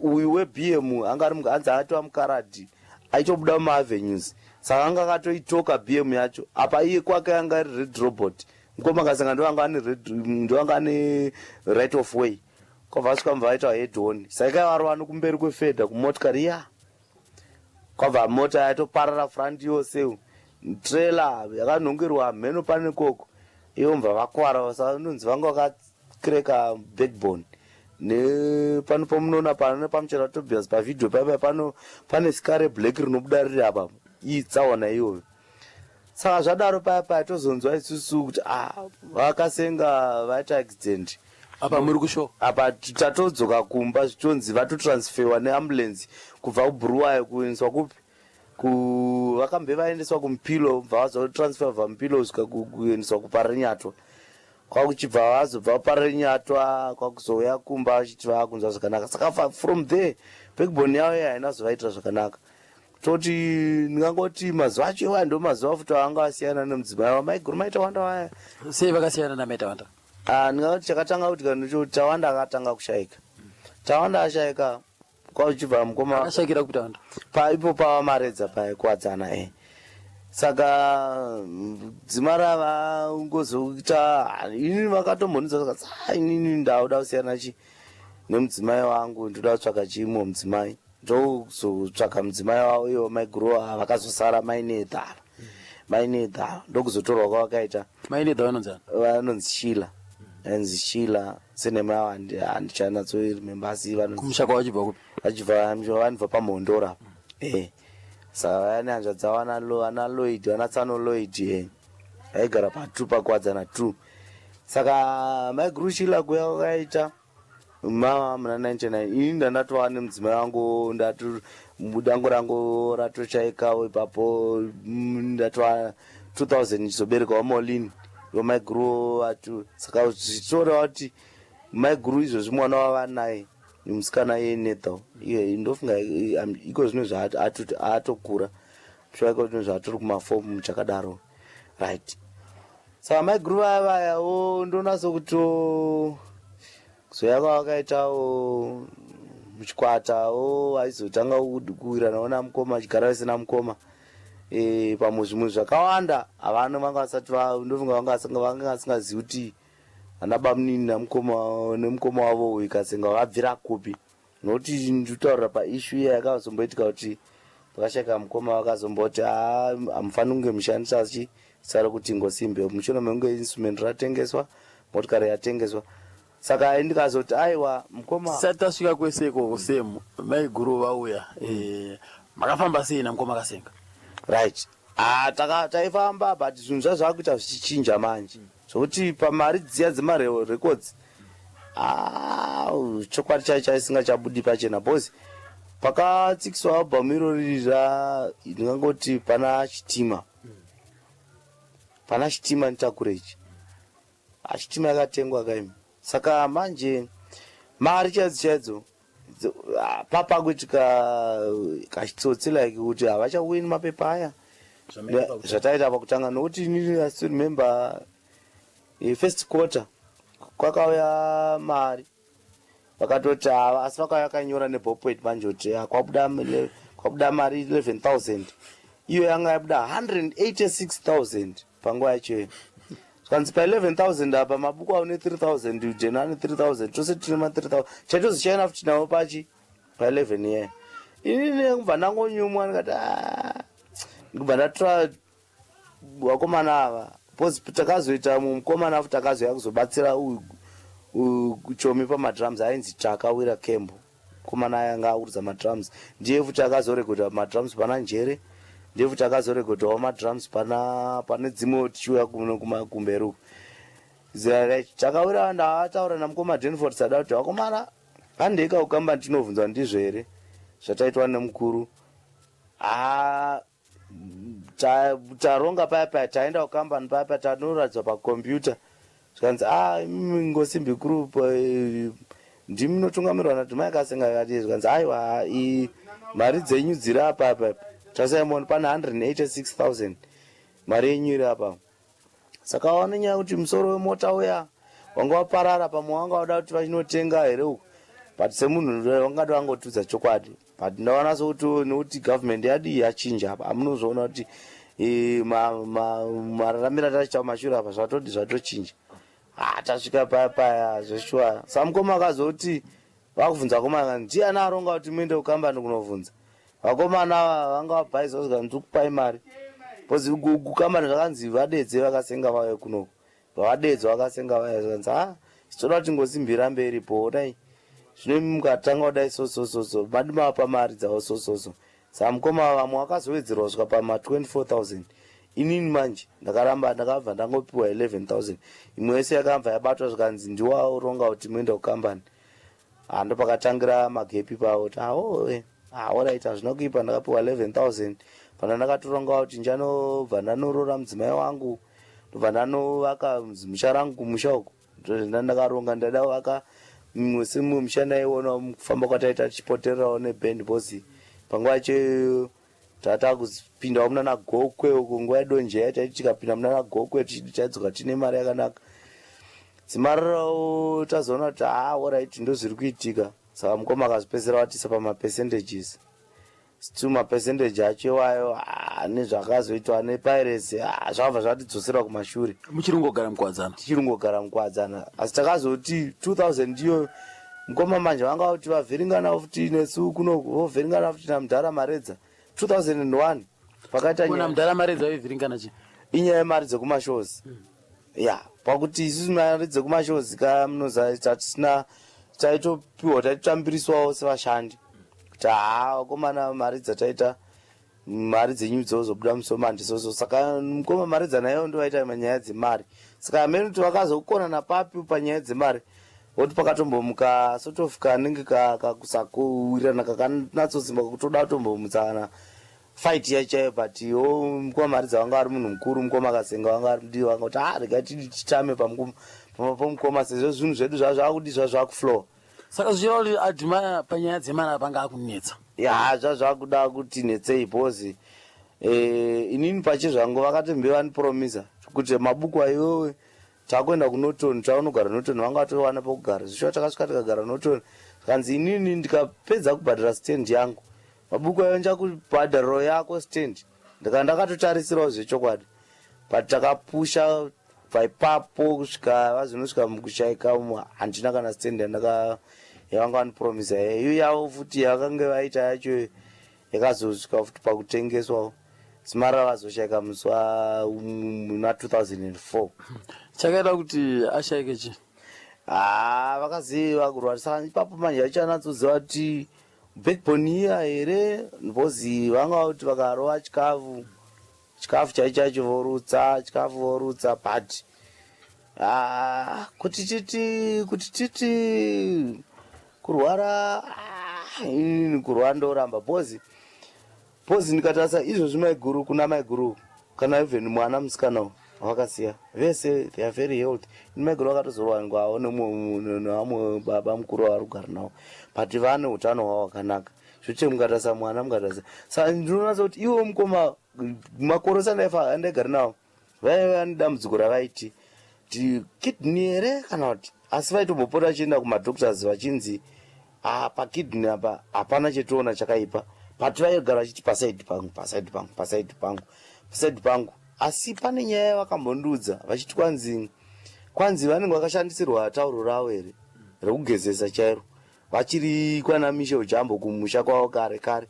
Uyu weBM anga ari hanzi atova mukaradhi, aitobuda mumaavenues, saka anga akatoitoka BM yacho. Apa iye kwake anga ari red robot, mukoma Kasenga ndo anga ane right of way, kwabva asvika mubva vaita head on. Saka ikaivarova nokumberi kwefedha kumotikari iya, kwabva mota yatoparara front yose, trailer yakanhongerwa mheno pane koko, ivo mubva vakwara. Saka inonzi vanga vakakreka backbone nepano pamunoona pano Pamuchero Tobias pavhidhiyo paipa pano pane scar reblack rinobuda riri apa, iyi tsaona iyoyo. Saka zvadaro paya paya tozonzwa isusu kuti ah, vakasenga vaita accident. Apa muri kushow? Apa tatodzoka kumba, zvitonzi vatotransferwa neambulance kubva kuBhuruwayo kuendeswa kupi. Ku vakambe vaendeswa kuMpilo, bva vazotransfer bva Mpilo kusvika kuendeswa kuParirenyatwa. Kwakuchibva vazobva kuParirenyatwa kwakuzouya kumba vachiti vakunzwa zvakanaka. Saka from there backbone yavo iya haina kuzovaitira zvakanaka. Toti ndingangoti mazuva acho iwaya ndo mazuva futi avanga vasiyana nemudzimai wamaiguru maitawanda vaya. Sei vakasiyana namaitawanda? Ah, ndingangoti chakatanga kuti kana Tawanda akatanga kushaika. Tawanda ashaika kwakuchibva mukoma Akashaikira kupi Tawanda? Paipo pavaMaredza paya kuwadzana e. Saka dzimara vangozoita inini vakatombonidza vakati ah, inini ndauda kusiyana chi nemudzimai wangu, ndoda kutsvaka chimwe mudzimai. Ndokuzotsvaka mudzimai wavo ivo maiguru vakazosara mainedha ava. Mainedha ava ndokuzotorwa kwavakaita. Mainedha vanonzi ani? Vanonzi Sheila. Vanonzi Sheila senema yavo handichanatsoremember asi vanonzi Kumusha kwavo vachibva kupi? Vachibva vanobva paMhondoro apa. Eh. Saka vaya nehanzvadzi dzavo ana Lloyd, vana Tsano Lloyd eh. Vaigara pa 2 paKuwadzana 2. Saka maiguru Sheila kuya kwakaita mama muna 99 ini ndandatova nemudzimai wangu, ndatu dango rangu ratochaikawo ipapo, ndatova 2000 ndichizoberekawo Molin ivo maiguru vatu. Saka zvichitoreva kuti maiguru izvozvi mwana wavanaye musikana iye Nethel iye ndofunga iko zvino zvaatokura shuwa, iko zvino zvatori kumafomu chakadaro, right? Saka maiguru vaya vayawo ndonatso kuto kuzoya kwavakaitawo muchikwatawo vaizotanga kuwiranawo namukoma, achigara vese namukoma. Pamwe zvimwe zvakawanda havana vanga vasati ndofunga vanga vasingazivi kuti vana bamunini namukoma nemukoma wavo uyu Kasenga vabvira kupi, nokuti ndikutaurira paissue iya yakazomboitika kuti pakashaika mukoma, vakazomboti hamufaniri kunge mushandisa chi zita rekuti Ngosimbe mushure mekunge instrument ratengeswa, motikari yatengeswa. Saka ndikazoti aiwa mukoma. Tisati tasvika kwese ikoko, semu maiguru vauya, makafamba sei namukoma Kasenga? Right, ah, taifamba but zvinhu zvazvakuita zvichichinja manje zvokuti pamari dziya dzemarecords, ah, chokwadi chaicho chaisingachabudi pachena because pakatsikiswa album irori ra ndingangoti pana Chitima, pana Chitima Nitakurechi. Chitima yakatengwa kaimi. Saka manje mari chaidzo chaidzo papakuitika kachitsotsi like kuti havachawini mapepa aya zvataita pakutanga, nokuti inini I still remember first quarter kwakauya mari, vakatoti hava, asi vakauya vakanyora neballpoint manje kuti kwabuda mari 11,000, iyo yanga yabuda 186,000 panguva yacho iyo. Zvikanzi pa 11,000 apa mabuku aune 3000, Ujena ane 3000, tose tine ma 3000, chaitozochaina futi navo pachi pa 11 iyeyo. Inini kubva ndangonyumwa ndikati, "Ah." Ndikubva ndatora vakomana ava because takazoita mumwe mukomana futi akazoya kuzobatsira uyu chomi pamadrums, ainzi Takawira Kembo. Mukomana aya anga akuridza madrums, ndiye futi akazorekodha madrums pana Njere, ndiye futi akazorekodhawo madrums pana pane dzimwe tichiuya kuno kumberi uku. Takawira ndataura namukoma Denford Sada kuti vakomana handei kukamba tinovhunzwa ndizvo here zvataitwa nemukuru. Ah, taronga paya paya, taenda kukambani paya paya, tanoratidzwa pakombiyuta, zvikanzi a imimi Ngosimbi Group ndimi munotungamirwa naDhumai Kasenga kati. Zvikanzi aiwa, mari dzenyu dziri apa apa, tasaimoni pane 186,000, mari yenyu iri apa. Saka waona nyaya yekuti musoro wemota uya wanga waparara, pamwe wanga wada kuti vachinotenga here uku, but semunhu wangada vangotudza chokwadi. But ndaona sokuti nekuti government yadii yachinja apa, hamunozoona kuti mararamiro atachiita kumashure apa zvatodi zvatochinja. Ah, tasvika paya paya zveshuwa samukoma akazoti vakubvunza vakomana, ndiani aronga kuti muende kukambani kunovhunza? Vakomana ava vanga vabhaizwa, zvikanzi tiri kupai mari because kukambani zvakanzi vadedze vakasenga vauye kunoku. Vavadedzwa vakasenga vaya, zvikanzi ha toda kuti Ngosimbi irambe iripo, dai zvino imi mukatanga kudai so so so so, madi mavapa mari dzavo so so so. Saka mukoma vamwe vakazowedzerwa kusvika pama 24,000. Inini manje ndakaramba, ndakabva ndangopiwa 11,000. Imwe yese yakabva yabatwa, zvikanzi ndiwaronga kuti muenda kukambani. Hando pakatangira magepi pavo kuti awo. Ah, alright, hazvina kuipa, ndakapiwa 11,000. Pana ndakatoronga kuti ndichanobva ndanoroora mudzimai wangu, ndobva ndanovaka musha rangu kumusha uku. Ndandakaronga ndada kuvaka mumwe semumwe musha ndaiona mukufamba kwataita tichipotererawo neband, because panguva yacho iyoyo tatakupindawo munana Gokwe uko, nguva yedonje yaitaiti tikapinda munana Gokwe taidzoka tine mari yakanaka. Dzimarirawo tazoona kuti haa, alright, ndozviri kuitika. Saka mukoma akazopedzisira vatisa pamapercentages. Still mapercentage acho iwayo, ah, nezvakazoitwa nepiracy, ah, zvakabva zvatidzosera kumashure. Muchiri kungogara muKuwadzana? Tichiri kungogara muKuwadzana, asi takazoti 2000 iyoyo mukoma manje vanga kuti vavhiringana futi nesu kunoku, vovhiringana futi namudhara Maredza 2001 pakaita Kona mudhara Maredza vaivhiringana chi? Inyaya yemari dzekumashows. Ya, pakuti isusu mari dzekumashows ka, munoziva, tatisina, taitopiwa, taitotambiriswawo sevashandi kuti haa, vakomana, mari dzataita, mari dzenyu dzozobuda musomandi soso. Saka mukoma Maredza naivo ndovaita manyaya dzemari. Saka hamene kuti vakazokonana papi panyaya dzemari, voti pakatombomuka sort of kanenge kakusakuwirirana kakanatsosimba kutoda kutombomutsana fight yacho. But iwo mukoma Maridza vanga vari munhu mukuru, mukoma Kasenga vanga vari mudiwa, vanga kuti, ah, regai tidi titame pamukoma sezvo zvinhu zvedu zvazvakudi zvazvakuflow. Saka zvichireva kuti Admire panyaya dzemari apanga akunetsa? Ya, zvazvakuda kuti netsei, because inini pachezvangu vakatombe vandipromisa kuti mabuku aiwewe takuenda kuNorton, taunogara Norton, vanga vatowana pokugara. Zvishuwa takasvika tikagara Norton, zvikanzi inini ndikapedza kubhadhara stand yangu, mabuku ayo ndichakubhadhariro yako stand. Ndika ndakatotarisirawo zvechokwadi, but takapusha kubva ipapo kusvika vazonosvika mukushaika umu, handina kana stand yandaka yavanga vandipromisa. Iyo yavo futi yavakange vaita yacho yakazosvika futi pakutengeswawo. Simara vazoshaika musi wa muna 2004. Chakaita kuti ashaike chi? Ha, vakaziva kurwara. Saka ipapo manje vachanatsoziva kuti backbone iya here, because vanga kuti vakarova chikafu, chikafu chai chaicho vorutsa chikafu, vorutsa, but ah, kuti titi kurwara, ah, inini kurwara ndoramba, because ndikatarisa izvozvi maiguru, kuna maiguru kana even mwana musikana uyu vakasiya vese, they are very healthy. Ini maiguru vakatozorwangwawo nevamwe baba mukuru vavari kugara navo, but vane utano hwavo hwakanaka zvoche. Mukatarisa mwana, mukatarisa, saka ndinonatsa kuti ivo mukoma makore sandaifa andaigara navo vaiva vane dambudziko ravaiti ti kidney here kana kuti, asi vaitombopota vachienda kumadoctors vachinzi, ah, pakidney apa hapana chetoona chakaipa, but vaigara vachiti paside pangu, paside pangu, paside pangu, paside pangu. Asi pane nyaya yavakambondiudza vachiti kwanzi vanenge vakashandisirwa tauro ravo here rekugezesa chairo vachiri kwana Michel Jambo kumusha kwavo kare kare,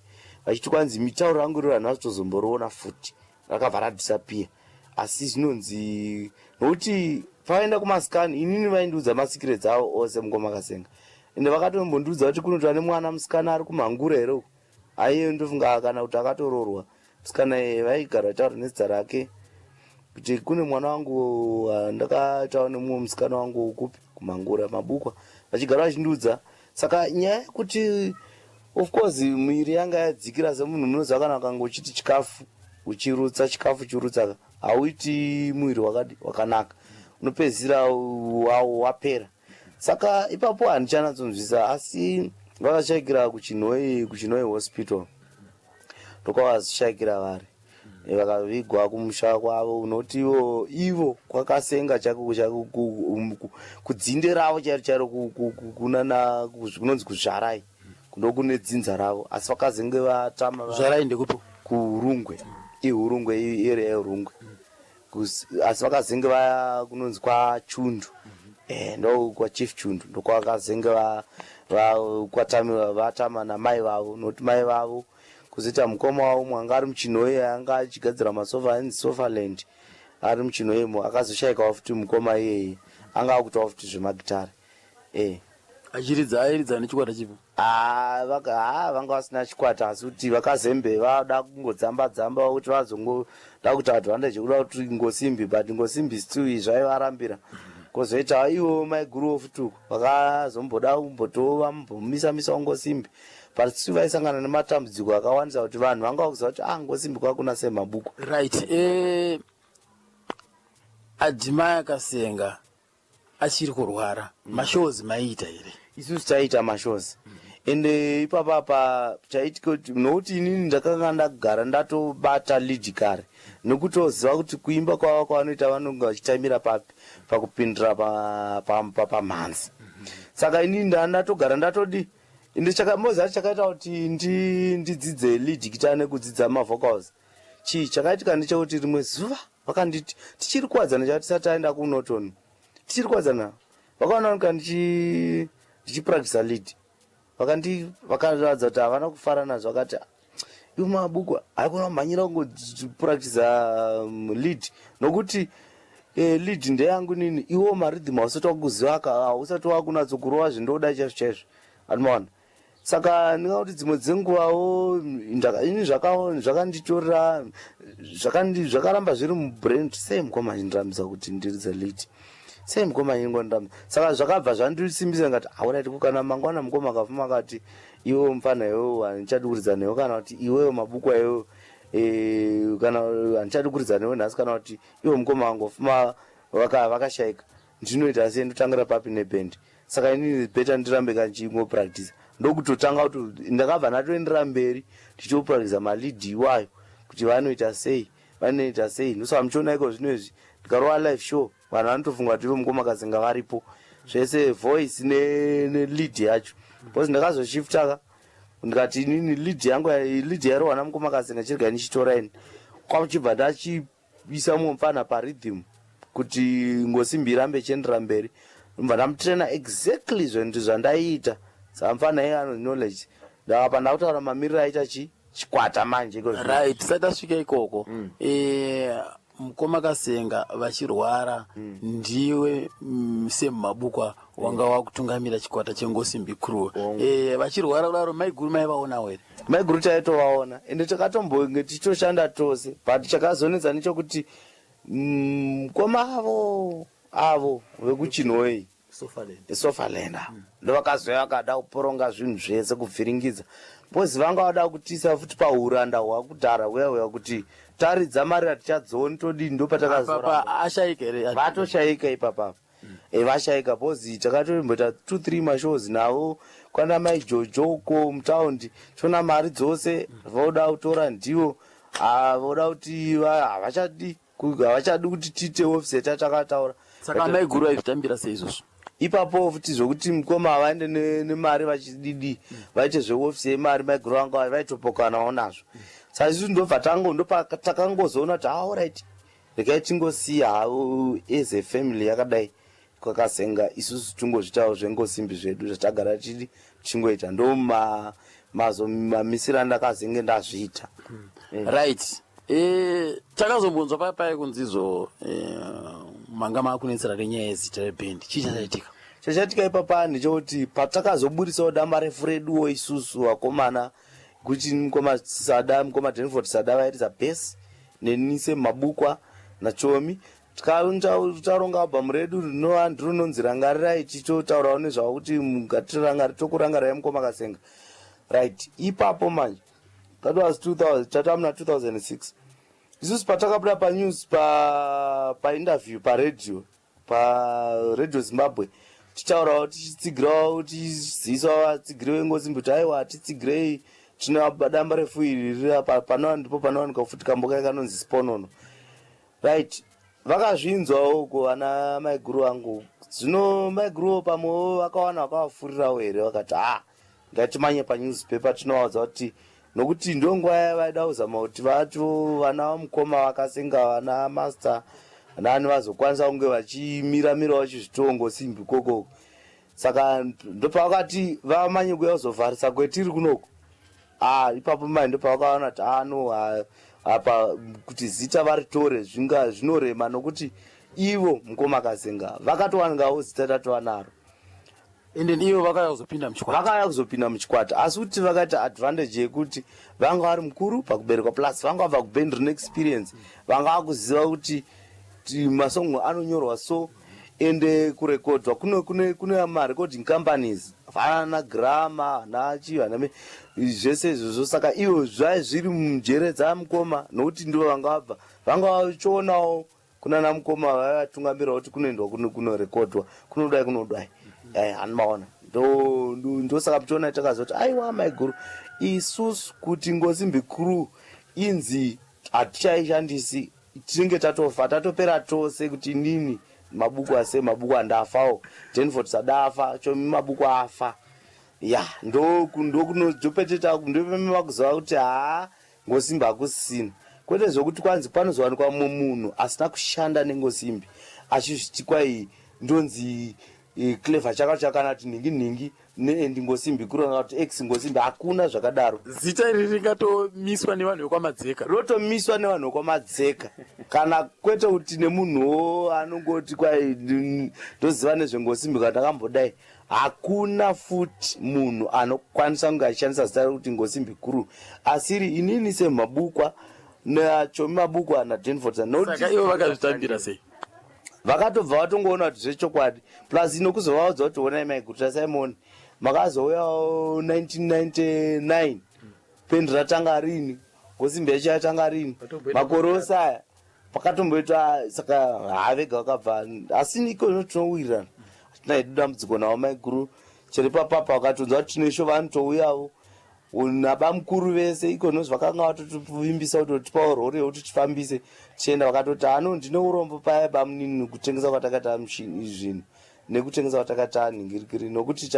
vachiti kwanzi mitauro rangu iro vanhu vazitozomboriona futi, rakabva radisappear. Asi zvinonzi nokuti pavaenda kumascan, inini vaindiudza masecrets avo ose mukoma Kasenga, ende vakatombondiudza kuti kunotova nemwana musikana ari kumhangura here uku, aiye ndofunga kana kuti akatororwa musikana iyeye, vaigara vachitaura nezita rake kuti kune mwana wangu ndakataura nemumwe musikana wangu kupi, kumhangura mabukwa, vachigara vachindiudza. Saka nyaya yekuti of course miviri yanga yadzikira semunhu, munoziva kana ukanga uchiti chikafu uchirutsa, chikafu uchirutsa, hauiti muviri wakadi wakanaka, unopedzisira wapera. Saka ipapo handichanatsonzwisa, asi vakashaikira kuChinhoyi, kuChinhoyi Hospital ndokwavazoshaikira vari. Vakavigwa kumusha kwavo, unoti ivo kwakasenga chako chako kudzinde ravo chairo chairo, kunana kunonzi kuzvarai, ndokune dzinza ravo, asi vakazenge vatama. Zvarai ndekupi? Kuurungwe, ihurungwe, area yeUrungwe. Asi vakazenge vaya kunonzi kwaChundu, ndo kwaChief Chundu, ndokwakazenge vatama namai vavo, nokuti mai vavo, kuzoita mukoma wavo umwe anga ari muChinhoyi, anga achigadzira masofa ainzi Sofaland, ari muChinhoyimo, akazoshayikawo futi mukoma iyeye, anga akuitawo futi zvemagitare. Achiridza, airidza nechikwata chipi? Ah, vanga vasina chikwata, asi kuti vakazembe vada kungodzamba dzamba kuti vazongoda kuita advantage yekuda kuti ngosimbi, but ngosimbi still zvaivarambira. Kwozoita ivo maiguruwo futi uko vakazomboda kumbotova mbomisa misawo ngosimbi. But still vaisangana nematambudziko akawandisa kuti vanhu vanga vakuziva kuti ah, Ngosimbi kwakuna Semabukwa. Right, Admire Kasenga achiri kurwara, mashows maiita here? Isusu taiita mashows, ende ipapapa chaitika kuti nokuti inini ndakanga ndagara ndatobata lead kare, nekutoziva kuti kuimba kwava kwavanoita, vanonge vachitamira papi pakupindira pamhanzi. Saka inini ndatogara ndatodi, ende moziva chakaita kuti ndidzidze lead guitar nekudzidza mavocals, chii chakaitika ndechekuti rimwe zuva vakanditi, tichiri kuwadzana chati tisati taenda kuNorton, tichiri kuwadzana, vakaona ndichipractisa lead, vakaratidza kuti havana kufara nazvo. Vakati, "Iwe Mabukwa, haikona kumhanyira kungopractisa lead, nokuti lead ndeyangu nini. Iwo marhythm hausati wakuziva, hausati wakunatsokurova zvindoda chaizvo chaizvo." Anomaona, saka ndingakuti dzimwe dzenguvawo ini zvakanditorera, zvakaramba zviri mubrain, sei mukoma achindirambisa kuti ndiridze lead, sei mukoma achingondirambisa? Saka zvakabva zvandisimbisa, ngati alright, kana mangwana mukoma akafuma akati, "Iwewo mufana iwewo, handichadi kuridza newe," kana kuti, "Iwewo Mabukwa iwewo, kana handichadi kuridza newe nhasi," kana kuti iwe mukoma wangofuma vakashayika, ndinoita sei? Ndotangira papi nebhendi? Saka inini better ndirambe kandichingopractisa. Ndokutotanga kuti ndakabva ndatoendera mberi ndichitopractisa malead iwayo, kuti vanoita sei, vanoita sei. Ndosaka muchiona iko zvino izvi ndikarova live show, vanhu vanotofunga kuti ivo mukoma Kasenga varipo, zvese voice nelead yacho, because ndakazoshiftaka, ndikati inini lead yangu, lead yairohwa namukoma Kasenga, chirega ndichitora ini, kwakuchibva ndachiisa mumwe mufana parhythm kuti Ngosimbi irambe ichiendera mberi. Ndobva ndamutraina exactly zvinhu zvandaiita. Saka mufana iye ano knowledge. Ndakapa ndakutaura mamiriro aita chikwata manje iko zvino. Right, tisati tasvika ikoko, mukoma Kasenga vachirwara, ndiwe Semabukwa wanga wakutungamira chikwata cheNgosimbi Crew. Vachirwara kudaro, maiguru maivaonawo here? Maiguru taitovaona, ende takatombonge tichitoshanda tose, but chakazonetsa nechekuti mukoma avo vekuChinhoyi, Sofaland, ndo vakazouya vakada kuporonga zvinhu zvese, kubviringidza, because vanga vada kutiisa futi pauranda hwakudhara huya huya, kuti taridza mari hatichadzoni, todini? Ndo patakazora. Papa ashaika here? Vatoshayika ipapapa. Vashayika, because takatomboita two three mashows navo kwana mai Jojo uko mutaundi, tona mari dzose voda kutora ndivo. Ah, voda kuti havachadi kuti tiite offset yatakataura. Saka maiguru vaizvitambira sei izvozvo? Ipapo futi zvokuti mukoma vaende nemari vachididi, vaite zveofisi yemari, maiguru vanga vaitopokanawo nazvo. Saka isusu ndobva takangozoona kuti alright, regai tingosiya havo as a family yakadai kwakasenga, isusu tingozvitawo zvengosimbi zvedu zvatagara tidi tichingoita. Ndo mazomamisiro andakazenge ndazviita. Right, takazombonzwa paya paya kunzizo manga maakunetsera nenyaya yezita rebhendi. Chii chachaitika? Chachatika ipapa ndechekuti patakazoburisawo damba refu reduwo isusu vakomana, kuti mukoma Sada, mukoma Denford Sada vairidza bass, neni Semabukwa naChomi, taronga album redu rinova ndirinonzi Rangarirai, tichitotaurawo nezvavo kuti ngatirangari, tokurangarirai mukoma Kasenga. Right, ipapo manje that was 2000, tata muna 2006. Isusu patakabuda panews, painterview paradio, paRadio Zimbabwe, tichitaurawo, tichitsigirawo, tichizivisawo vatsigiri vengosimbi kuti aiwa, titsigirei, tine damba refu iri riri apa, panova ndipo panowanikwa futi kambo kai kanonzi Sponono. Right, vakazvinzwawo uko vana maiguru vangu. Zvino maiguruwo pamwewo vakawana vakavafurirawo here, vakati, "Ha, ngatimanye panewspaper tinovaudza kuti," nokuti ndonguva yavaida kuzama kuti vatiwo vana vamukoma vakasenga, vana master nani, vazokwanisa kunge vachimiramirawo chizvitongo simbi ikokoko. Saka ndopavakati vamanye kuuya kuzovharisa kwetiri kunoko. Ah, ipapo mai ndopavakaona kuti ah, no, ah, apa kuti zita varitore zvinga zvinorema, nokuti ivo mukoma Kasenga vakatowanikawo zita tatova naro. Ende ivo vakauya kuzopinda muchikwata. Vakauya kuzopinda muchikwata, asi kuti vakaita advantage yekuti vanga vari mukuru pakuberekwa, plus vanga vabva kuband rine experience, vanga vakuziva kuti masongo anonyorwa so, ende kurekodwa kune marecording companies. Vana grama nachi vana zvese izvozvo saka ivo zvai zviri munjere dzamukoma nokuti ndivo vanga vabva vanga vachionawo kunana mukoma vaivatungamira kuti kunoendwa kunorekodwa kunodai kunodai eh, hani maona ndosaka muchiona takazoti aiwa maiguru isusu kuti ngosimbi crew inzi hatichaishandisi tinenge tatofa tatopera tose kuti inini mabuku ase mabuku andafawo denford sadafa chomi mabuku afa ya ndokunodopeteta ndopemakuziva kuti haa ngosimbi hakusisina kwete zvokuti kwanzi panozowanikwa mumwe munhu asina kushanda nengosimbi achizviti kwai ndonzi eh, clever chaka chakana kuti nhingi nhingi neend ngosimbi kureva kuti ex ngosimbi hakuna zvakadaro. Zita iri ringatomiswa nevanhu vekwamadzeka. Rotomiswa nevanhu vekwamadzeka kana kwete kuti nemunhuwo anongoti kwai ndoziva nezvengosimbi kana ndakambodai hakuna futi munhu anokwanisa kunge achishandisa zita rekuti ngosimbi guru asiri inini semabukwa nachomi mabukwa nadenford saka ivo vakazvitambira sei vakatobva vatongoona kuti zvechokwadi plus nokuzovaudza kuti honai maiguru tasimon makazouyawo 1999 pendi ratanga rini ngosimbi yacho yatanga rini makore ose aya pakatomboitwa saka havega vakabva asi iko zvino tinowirirana hatina hedu dambudziko navo maiguru chero ipapapa vakatonzwa kuti tine sho vanotouyawo nabamukuru vese ikonozi vakanga vatotivimbisa kuti tipawo rori yekuti tifambise tichienda vakatoti ano ndine urombo paya bamunini kutengesa kwatakaita zvinhu nekutengesa kwatakaita nhingirikiri nokuti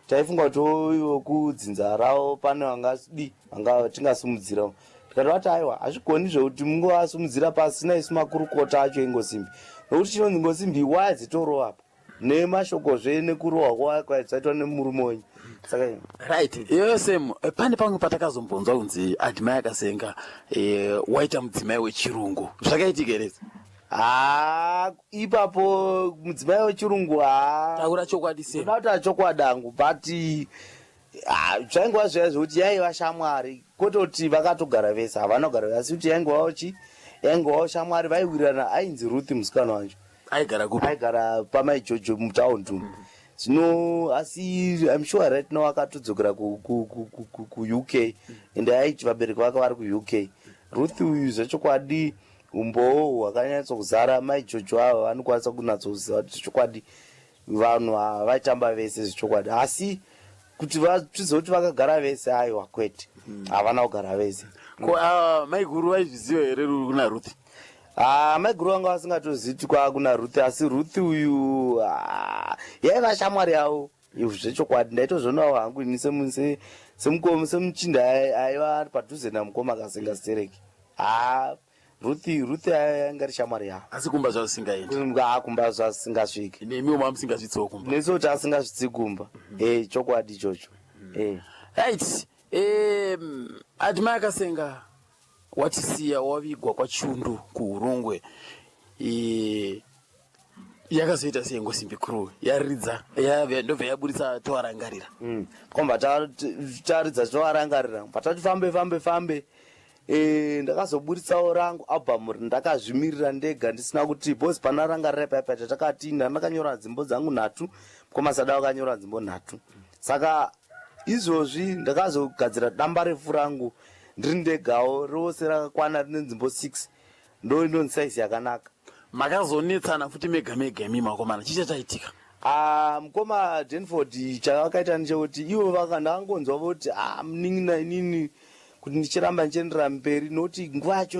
taifunga kuti ivo kudzinza ravo pane vangadii vanga tingasumudzirawo tikati vati aiwa hazvigoni zvekuti mungovasumudzira pasina isu makurukota acho engosimbi nokuti chinonzi ngosimbi waya dzitorova apa nemashokozve nekurohwa kwaitwa nemurume wenyu saka right iyoyo same eh, pane pamwe patakazombonzwa kunzi admire akasenga eh, waita mudzimai wechirungu zvakaitika here haa ipapo mudzimai wechirungu haa taura chokwadi se ndoda kuti chokwadi hangu but zvaingova zviya zvekuti yaiva shamwari kwete kuti vakatogara vese havana kugara vese asi kuti yaingovawo chi yaingovawo shamwari vaiwirirana ainzi Ruth musikana wacho aigara kupi aigara pamaijojo mutaundi umu zvino asi im sure right now akatodzokera kuUK and aiti vabereki vake vari kuUK Ruth uyu zvechokwadi umbowo hwakanyatso kuzara maijojo ava vanokwanisa kunatsoziva kuti zvechokwadi vanhu ava vaitamba vese zvechokwadi asi kuti tizive kuti vakagara vese aiwa kwete havana kugara vese ko ah, maiguru vaizviziva here ruri kuna Ruth Ah, maiguru vanga vasingatozivi kuti kwaa Ruth asi Ruth uyu ah, yaiva shamwari yavo zvechokwadi ndaitozvionawo hangu ini semuchinda aiva ari padhuze namukoma akasenga stereki ha Ruth Ruth ainga ri shamwari yavo asi kumba zvazvisingaendi ha kumba zvasingasviki nemiwo mamusingasvitsiwo kumba nesu kuti asingasvitsi kumba e chokwadi ichocho e right Admire Kasenga watisiya wavigwa kwachundu kuHurungwe e, yakazoita sei Ngosimbi Crew yaridza ndobva yaburitsa tovarangarira kwamba taridza tovarangarira patati fambe fambe fambe e, ndakazoburitsawo rangu album ndakazvimirira ndega ndisina kuti because pana rangarira paya tatakati ndakanyora dzimbo dzangu nhatu mukomasada vakanyora dzimbo nhatu saka izvozvi ndakazogadzira damba refu rangu ndiri ndegawo rose rakakwana rine nzimbo 6 ndo inonzi saizi yakanaka makazonetsana futi mega mega imi makomana chii chachaitika Ah, mukoma Denford chavakaita ndechekuti ivo ndakangonzwa voti ah, munin'ina inini kuti ndichiramba ndichiendera mberi nokuti nguva yacho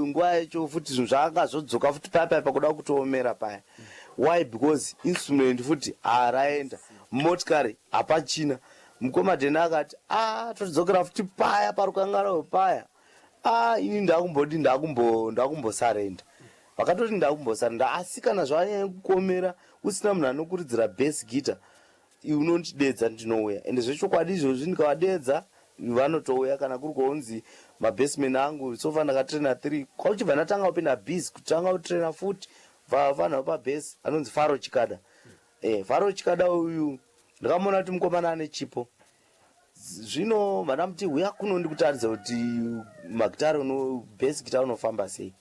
nguva yacho futi zvinhu zvakazodzoka futi paya paya pakuda kutoomera paya why because instrument futi haraenda motikari hapachina mukoma Dena akati a todzokera futi paya parukangaro paya a ini ndakumbodi ndakumbosarenda vakatoti ndakumbosarenda asi kana zvanyanya kukomera usina munhu anokuridzira bass guitar unondidedza ndinouya ende zvechokwadi izvozvi ndikavadedza vanotouya kana kuri kuonzi mabassman angu so far ndakatraina 3 kwauchibva ndatanga kupinda busy kutanga kutraina futi vanhu vapabhesi anonzi Faro Chikada e, Faro Chikada uyu ndakamuona kuti mukomana ane chipo zvino vandamuti uya kuno ndikutaridza kuti magitari bass guitar unofamba sei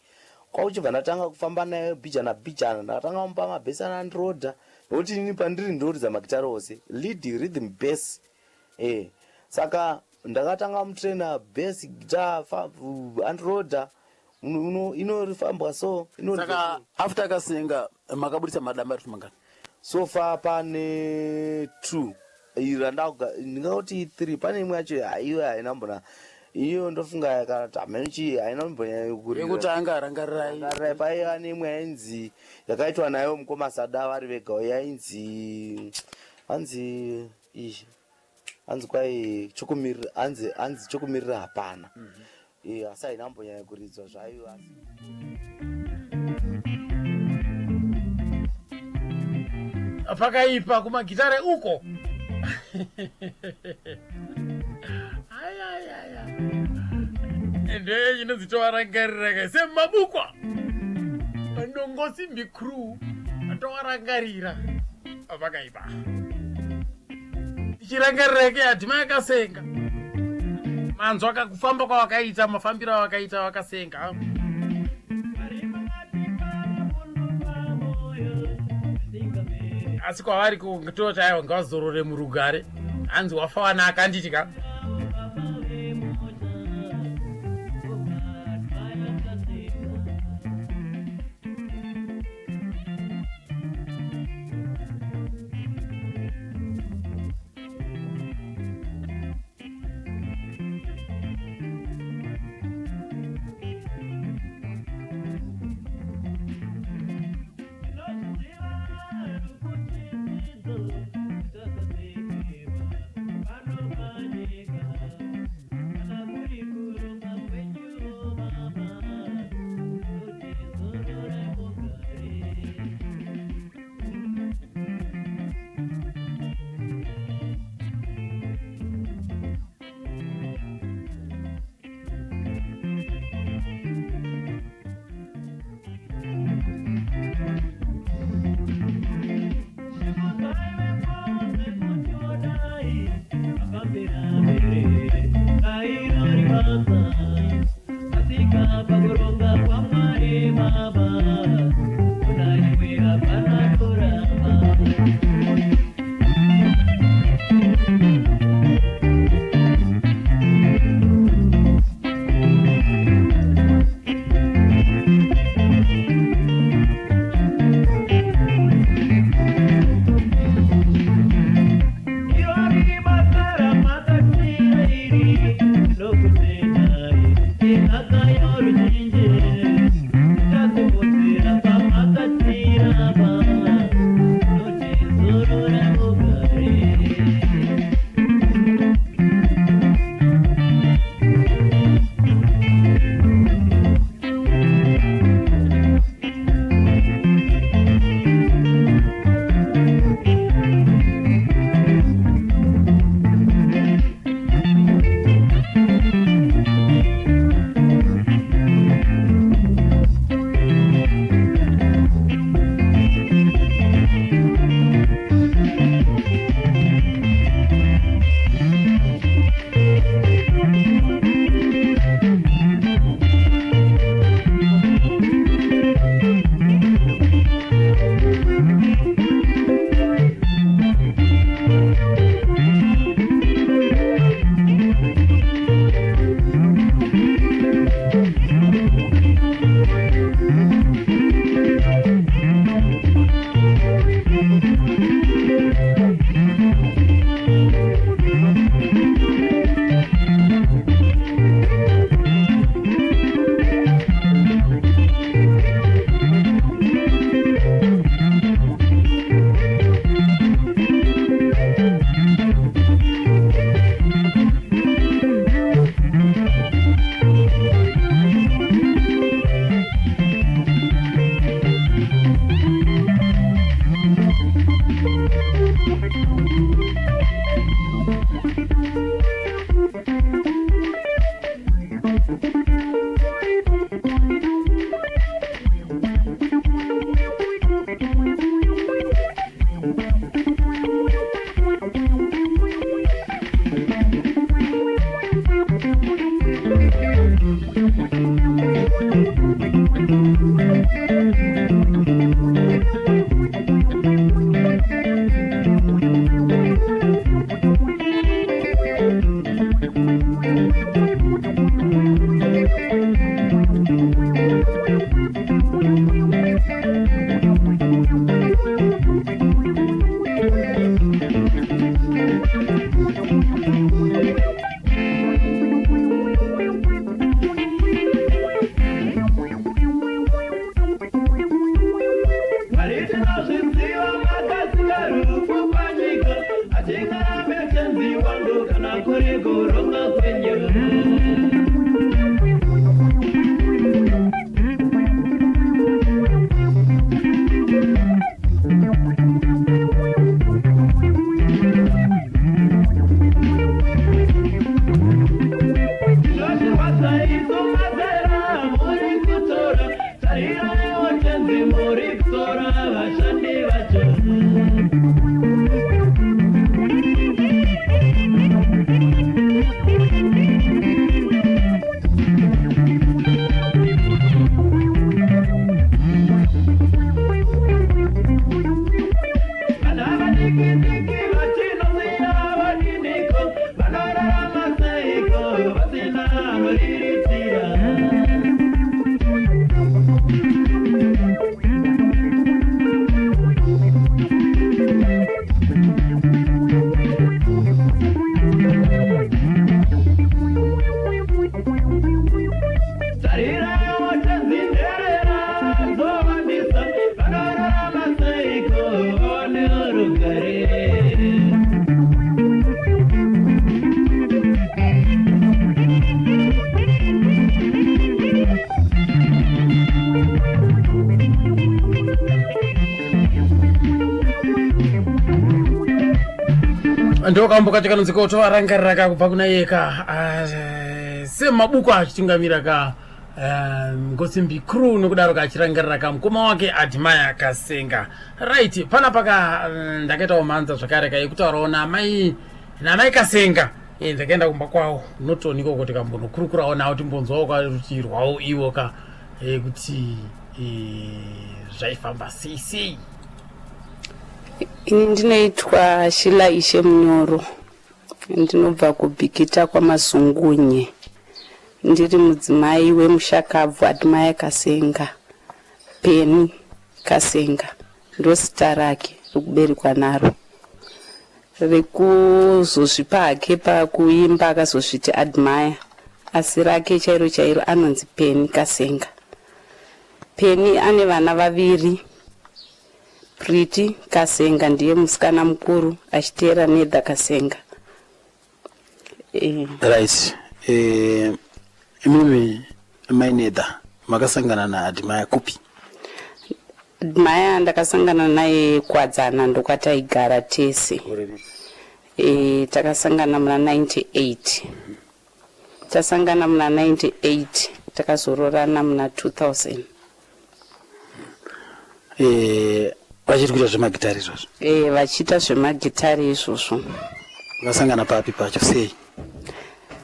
kwauchibva ndatanga kufamba naye bhijana bhijana ndakatanga kumupa mabhesi anandirodha Nokuti inini pandiri ndinoridza magitare ose, lead, rhythm, bass. Eh, saka ndakatanga mutrainer bass guitar, androda inofambwa so. Saka after Akasenga makabudisa madamba ari mangani? So far pane two iri ndingangoti three. Pane imwe yacho haiyo haina mbona, iyo ndofunga yakati hameno chii, haina mbonyanyokurira. Yekutanga, Rangarirai. Rangarirai. Paiva neimwe yainzi, yakaitwa nayo mukoma Sada vari vegawo, yainzi hanzi izhi, hanzi kwai chokumirira, hanzi chokumirira hapana. Asi haina mbonyanya kuridzwa zvayo asi. Pakaipa kumagitare uko. Ayayaya, ndeye chinonzi tovarangarira ka semabukwa ndongosimbi crew, tovarangarira. Pakaipa tichirangarira ke hadhima yakasenga manzwa kakufamba kwavakaita, mafambiro avakaita vakasenga. Asi kwavari kutoti aiwa, ngavazorore murugare, hanzi wafa wanaka, handiti ka? kumba kwenyu. Zvinorwadza isu mazera muri kutora, tariraiwo tenzi muri kutora vashandi vacho. Vana vadiki-diki vachinosiya vadiniko, vanorarama seiko vasina anoriritira. Tarirayo tenzi nherera dzowandisa, vanorarama seiko vaone rugare. Ndokambo kacho kanonzi kotovarangarira ka kubva kuna yeka semabuku achitungamira ka Ngosimbi Crew, nokudaro kachirangarira ka mukoma wake Admire Kasenga. Right, panapa ka ndakaitawo mhanza zvakare ka yekutaurawo namai Kasenga. Ndakaenda kumba kwavo notoni ikoko, tikambonokurukurawo navo, timbonzwawo karutivi rwavo ivo ka kuti zvaifamba sei sei. Ini ndinoitwa Shila Ishe Munyoro, ndinobva kuBhikita kwaMazungunye. Ndiri mudzimai wemushakabvu Admire Kasenga. Peni Kasenga ndozita rake rekuberekwa naro, rekuzozvipa hake pakuimba akazozviti Admire, asi rake chairo chairo anonzi Peni Kasenga. Peni ane vana vaviri. Priti Kasenga ndiye musikana mukuru, achiteera Nedha Kasenga. Right, imimi mainedha makasangana naAdmire kupi? Admire ndakasangana naye Kwadzana, ndokwataigara tese. Takasangana muna 98. Tasangana muna 98, takazororana muna 2000. Vachiri kuita zvemagitari izvozvo? Vachiita zvemagitari izvozvo. Vakasangana papi pacho, sei?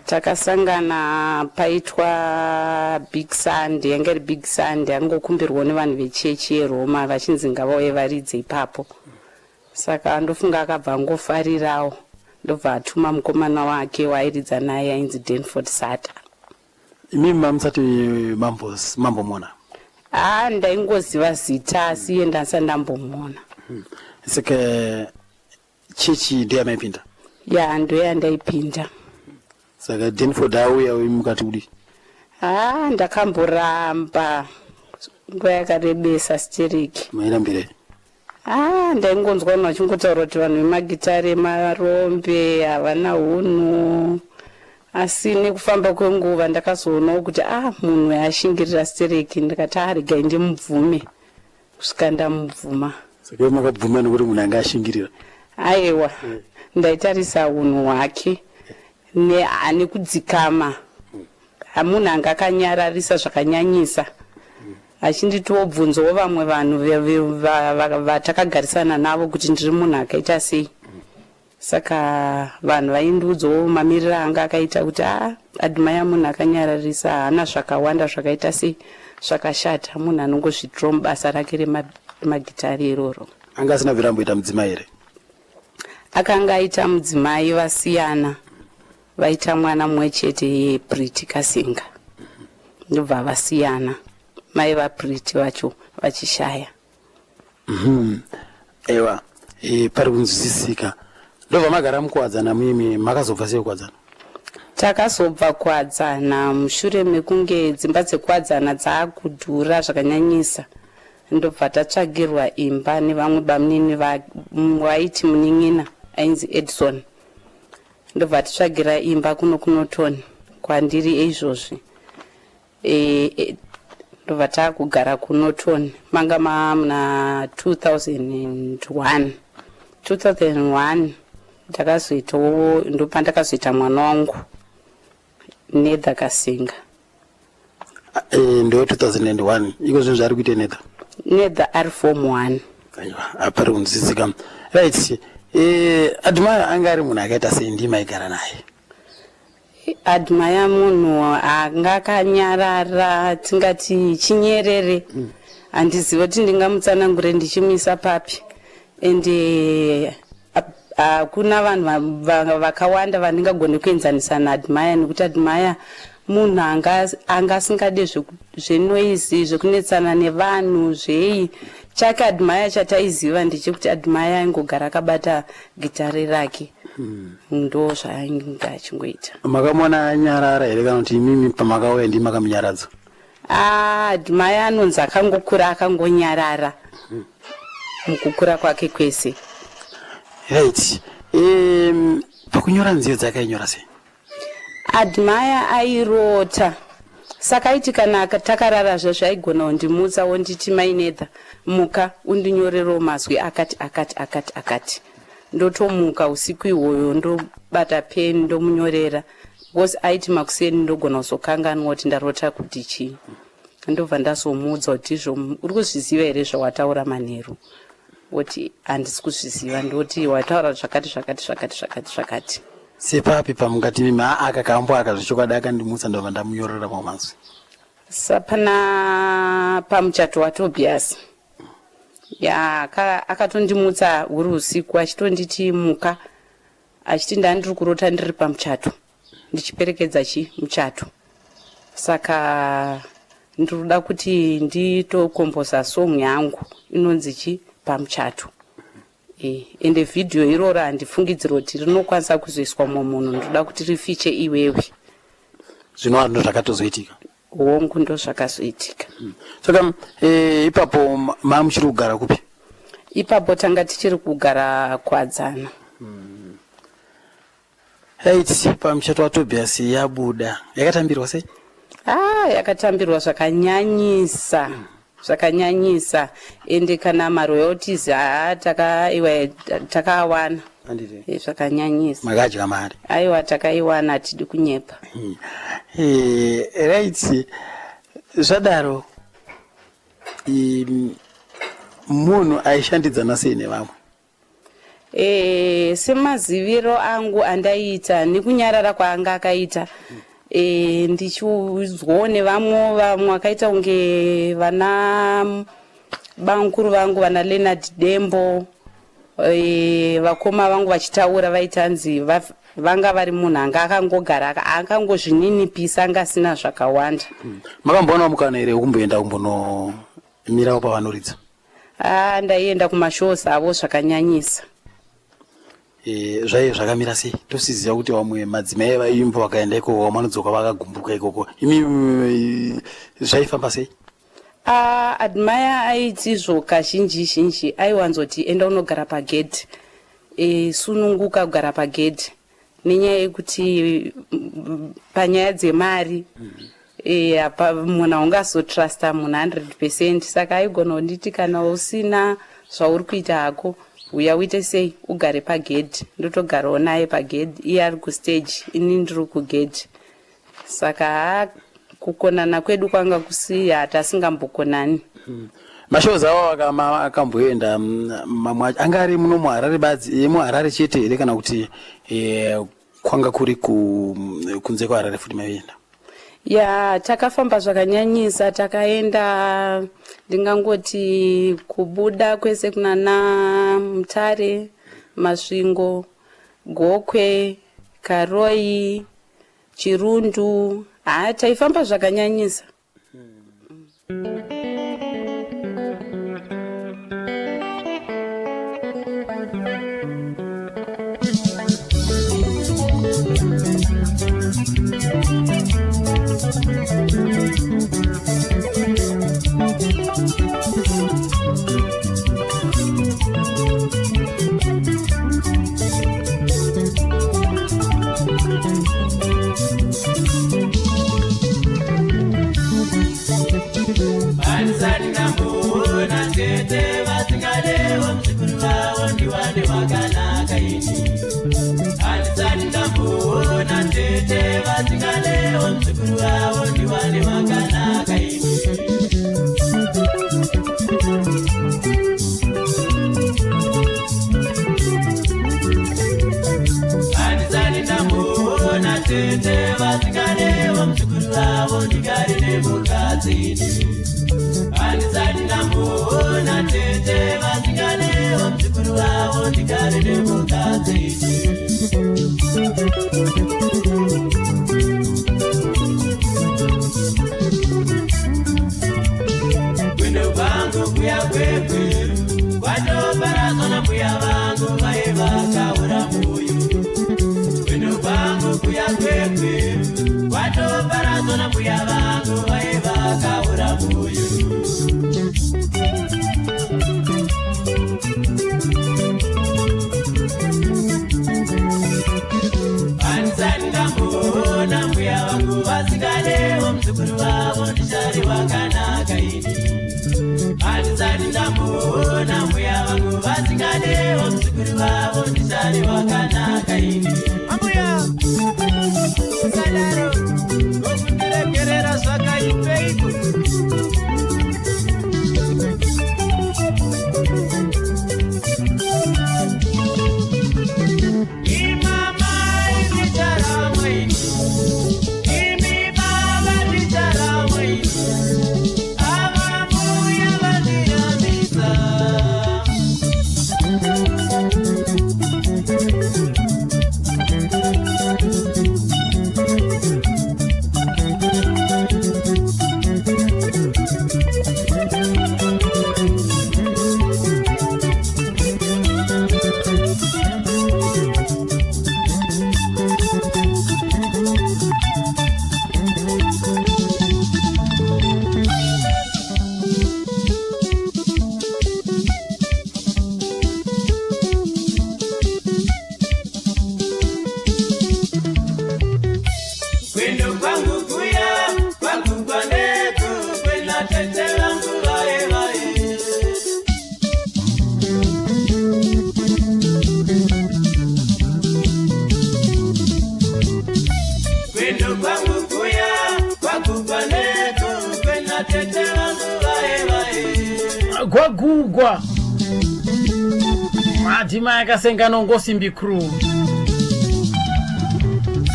Takasangana paitwa Big Sunday, yanga iri Big Sunday, angokumbirwawo nevanhu vechechi yeRoma vachinzi ngavauye varidze ipapo. Saka ndofunga akabva angofarirawo, ndobva atuma mukomana wake waairidza naye ainzi Danford Sata. Imimi mamusati mambomuona? Haa, ndaingoziva zita, asi iye ndasati ndambomuona. Saka chechi ndeyamaipinda? Ya, ndoyandaipinda. Saka Danford auya mukati kudii? Haa, ndakamboramba nguva yakarebesa stereki. Mairambirei? Haa, ndaingonzwa vanhu vachingotaura kuti vanhu vemagitare marombe, havana unhu. Asi nekufamba kwenguva ndakazoonawo kuti a munhu yaashingirira stereki. Ndikati, a regai ndimubvume, kusvika ndamubvuma. Saka iwe makabvuma nekuti munhu anga ashingirira? Aiwa, ndaitarisa unhu hwake nekudzikama. Hamunhu anga akanyararisa zvakanyanyisa, achinditiwo vamwe vanhu vatakagarisana navo kuti ndiri munhu akaita sei. Saka vanhu vaindiudzawo mamiriro anga akaita kuti a Admire munhu akanyararisa, haana zvakawanda zvakaita sei zvakashata, munhu anongozvitirawo mubasa rake remagitari iroro. Anga asina bvira amboita mudzimai here? Akanga aita mudzimai, vasiyana, vaita mwana mumwe chete yePriti Kasenga, ndobva vasiyana, mai vaPriti vacho vachishaya. Ewa, pari kunzwisisika. Ndobva magara muKuwadzana muimi, makazobva sei Kuwadzana? Takazobva Kuwadzana mushure mekunge dzimba dzekuWadzana dzaakudhura zvakanyanyisa, ndobva tatsvagirwa imba nevamwe bamunini vaiti munin'ina ainzi Edson. Ndobva atitsvagira imba kuno kuNorton kwandiri izvozvi. Ndobva taakugara kuNorton, manga mamuna 2001. 2001 ndakazoitawo, ndopandakazoita mwana wangu Netha Kasinga. Ndo 2001 iko zvinhu zvaari kuita Netha? Netha ari form 1. Aiwa, apari kunzwisisika. Right, Admire anga ari munhu akaita sei? Ndima aigara naye. Admire munhu anga akanyarara, tingati chinyerere. Handizivi kuti ndingamutsanangure ndichimuisa papi. Ende hakuna vanhu vakawanda vandingagone kuenzanisa naAdmire, nekuti Admire munhu anga asingade zvenoise, zvekunetsana nevanhu, zvei. Chake Admire chataiziva ndechekuti Admire aingogara akabata gitare rake, ndo zvaainge achingoita. Makamuona anyarara here, kana kuti imimi pamakauya ndii makamunyaradza? Admire anonzi akangokura akangonyarara mukukura kwake kwese. Right, pakunyora nziyo dzake ainyora sei? Admire airota, saka aiti kana takarara zvazvo aigona kundimutsa, wonditi, "Mainetha, muka undinyorerewo mazwi akati akati akati akati." Ndotomuka usiku ihwoyo, ndobata peni, ndomunyorera, because aiti makuseni ndogona kuzokanganwa kuti ndarota kuti chii. Ndobva ndazomuudza kuti, "Izvo uri kuzviziva here zvawataura manheru?" Woti, "Handisi kuzviziva." Ndoti, "Wataura zvakati zvakati zvakati zvakati zvakati." Sepapi pamungati mimi, aa, aka kambo aka zvechokwadi akandimutsa, ndobva ndamunyorera mamwe mazwi? Sapana pamuchato waTobias ya, akatondimutsa huri usiku achitonditi, "Muka," achiti, "Ndandiri kurota ndiri pamuchato, ndichiperekedza chi muchato, saka ndiri kuda kuti nditokomboza song yangu inonzi chi pamuchato." Ende vhidhiyo iroro handifungidziri kuti rinokwanisa kuzoiswa mumwe munhu, ndoda kuti rifeature iwewe. Zvinova ndo zvakatozoitika? Hongu, ndo zvakazoitika. Saka ipapo mamuchiri kugara kupi? Ipapo tanga tichiri kugara Kuwadzana. Right, pamuchato waTobias yabuda, yakatambirwa sei? Ah, yakatambirwa zvakanyanyisa, zvakanyanyisa. Ende kana maroyalties, haa, takaiwa, takaawana. Handiti? Zvakanyanyisa. Makadya mari? Aiwa, takaiwana, hatidi kunyepa. Right, zvadaro, munhu aishandidzana sei nevamwe? Semaziviro angu andaiita nekunyarara kwaanga akaita, ndichiudzwawo nevamwe, vamwe vakaita kunge vana bamukuru vangu, vana Leonard Dembo, vakoma vangu vachitaura, vaitanzi vanga vari munhu anga akangogara akangozvininipisa, anga asina zvakawanda. Makamboonawo mukana here wekumboenda kumbonomirawo pavanoridza? Ah, ndaienda kumashows avo zvakanyanyisa. Zvaive zvakamira sei? Tosiziva kuti vamwe madzimai vaimbo vakaenda ikoko, vamwe vanodzoka vakagumbuka ikoko. Imi zvaifamba sei? Ah, Admire aitizvo kazhinji zhinji aiwanzoti, "Enda unogara pagedhi, sununguka kugara pagedhi," nenyaya yekuti panyaya dzemari apa munhu haungazotrusta munhu 100%. Saka aigona kunditi, "Kana usina zvauri kuita hako, uya uite sei, ugare pagedhi." Ndotogarawo naye pagedhi, iye ari kustage, ini ndiri kugedhi. Saka haa, kukonana kwedu kwanga kusi hatasingambokonani. Mashows avo akamboenda mamwe acho anga ari muno muHarare badzi, muHarare chete here, kana kuti kwanga kuri kunze kweHarare futi maienda? Ya, takafamba zvakanyanyisa. Takaenda, ndingangoti kubuda kwese kunana Mutare, Masvingo, Gokwe, Karoi, Chirundu. Ha, taifamba zvakanyanyisa. vavo ndigare nemukadzi handisati ndamboona tete vasingadewo muzukuru vavo ndigare nemukadzi. Kwendo kwangu kuya kwekweru kwatoparadzwa nambuya vangu vaye vakaura moyo. Kwendo kwangu kuya kwekweru kwatoparadzwa nambuya vangu vaye vakaura moyo. Handisati ndamboona mbuya vangu vasingadewo muzukuru vavo ndichari wakanaka ini. Handisati ndamboona mbuya vangu vasingadewo muzukuru vavo ndichari wakanaka ini. Ambuya musadaro ngokundiregerera zvakaipeiko. Imamai ndicharamwa ini, imi baba ndicharamwa ini, ava mbuya vandirambisa. Kwendo kwangu kuya kwangu kwaneku kwena tete vangu vaye vaye. Kwendo kwangu kuya kwangu kwaneku kwena tete vangu vaye vaye. Gwagugwa madzimai akasenga nongosimbi crew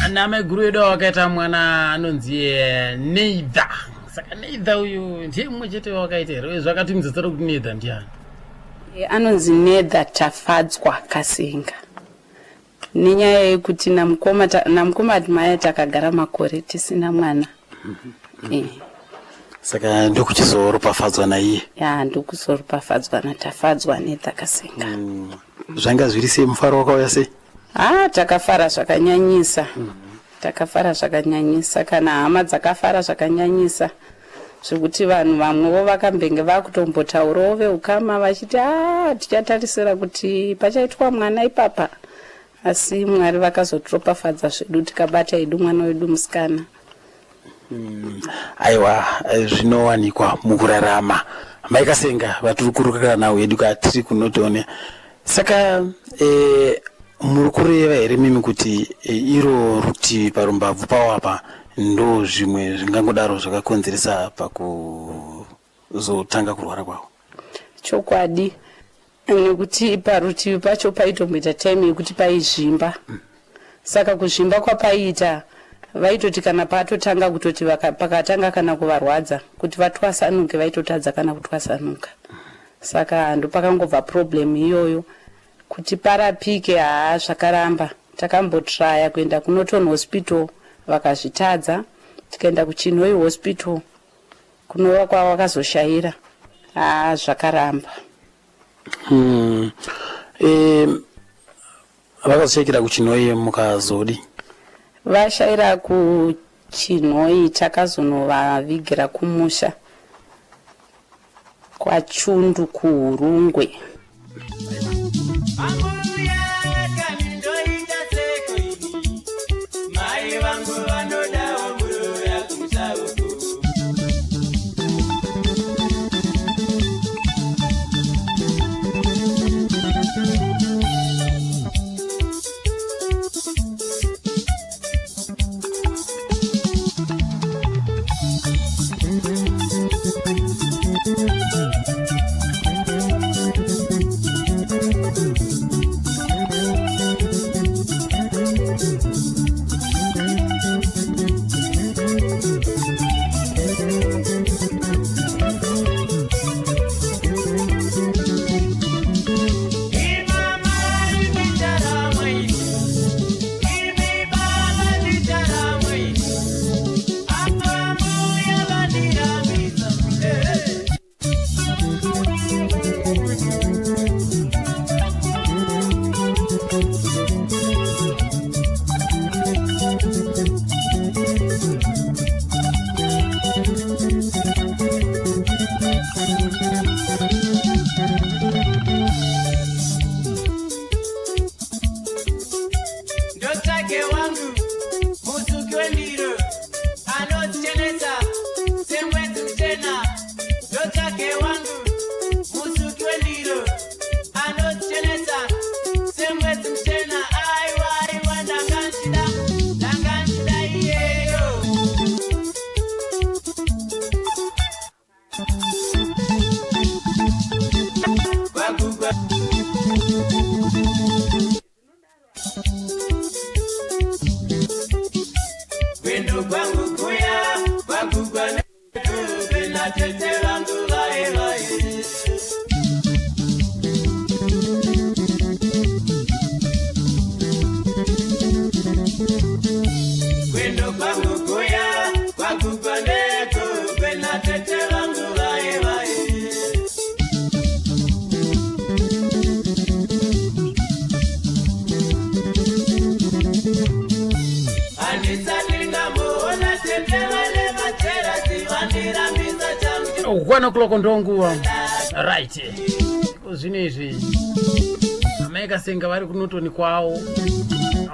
ana maiguru edu wakaita mwana anonzi Neither. Saka Neither uyu ndiye mumwe chete wakaita here? Uye zvakatumidza zita rokuti Neither ndiani? Anonzi Nether Tafadzwa Kasenga. Nenyaya yekuti namukoma Admire takagara makore tisina mwana. Saka ndokuchizoropafadzwa naiye. Ya, ndokuzoropafadzwa naTafadzwa Nether Kasenga. Zvanga zviri sei? Mufaro wakauya sei? Ah, takafara zvakanyanyisa. Takafara zvakanyanyisa, kana hama dzakafara zvakanyanyisa, zvekuti vanhu vamwewo vakambenge vakutombotaurawo veukama vachiti a tichatarisira kuti pachaitwa mwana ipapa, asi Mwari vakazotiropafadza zvedu tikabata hedu mwana wedu musikana. Aiwa, zvinowanikwa mukurarama. Mai Kasenga vatiri kurukura nawo hedu katiri kunotone. Saka muri kureva here mimi kuti iro rutivi parumbabvu pawo apa ndo zvimwe zvingangodaro zvakakonzeresa pakuzotanga kurwara kwavo? Chokwadi, nekuti parutivi pacho paitomboita time yekuti paizvimba. Saka kuzvimba kwapaiita vaitoti kana patotanga kutoti pakatanga kana kuvarwadza kuti vatwasanuke vaitotadza kana kutwasanuka. Saka ndopakangobva problem iyoyo kuti parapike. Haa, zvakaramba. Takambotraya kuenda kuNorton Hospital vakazvitadza, tikaenda kuChinhoyi Hospital kunova kwavakazoshayira. Haa, zvakaramba. Vakazoshayikira kuChinhoyi mukazodi? Vashayira kuChinhoyi takazonovavigira kumusha kwaChundu kuHurungwe. Ambuya kani ndoita seko ini, mai vangu vanodawo muroya kumusha uku. Kwendu kwangu kuya kwagugwa nekupe natete vangu vaye vaye. Kwendu kwangu kuya kwagugwa nekupe natete vangu vaye vaye. Handisati ndamboona tete vane materasi vandirambisa changu. 1 o'clock ndonguva right. Iko zvino izvi amai Kasenga vari kuNorton kwavo,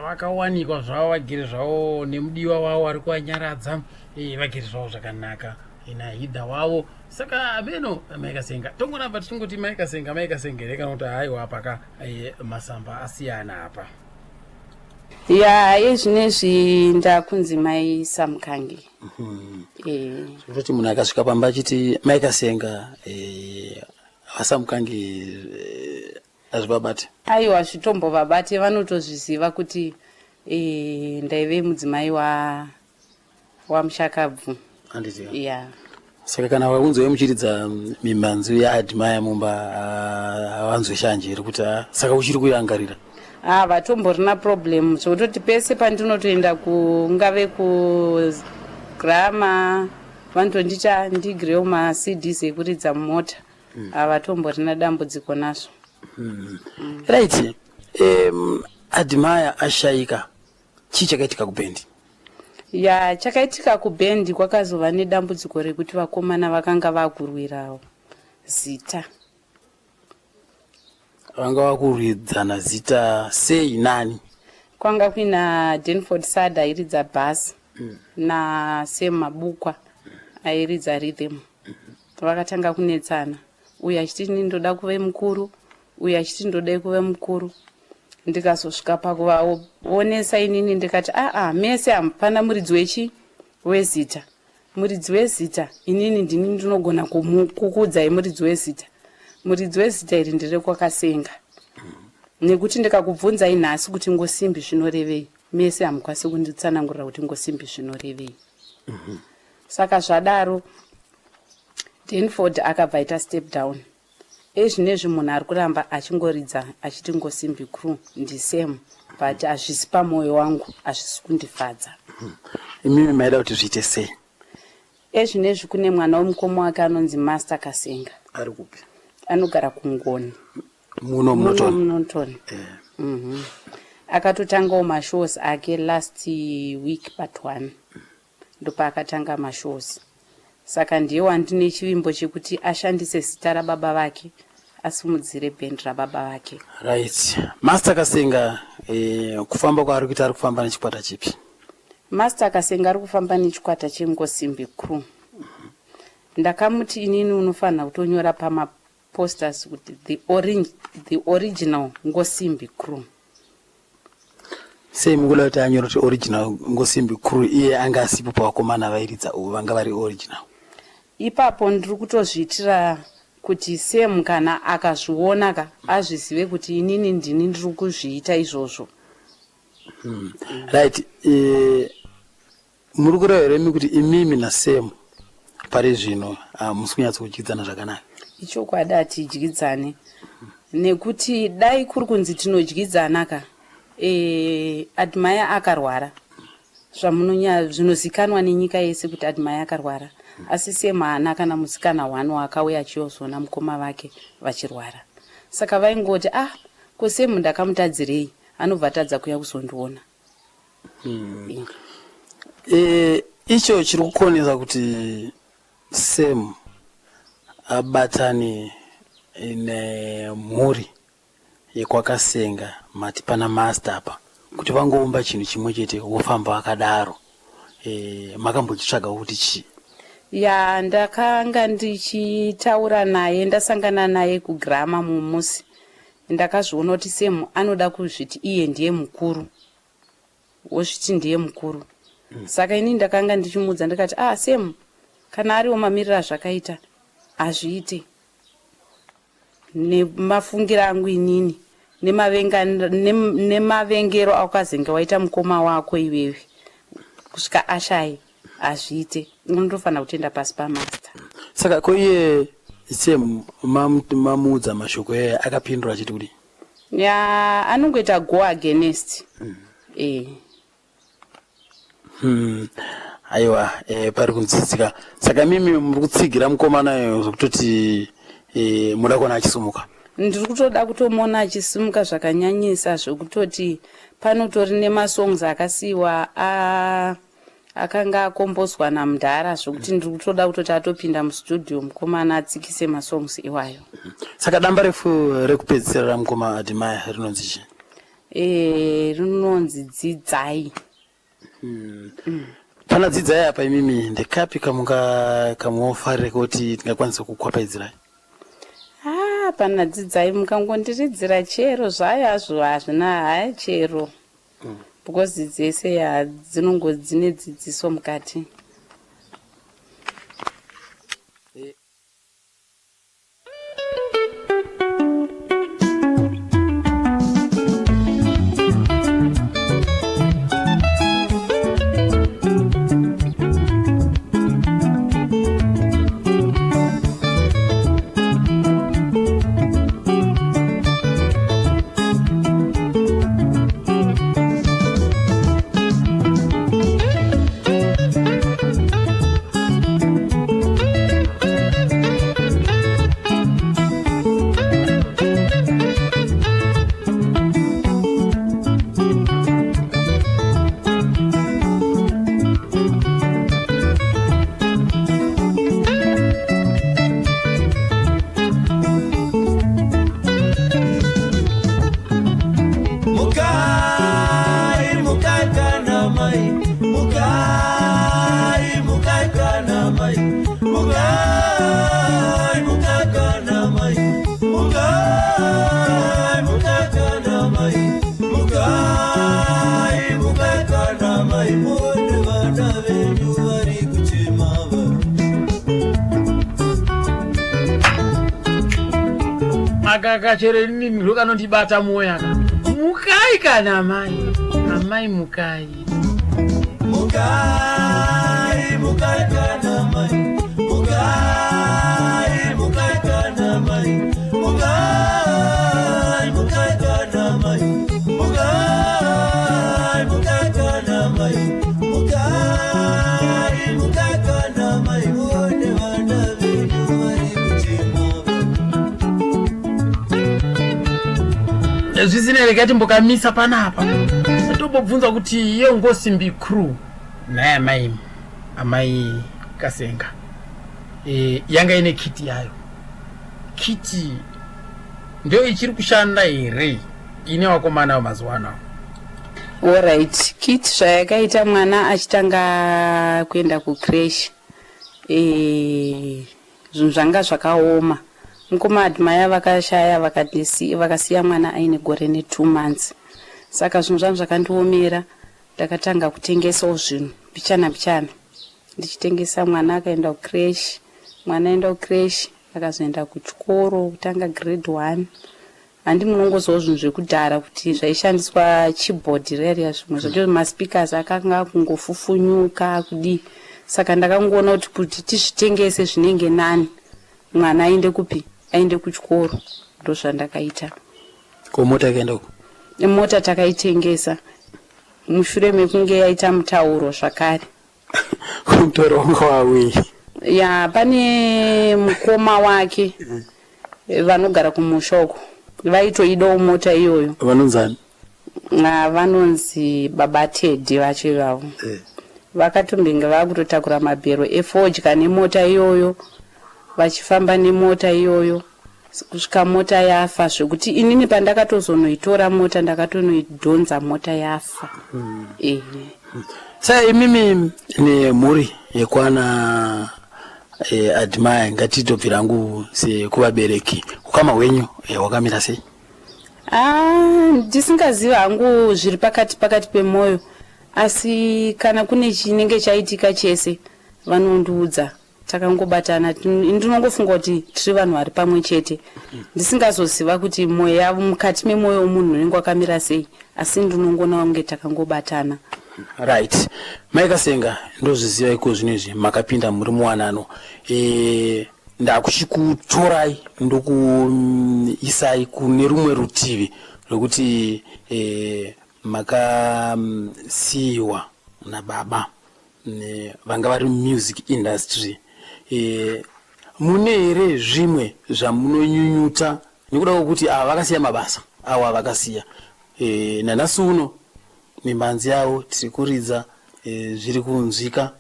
vakawanikwa zvavo vagere zvavo nemudiwa wavo ari kuvanyaradza. Vagere zvavo zvakanaka nahidha wavo. Saka ameno amai Kasenga, tongoramba tichingoti mai Kasenga, mai Kasenga here, kana kuti haiwa apaka masamba asiyana apa? Ya, yezvinezvi ndakunzi mai Samukange. Zvekutoti munhu akasvika pamba achiti mai Kasenga, vaSamukange, hazvivabate? Aiwa, zvitombovabate. Vanotozviziva kuti ndaive mudzimai wamushakabvu. Handiti? Ya. Saka kana vakunzwai muchiridza mimhanzi yaAdmire mumba, havanzwe shanje here kuti saka uchiri kuyangarira? Ah, vatomborina problem, zvekutoti pese pandinotoenda, kungave kuGramma, vanotondita ndigirewo maCDs ekuridza mumota. Havatomborina dambudziko nazvo. Right. Admire ashayika, chii chakaitika kubhendi? Ya, chakaitika kubhendi, kwakazova nedambudziko rekuti vakomana vakanga vakurwirawo zita. Vanga vakurwidzana zita sei, nani? Kwanga kuina Denford Sada airidza bass naSam Mabukwa airidza rhythm. Vakatanga kunetsana, uyu achiti ini ndoda kuve mukuru, uyu achiti ndoda kuve mukuru. Ndikazosvika pakuvaonesa inini, ndikati aa, mese hamupana muridzi wechi wezita. Muridzi wezita inini ndini ndinogona kukuudzai muridzi wezita. Muridzi wezita iri nderekwakasenga, nekuti ndikakubvunzai nhasi kuti Ngosimbi zvinorevei, mese hamukwanisi kunditsanangurira kuti Ngosimbi zvinorevei. Saka zvadaro, Denford akabva aita step down. Ezvinezvi munhu ari kuramba achingoridza achiti Ngosimbi Crew ndiSam, but hazvisi pamwoyo wangu, hazvisi kundifadza. Imimi maida kuti zviite sei? Ezvinezvi kune mwana wemukoma wake anonzi Master Kasenga. Ari kupi? Anogara kuNgoni. Muno muNorton? MuNorton. Akatotangawo mashows ake last week, but one ndopaakatanga mashows. Saka ndiye wandine chivimbo chekuti ashandise zita rababa vake, asimudzire bhendi rababa vake. Right. Master Kasenga, kufamba kwaari kuita, ari kufamba nechikwata chipi? Master Kasenga ari kufamba nechikwata cheNgosimbi Crew. Ndakamuti inini unofanira kutonyora pamaposters kuti the original Ngosimbi Crew. Sei mukuda kuti anyore kuti original Ngosimbi Crew, iye anga asipo pavakomana vairidza uvo vanga vari original? Ipapo ndiri kutozviitira kuti Sam kana akazviona ka, azvizive kuti inini ndini ndiri kuzviita izvozvo. Right. Muri kureva here imi kuti imimi naSam pari zvino hamusi kunyatsokudyidzana zvakanaka? Ichokwadi, hatidyidzane, nekuti dai kuri kunzi tinodyidzana ka, Admire akarwara, zvamunonya zvinozikanwa nenyika yese kuti Admire akarwara, asi Sam haana kana musikana one waakauya achiyozoona mukoma vake vachirwara. Saka vaingoti, ah, ko Sam ndakamutadzirei, anobva atadza kuuya kuzondiona? Icho chiri kukonesa kuti Sam abatane nemhuri yekwakasenga, mati pana Master apa, kuti vangoumba chinhu chimwe chete wofamba vakadaro, makambochitsvaga kuti chii? Ya, ndakanga ndichitaura naye, ndasangana naye kuGramma mumusi. Ndakazviona kuti Sam anoda kuzviti iye ndiye mukuru, wozviti ndiye mukuru. Saka inini ndakanga ndichimuudza, ndikati, ah, Sam, kana ariwo mamiriro azvakaita, hazviite. Nemafungiro angu inini, nemavengero aukazenge waita mukoma wako iwewe. kusvika ashaye hazviite unotofanira kutoenda pasi pamaster Saka ko iye Sam mamuudza mashoko aya akapindura achiti kudii? Ya anongoita go against. Eh. Aiwa pari kunzwisisika. Saka mimi muri kutsigira mukomana uyo zvekutoti muda kuona achisumuka? Ndiri kutoda kutomuona achisimuka zvakanyanyisa zvekutoti panotori nemasongs akasiiwa a akanga akombozwa namudhara zvekuti ndiri kutoda kutoti atopinda mustudio mukomana atsikise masongs iwayo. Saka damba refu rekupedzisira ramukoma Admire rinonzi chii? Eh, rinonzi Dzidzai. Pana Dzidzai apa imimi ndekapi kamunga kamuofarire kuti tingakwanisa kukwapaidzirai? Ah, pana Dzidzai mukangondiridzira chero zvayo hazvo hazvina haya chero. Because dzese ya dzinongo dzine dzidziso mukati. Mukai, mukai kana mai, mukai, mukai kana mai, mukai, mukai kana mai, mukai, mukai kana mai, mukai, mukai kana mai, muone vana venyu vari kuchema va. Aka kachere inini ndokanondibata mwoyo aka. Mukai kana amai, amai mukai. Mukai, mukai kana mai, mukai, mukai kana mai, mukai, mukai kana mai, mukai, mukai kana mai, mukai, mukai kana mai, muone vana venyu vari kuchema. Zvisinei regai timbokamisa panapa tombobvunza kuti iye Ngosimbi crew naye amai amai Kasenga yanga ine kiti yayo, kiti ndio ichiri kushanda here ine vakomana vemazuva anao? Alright, kit zvayakaita mwana achitanga kuenda kucrash, zvinhu zvanga zvakaoma. Mukoma Admire vakashaya vakasiya mwana aine gore ne2 months, saka zvinhu zvangu zvakandiomera. Ndakatanga kutengesawo zvinhu mbichana mbichana ndichitengesa. Mwana akaenda kucrash, mwana aenda kucrash akazoenda kuchikoro kutanga grade 1. Handi munongozivawo zvinhu zvekudhara kuti zvaishandiswa keyboard riya, zvimwe zvacho maspeakers akanga kungofufunyuka kudii. Saka ndakangoona kuti tizvitengese zvinenge nani, mwana aende kupi, aende kuchikoro. Ndozvandakaita. Ko mota yakaenda uko? Mota takaitengesa mushure mekunge yaita mutauro zvakare. Mutauro wanga wawei? Ya, pane mukoma wake vanogara kumusha uko vaitoidawo mota iyoyo. Vanonzani? Ah, vanonzi baba Tedhi vacho ivavo. Vakatombenge vakutotakura mabhero efodya nemota iyoyo, vachifamba nemota iyoyo kusvika mota yafa, zvekuti inini pandakatozonoitora mota ndakatonoidhonza mota yafa. Ehe. Saka imimi nemhuri yekwana Admire, ngatitobvira hangu sekuvabereki, ukama hwenyu hwakamira sei? Ah, ndisingazivi hangu zviri pakati pemwoyo, asi kana kune chinenge chaitika chese vanondiudza. Takangobatana, ndinongofunga kuti tiri vanhu vari pamwe chete, ndisingazoziva kuti mwoyo yavo, mukati memwoyo womunhu unenge wakamira sei, asi ndinongoona kunge takangobatana. Right, Mai Kasenga, ndozviziva iko zvino izvi makapinda muri muwanano. E, ndakuchikutorai ndokuisai kune rumwe rutivi rwekuti e, makasiyiwa nababa vanga vari music industry. E, mune here zvimwe zvamunonyunyuta nekuda kwekuti ava vakasiya mabasa avo avakasiya? E, nanhasi uno mimhanzi yavo tiri kuridza, e, zviri kunzwika.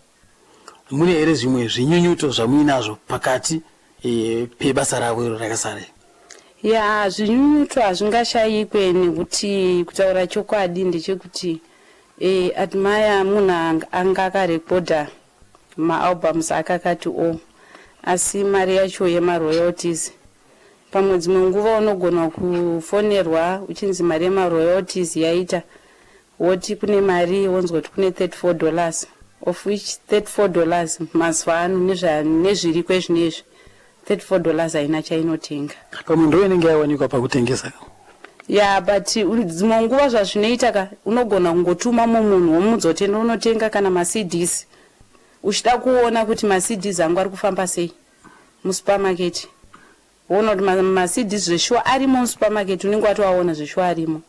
Mune here zvimwe zvinyunyuto zvamuinazvo pakati e, pebasa ravo iro rakasara? Ya, zvinyunyuto hazvingashayikwe nekuti kutaura chokwadi ndechekuti e, Admire munhu anga akarekodha maalbums ake akati o, asi mari yacho yemaroyalties pamwe dzimwe nguva unogona kufonerwa uchinzi mari yemaroyalties yaita, woti kune mari, wonzwa kuti kune $34, of which $34 mazuva ano nezviriko ezvinezvi, $34 haina chainotenga. Pamwe ndo inenge yawanikwa pakutengesa. Ya, but dzimwe nguva zvazvinoita ka, unogona kungotuma mumunhu womudza kuti enda unotenga kana maCDs, uchida kuona kuti maCDs angu ari kufamba sei musupermarket, woona kuti maCDs zveshuwa arimo musupermarket, unenge watoaona zveshuwa arimo,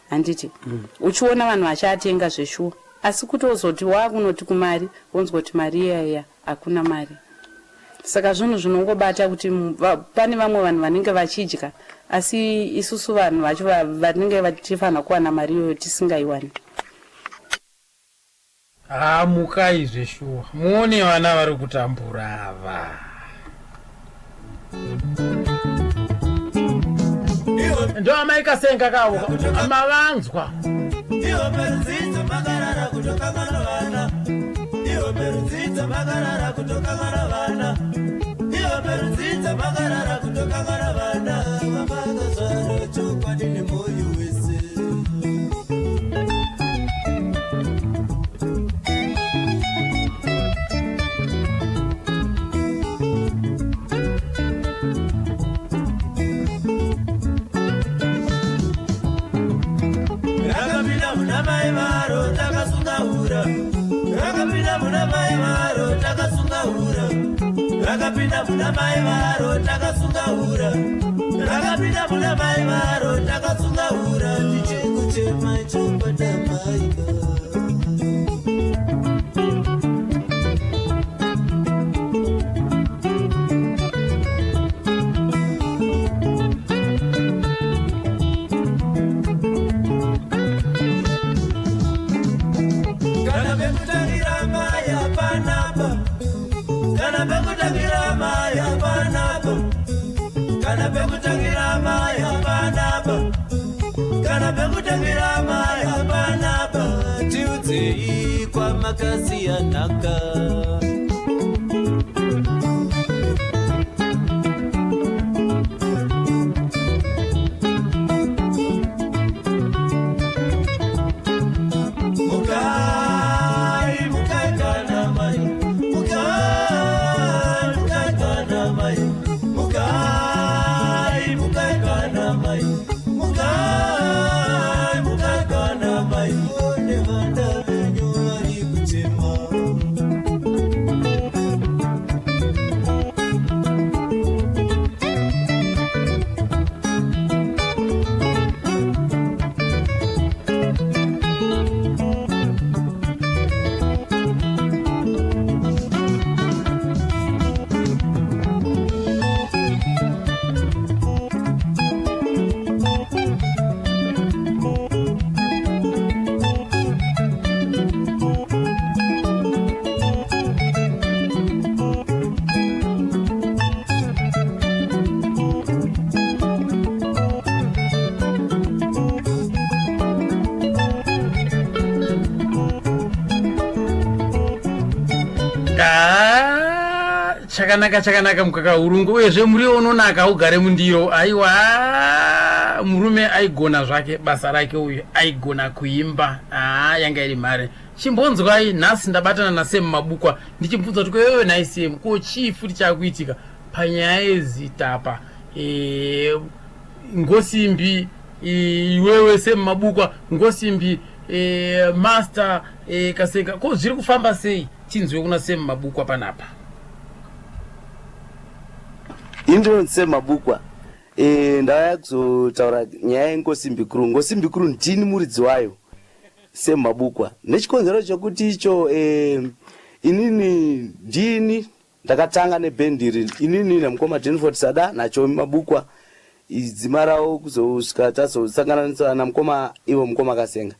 handiti? Uchiona vanhu vachiatenga zveshuwa, asi kuti wozoti wakunoti kumari, wonzwa kuti mari iya iya hakuna mari. Saka zvinhu zvinongobata kuti pane vamwe vanhu vanenge vachidya, asi isusu vanhu vacho vanenge vachifanira kuwana mari iyoyo tisingaiwani. Haa mukai zveshuwa muone vana vari kutambura ava. Ndo amai Kasenga kavo mavanzwa. Iwo perudzidza makarara kutokanganwa vana. Iwo perudzidza makarara kutokanganwa vana. Iwo perudzidza makarara kutokanganwa vana. Vamakazvara chokwadi nemoyo wese. Rakapinda muna mai varo takasunga hura. Rakapinda muna mai varo takasunga hura. Rakapinda muna mai varo takasunga hura. Rakapinda muna mai varo takasunga hura. Tichikuchema chokwada maika. Kana pekutangira mai hapanapa. Kana pekutangira mai hapanapa. Kana pekutangira mai hapanapa. Kana pekutangira mai hapanapa. Tiudzei kwamakasiyanaka. Mukai, mukai kana mai. Mukai, mukai kana mai. Mukai, mukai kana mai. Mukai, mukai kana mai. Muone vana venyu vari kuchema. Ah, chakanaka chakanaka mukaka urungu, uyezve muriwo unonaka ugare mundiro. Aiwa, murume aigona zvake basa rake uyu, aigona kuimba. Ah, yanga iri mhare. Chimbonzwai, nhasi ndabatana naSem Mabukwa ndichibvunza kuti kwewewe nhai Sem, ko chii futi chakuitika panyaya yezitapa? E, Ngosimbi, iwewe Sem Mabukwa, Ngosimbi e, Master e, Kasenga, ko zviri kufamba sei? Tinzwe kuna Sam Mabukwa panapa. Ini ndinonzi Sam Mabukwa. E, ndauya kuzotaura nyaya yeNkosimbi Crew. Nkosimbi Crew ndini muridzi wayo, Sam Mabukwa, nechikonzero chekuti icho e, inini ndini ndakatanga nebhendi iri, inini namukoma Denford Sada naChomi Mabukwa, dzima ravo, kuzosvika tazosangana namukoma ivo mukoma Kasenga,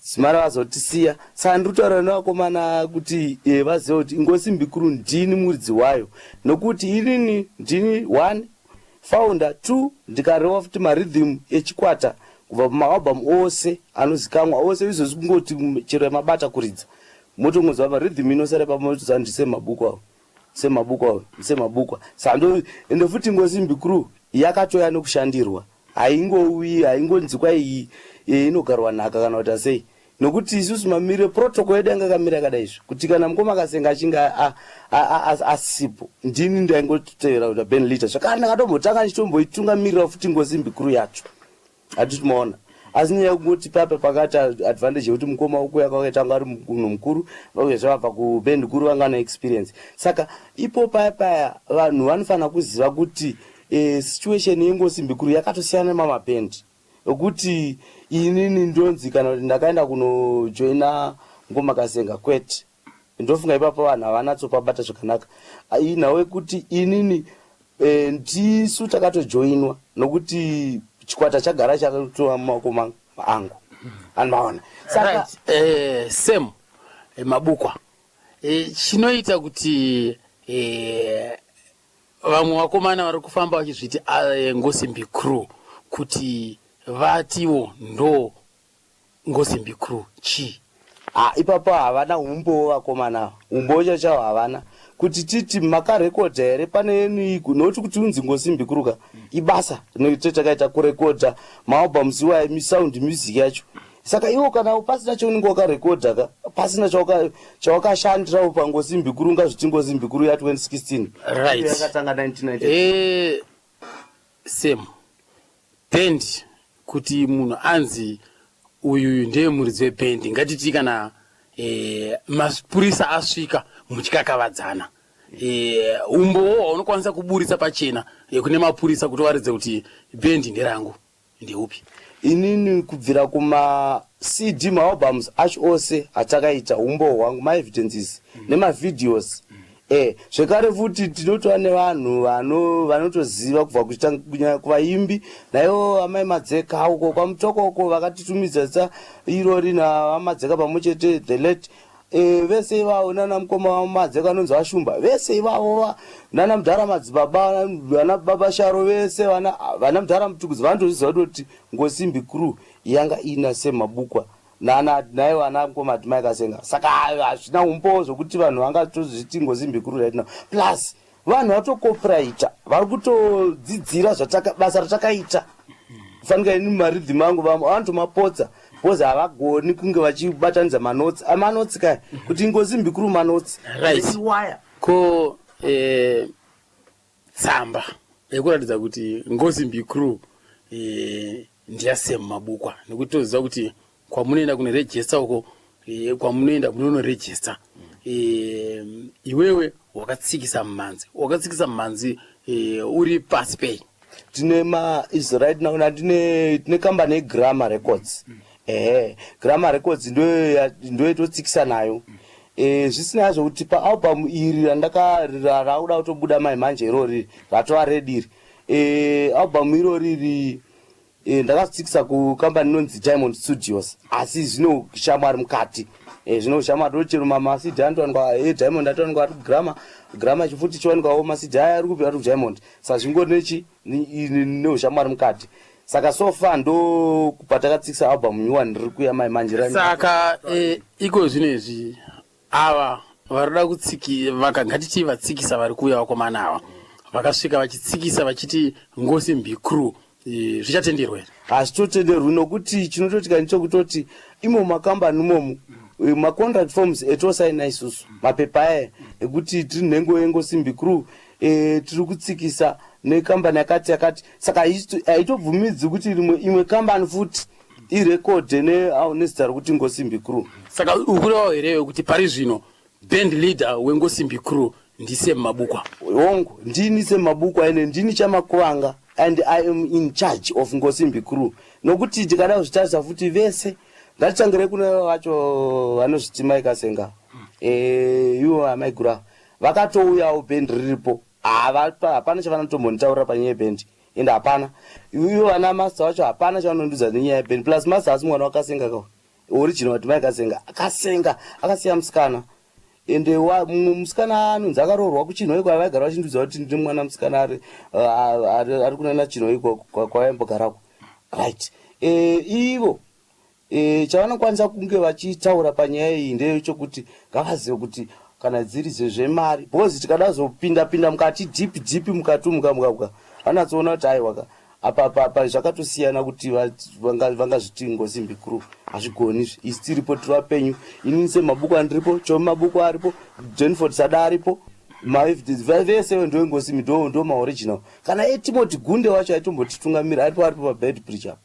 dzima vazotisiya. Saka ndiri kutaura nevakomana kuti vazive kuti Ngosimbi Crew ndini muridzi wayo, nokuti inini ndini one founder, two ndikareva futi marhythm echikwata kubva pamaalbum ose anozikamwa ose izvozvi. Kungoti chero yamabata kuridza, motongonzwa marhythm inosara pamotoziva ndisemabhuku avo, semabhuku avo, semabhukwa. Sando ende futi Ngosimbi Crew yakatoya nekushandirwa, haingouyi, haingonzikwa iyi inogarwa nhaka kana kuti asei, nokuti isusu mamiriro protocol yedu yanga yakamira yakadai izvi, kuti kana mukoma Kasenga achinge asipo, ndini ndaingotevera kuita band leader. Zvakare ndakatombotanga ndichitomboitungamirira futi Ngosimbi Crew yacho, hatiti maona? Asi nyaya yekungoti papa pakati advantage yekuti mukoma ukuya kwakaita anga ari munhu mukuru, uyezve vabva kubhendi guru, vanga vane experience. Saka ipo paya paya vanhu vanofanira kuziva kuti situation yeNgosimbi Crew yakatosiyana nemamabhendi, ekuti inini ndonzi kana kuti ndakaenda kunojoina Ngoma Kasenga. Kwete, ndofunga ipapo vanhu havanatsopabata zvakanaka. Inhau yekuti inini ndisu takatojoinwa, nokuti chikwata chagara chakatova mumaoko angu, anomaona? Saka right. Sam Mabukwa, chinoita kuti vamwe vakomana vari kufamba vachizviti Ngosimbi Crew kuti vatiwo ndo Ngosimbi Crew chii? Ha, ipapo havana umbowo vakomana, umbowo chachawo havana kuti titi makarekodha here pane yenu, nokuti kuti unzi Ngosimbi Crew ka ibasa rinoite takaita kurekodha maalbums iwaya, sound music yacho. Saka iwo kana pasina chaunenge wakarekodha ka, pasina chawakashandirawo paNgosimbi Crew, ungazviti Ngosimbi Crew ya2016? Right. Yakatanga 1990. Sam, band, kuti munhu anzi uyu ndeye muridzi webhendi, ngatiti kana mapurisa asvika muchikakavadzana, umbowo hwaunokwanisa kuburitsa pachena kune mapurisa kuti varidze kuti bhendi nderangu ndeupi? Inini kubvira kuma CD, maalbums acho ose atakaita, umbowo hwangu, maevidences nemavideos. Zvekare futi tinotova nevanhu vanotoziva kubva kunyanya kuvaimbi, naivo amai Madzeka uko kwaMutoko uko, vakatitumidza zita irori navaMadzeka pamwe chete, the late vese ivavo, nana mukoma vaMadzeka anonzi vaShumba, vese ivavo nana mudhara madzibaba, vana baba Sharo vese, vana mudhara Mutukudzi, vanotozviziva kutoti Ngosimbi Crew yanga ina Semabukwa nana naivo ana mukoma Admire Kasenga. Saka hazvina umbowo zvokuti vanhu vangatozviti Ngosimbi Crew right now. Plus vanhu vatocopyrighta, vari kutodzidzira basa ratakaita. Fanika ini marhythm angu vamwe vanotomapotsa because havagoni kunge vachibatanidza manotsi, amanotsi kaya kuti Ngosimbi Crew manotsi. Right. Iwaya. Ko tsamba yekuratidza kuti Ngosimbi Crew ndiyaSam Mabukwa, nekuti toziva kuti kwamunoenda kunorejesta uko, kwamunoenda munonorejesta, iwewe wakatsikisa mumhanzi, wakatsikisa mumhanzi uri pasi pei? Tine ma is right now tine kambani yeGramma Records. Ehe, Gramma Records ndoyetotsikisa nayo. Zvisina hazvo kuti paalbum iri rakuda kutobuda mai manje irori ratova ready iri, album irori iri ndakazotsikisa kukambani inonzi Diamond Studios, asi zvino shamwari mukati, zvino shamwari tochero maCD anotowanikwa eDiamond, atowanikwa ari kuGramma, Gramma chifuti chiwanikwawo maCD aya ari kupi? Ari kuDiamond. Saka zvingori nechi neushamwari mukati. Saka so far ndo patakatsikisa album nyuwani riri kuya mai manje. Saka iko zvino izvi ava varikuda kutsiki ngatiti vatsikisa vari kuuya, vakomana ava vakasvika vachitsikisa vachiti Ngosimbi Crew, zvichatenderwa here? Hazvitotenderwi, nokuti chinotoitika ndechekutoti imo makambani imomo, macontract forms etosaina isusu, mapepa aya ekuti tiri nhengo yeNgosimbi Crew, tiri kutsikisa nekambani yakati yakati. Saka haitobvumidzi kuti rimwe imwe kambani futi. Irekodhe nezita rokuti Ngosimbi Crew. Saka ukurevawo here kuti pari zvino band leader weNgosimbi Crew ndiSam Mabukwa? Hongu, ndini Sam Mabukwa ende ndini Chamakuvanga and I am in charge of Ngosimbi Crew nokuti tikada kuzvitarisa futi vese ngatitangire kune vacho vanozviti Mai Kasenga eh, ivo amaiguru ava vakatouyawo band riripo hapana chavanotombonditaurira panyaya yeband ende hapana ivo vana master vacho hapana chavanondiudza nenyaya yeband plus master asi mwana wakasenga ka original vati mai kasenga akasenga akasiya musikana ende mumwe musikana anonzi akaroorwa kuchinhoyi kwavaigara vachindiudza kuti ndine mwana musikana ari ari kunana chinhoyi kwavaimbogarako right e, ivo e, chavanokwanisa kunge vachitaura panyaya iyi ndechokuti ngavazive kuti kana dziri zvezvemari because tikada zopinda pinda mukati deep deep mukati umuka mukamuka vanatsoona kuti aiwaka apa apa apa zvakatosiyana kuti vangazviti Ngosimbi Crew hazvigoni izvi isi tiripo tiri vapenyu inini semabuku andiripo chomi mabuku aripo Jenford Sada aripo vese ndo Ngosimbi ndo ndo maoriginal kana eTimothy Gunde wacho aitombotitungamira aripo aripo paBeitbridge apo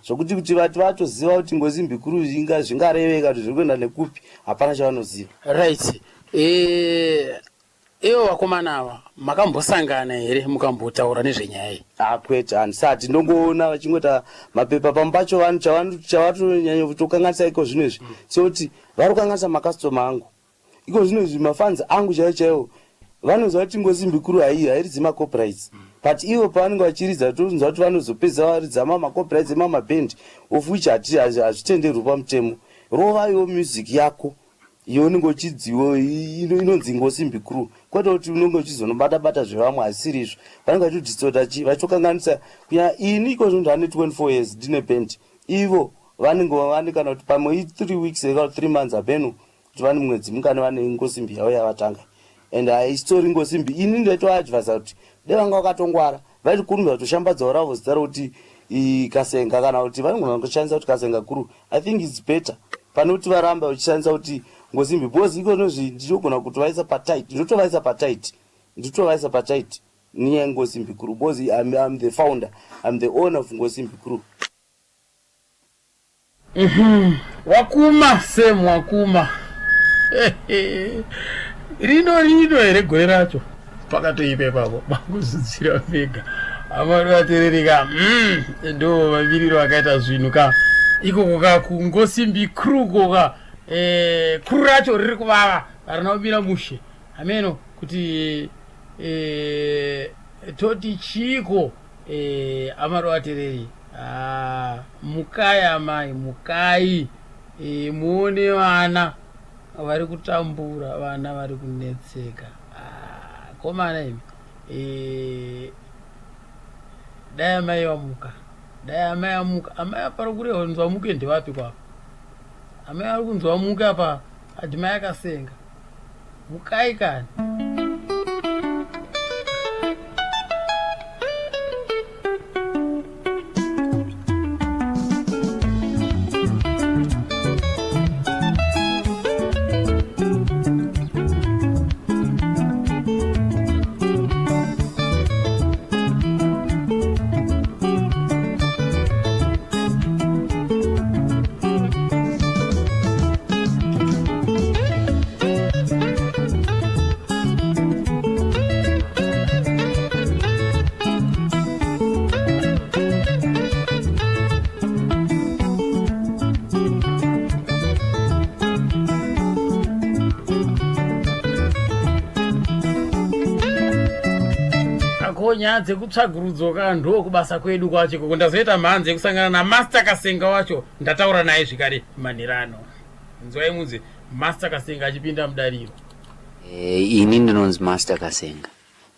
zvokuti kuti vati vatoziva kuti Ngosimbi Crew zvingareveka kuti zviri kuenda nekupi hapana chavanoziva. Right, ivo vakomana ava makambosangana here mukambotaura nezvenyaya iyi? Akwete, handisati. Ndongoona vachingoita mapepa pamwe pacho vanhu chavatonyanya kutokanganisa iko zvino izvi sekuti vari kukanganisa makastoma angu iko zvino izvi mafans angu chaivo chaivo vanoziva kuti Ngosimbi Crew hairidzi macopyrights but ivo pavanenge vachiridza tonzwa kuti vanozopedza varidza mamacopyrights emamaband of which hazvitenderwi pamutemo. Rova iwo music yako iwe unenge uchidziwo inonzi Ngosimbi Crew kwete kuti unenge uchizonobata bata zvevamwe hazisiri izvo vanenge vachidistorta chi vachitokanganisa kunyanya ini iko zvino ndane 24 years ndine band ivo vanenge vane kana kuti pamwe i3 weeks kana 3 months apeno kuti vane mwedzi mungani vane Ngosimbi yavo yavatanga and haisitori Ngosimbi. Ini ndaitoadvisa kuti dai vanga vakatongwara vaitikurumidza kutoshambadzawo ravo zita rokuti Kasenga kana kuti vanogona kushandisa kuti Kasenga Crew. I think it's better pane kuti varamba vachishandisa kuti Ngosimbi because iko nozvi ndinogona kutovaisa patight ndinotovaisa patight nditovaisa patight nenyaya yeNgosimbi Crew because I'm the founder, I'm the owner of Ngosimbi Crew. Wakuma Sam, wakuma rino rino here gore racho pakatoipa ipapo makuzvidzira vega amari vaterereka. Ndo mamiriro akaita zvinhu ka ikoko ka kuNgosimbi Crew koka crew racho riri kuvava harina kumira mushe hameno kuti toti chiko amari vatereri. Ah, mukai amai, mukai muone vana vari kutambura, vana vari kunetseka. Ah, komana imi dai amai vamuka, dai amai amuka. Amai apari kurehwa kunzi vamuke ndevapi kwapa? Amai vari kunzi vamuke apa adhimai akasenga. Mukai kani. Ko nyaya dzekutsvagurudzo ka ndo kubasa kwedu kwacho ikoko. Ndazoita mhanzi yekusangana naMaster Kasenga wacho ndataura naye zvikare manherano. Nzwai munzi Master Kasenga achipinda mudariro. Ini ndinonzi Master Kasenga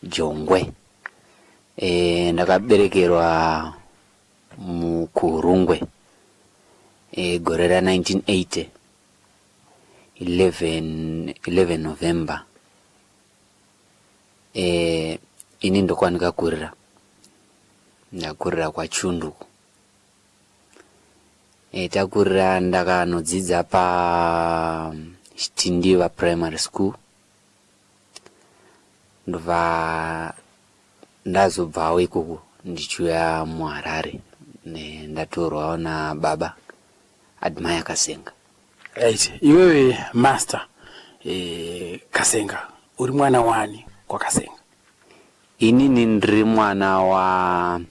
Jongwe. Ndakaberekerwa muKurungwe gore ra 1980 11 November. Ini ndokwandikakurira, ndakurira kwaChunduku. Takurira ndakanodzidza pa Chitindiva Primary School ndobva ndazobvawo ikoko ndichiuya muHarare ndatorwawo nababa. Admire Kasenga. Right, iwewe Master eh, Kasenga uri mwana wani kwaKasenga? Inini ndiri mwana wa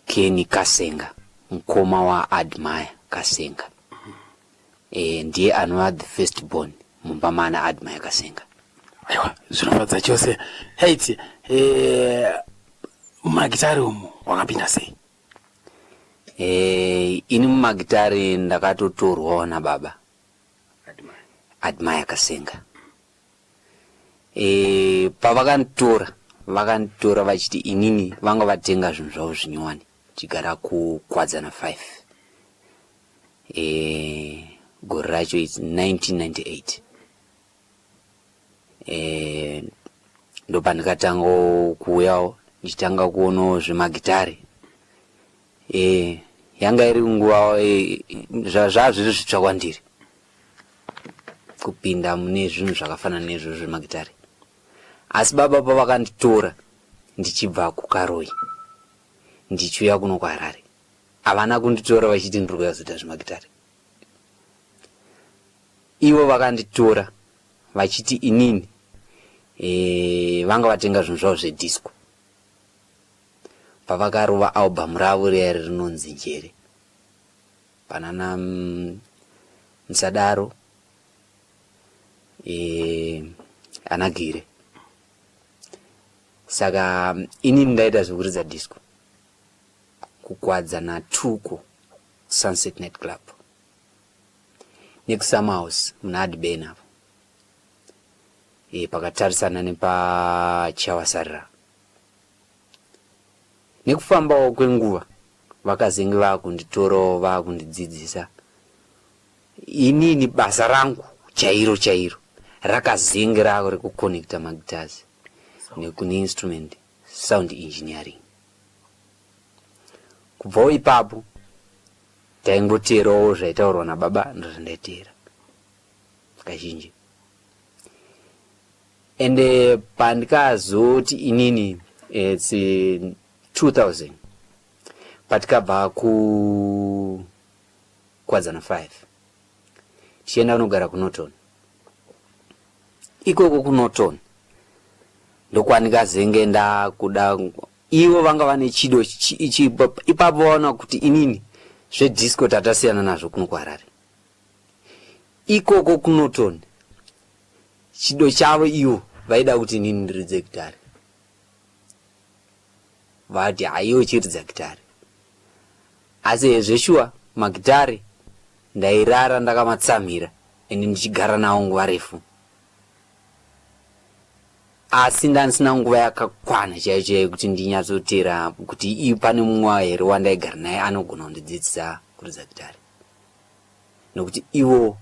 Kenny Kasenga, mukoma waAdmire Kasenga. E, ndiye anova the first born mumba mana Admire Kasenga. Aiwa, zvinofadza chose. Right, eh, mumagitari umu wakapinda sei? E, ini mumagitari ndakatotorwawo nababa Admire Kasenga. E, pavakanditora vakanditora vachiti inini vanga vatenga zvinhu zvavo zvinyowani tichigara kuKwadzana 5 e, gore racho its 1998. E, ndopandikatanga kuuyawo ndichitanga kuonawo zvemagitare. E, yanga iri nguva e, zvazviri zvitsva kwandiri kupinda mune zvinhu zvakafanana neizvozvo zvemagitare. Asi baba pavakanditora ndichibva kuKaroi ndichiuya kuno kuHarare, havana kunditora vachiti ndiri kuuya kuzoita zvemagitare. Ivo vakanditora vachiti inini e, vanga vatenga zvinhu zvavo zvedisco pavakarova album ravo riya rinonzi Njere, panana Musadaro e, anagire. Saka inini ndaita zvekuridza disco kuKwadzana tuko Sunset Night Club nekuSummer House muna Adben apo e, pakatarisana nepaChawasarira. Nekufambawo kwenguva vakazenge vakunditorawo vakundidzidzisa. Inini basa rangu chairo chairo rakazenge ravo rekuconnecta magitars neinstrument sound engineering. Kubvawo ipapo taingoteerawo zvaitaurwa nababa, ndozvandaiteera kazhinji. Ende pandikazoti inini its 2000 patikabva kuKwadzana 5 tichienda kunogara kuNorton, ikoko kuNorton ndokwandikazenge ndakuda. Ivo vanga vane chido ipapo, vaona kuti inini zvedisco tatasiyana nazvo kuno kuHarare. Ikoko kuNorton chido chavo ivo vaida kuti inini ndiridze gitare. Vati haiwo chiridza gitare. Asi hezveshuwa magitare ndairara ndakamatsamhira ende ndichigara nawo nguva refu, asi ndandisina nguva yakakwana chaiyo chaiyo kuti ndinyatsotera kuti i pane mumwe here wandaigara naye anogona kundidzidzisa kuridza gitare, nokuti ivo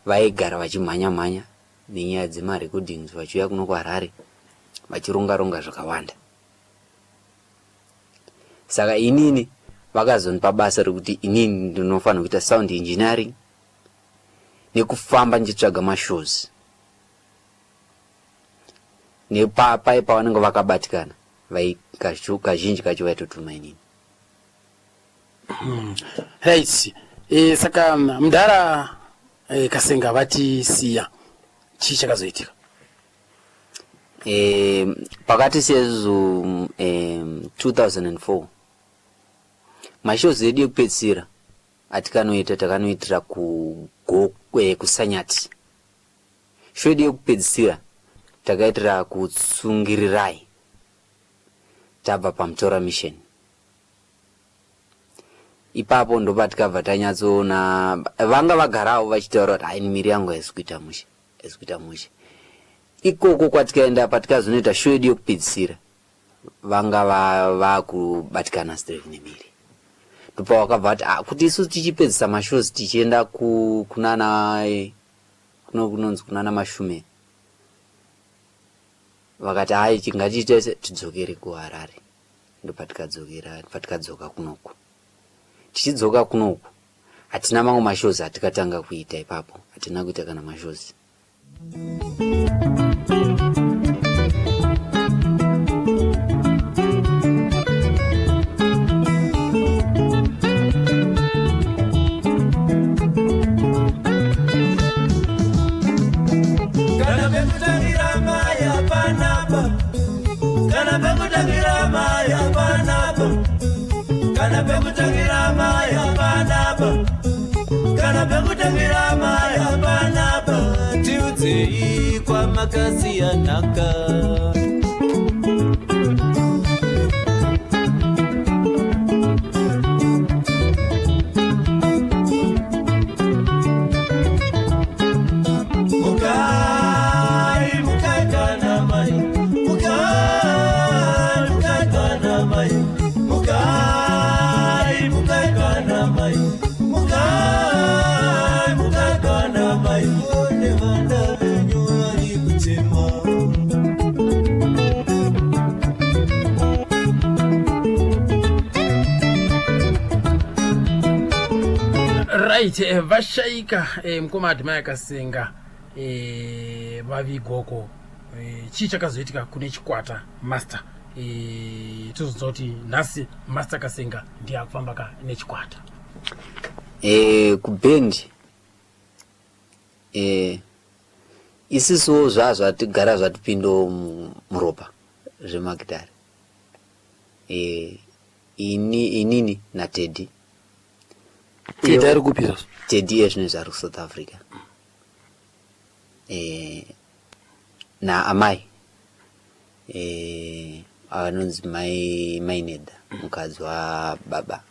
vaigara vachimhanya mhanya nenyaya dzemarecordings, vachiuya kuno kuHarare vachironga ronga zvakawanda. Saka inini vakazonipa basa rekuti inini ndinofanira kuita sound engineering nekufamba ndichitsvaga mashows nepapai pavanenge vakabatikana. Kazhinji kacho vaitotuma inini. Right, e, saka mudhara e, Kasenga vatisiya, chii chakazoitika? E, pakati sezvo e, 2004 mashows edu ekupedzisira atikanoita takanoitira kuGokwe kuSanyati. Show yedu yekupedzisira takaitira kuTsungirirai tabva paMutora Mission. Ipapo ndopatikabva tanyatsoona vanga vagarawo vachitaura kuti haini miri yangu haisi kuita mushe, haisi kuita mushe. Ikoko kwatikaenda patikazonoita show yedu yekupedzisira vanga vakubatikana straight nemiri. Ndopavakabva vati ah, kuti isu tichipedzisa mashows tichienda kunana kuno kunonzi kunana Mashume, vakati hai, ngatiite tidzokere kuHarare. Ndopatikadzokera, patikadzoka kunoku. Tichidzoka kunoku hatina mamwe mashows atikatanga kuita ipapo, hatina kuita kana mashows. Hapana pa. Kana pekutangira mai hapana pa. Kana pekutangira mai hapana pa. Kana pekutangira mai hapana pa. Tiudzei kwamakasiyanaka. Mukai, mukai kana mai. Mukai, mukai kana mai. Mukai, mukai kana mai. Mukai, mukai kana mai. Muone vana venyu vari kuchema. Right, vashaika, mukoma Admire Kasenga, vavigoko, chii chakazoitika kune chikwata, Master? Tozonzwa kuti nhasi Master Kasenga ndiye akufamba ka nechikwata. Kubhendi isisuwo zvatigara zvatipindawo muropa zvemagitare. Inini naTeddy. Teddy ari kupi izvozvo? Teddy iye zvino ari kuSouth Africa, naamai, anonzi mai Maineda, mukadzi wababa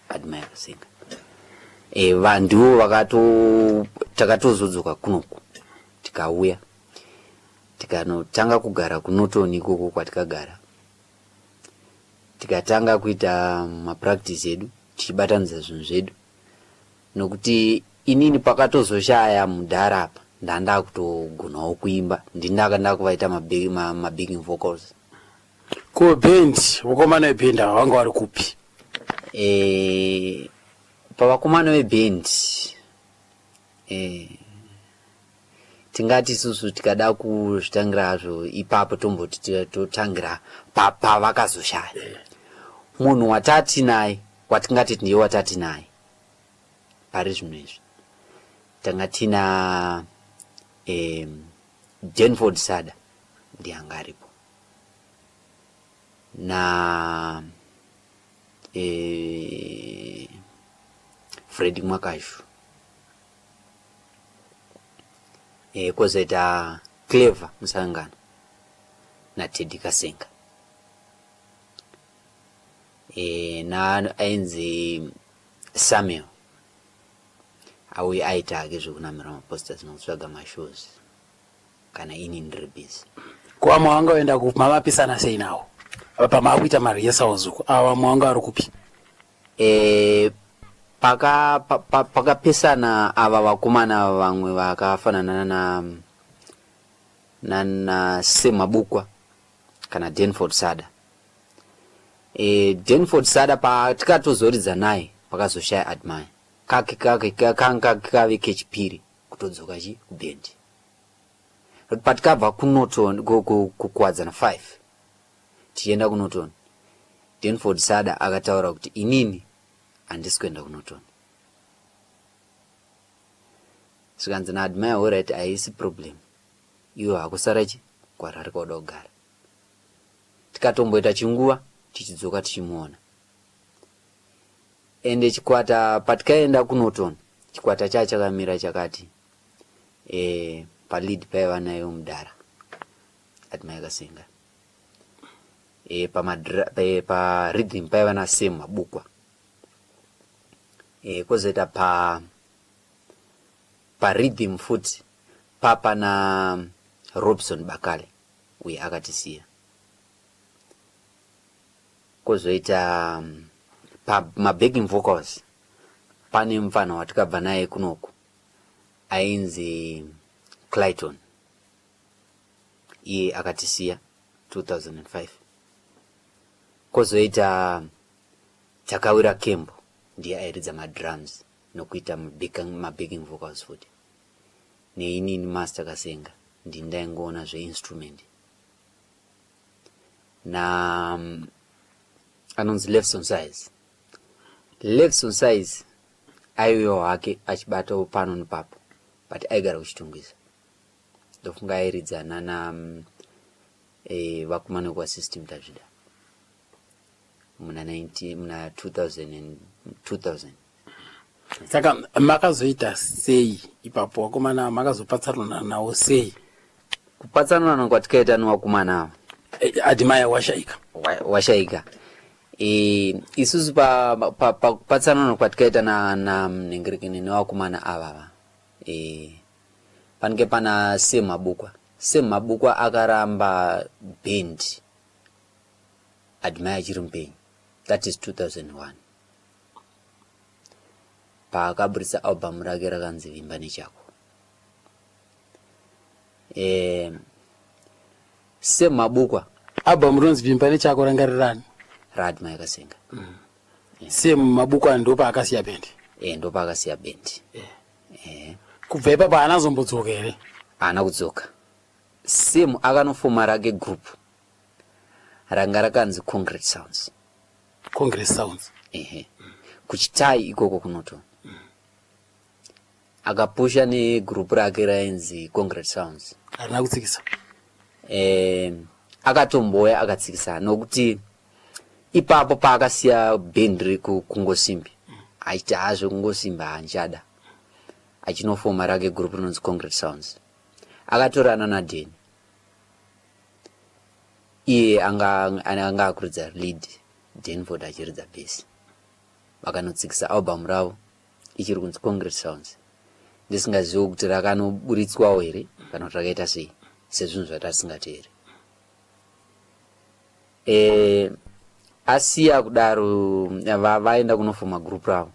Admire Kasenga. Vanhuwo vakato takatozodzoka kunoku, tikauya tikanotanga kugara kuNorton ikoko kwatikagara, tikatanga kuita mapractice edu tichibatanidza zvinhu zvedu, nokuti inini pakatozoshaya mudhara apa ndanda kutogonawo kuimba, ndindaka ndakuvaita mabacking vocals. Ko band, vakomana vebhendi ava vanga vari kupi? Pavakomana vebhendi, tingati isusu tikada kuzvitangira hazvo ipapo, tomboti totangira pavakazoshaya munhu watati naye, watingati ndiye watati naye pari zvino izvi, tanga tina Denford Sada, ndiye anga aripo, na Fredi Mwakashu, kwozoita Clever Musangano naTeddy Kasenga, na ainzi Samuel, auye aita hake zvekunamira maposters nokutsvaga mashows kana ini ndiri busy. Ko vamwe vanga vaenda kupi? Mavapisana sei nawo pamaakuita marehearsals uku? Ava vamwe vanga vari kupi? Pakapesana ava vakomana vamwe vakafanana na Semabukwa kana Denford Sada. Denford Sada patikatozoridza naye pakazoshaya Admire, kake kake kanga kave kechipiri kutodzoka chi kubhendi, nokuti patikabva kuNorton, kuKuwadzana 5 tichienda kuNorton, Denford Sada akataura kuti inini handisi kuenda kuNorton. Zvikanzi naAdmire, alright, haisi problem, iwe hakusara chi kwarari kwauda kugara. Tikatomboita chinguva tichidzoka tichimuona. Ende chikwata patikaenda kuNorton, chikwata chaa chakamira chakati, palead paiva nayo mudhara Admire Kasenga, parhythm paiva naSam Mabukwa, kwozoita parhythm futi papa na Robson Bakale uye akatisiya, kwozoita pamabacking vocals pane mufana watikabva naye kunoku ainzi Clayton, iye akatisiya 2005, kwozoita Takawira Kembo, ndiye airidza madrums nokuita mabacking vocals futi, neinini Master Kasenga ndini ndaingoona zveinstrument, na anonzi Lefson Size. Lefson Size aiuyawo hake achibatawo pano nepapo, but aigara kuChitungwiza, ndofunga airidza nana e, vakomana vekwaSystem Tazvida muna 19 muna 2000 and 2000. Saka makazoita sei ipapo vakomana, makazopatsanana nawo sei? Kupatsanurana kwatikaita nevakomana ava, Admire washaika. Washaika. E, isusu pakupatsanurana kwatikaita na mnhengerekene nevakomana avava, e, panenge pana Sam Mabukwa. Sam Mabukwa akaramba band Admire achiri mupenyu, that is 2001, paakaburitsa album rake rakanzi Vimba Nechako. E, Sam Mabukwa. Album rinonzi Vimba Nechako rangarirani? RaAdmire Kasenga. Sam Mabukwa ndopaakasiya bhendi? E, ndopaakasiya bhendi e. Kubva ipapo haana zombodzoka here? Haana kudzoka. Sam akanofoma rake group ranga rakanzi Concrete Sounds. Congress Sounds. Ehe, kuChitai ikoko kunoto akapusha negroup rake rainzi Concrete Sounds. Harina kutsikisa? Akatomboya akatsikisa, nokuti ipapo paakasiya bhendi rekuNgosimbi achiti hazve kuNgosimbi haanchada, achinofoma rake group rinonzi Concrete Sounds, akatorana naDeni. Iye anga akuridza lead, Denford achiridza bass. Vakanotsikisa album ravo ichiri kunzi Concrete Sounds. Ndisingazivi kuti rakanoburitswawo here kana kuti rakaita sei, sezvinhu zvatasingateeri. E, asiya kudaro, vaenda kunofoma group ravo,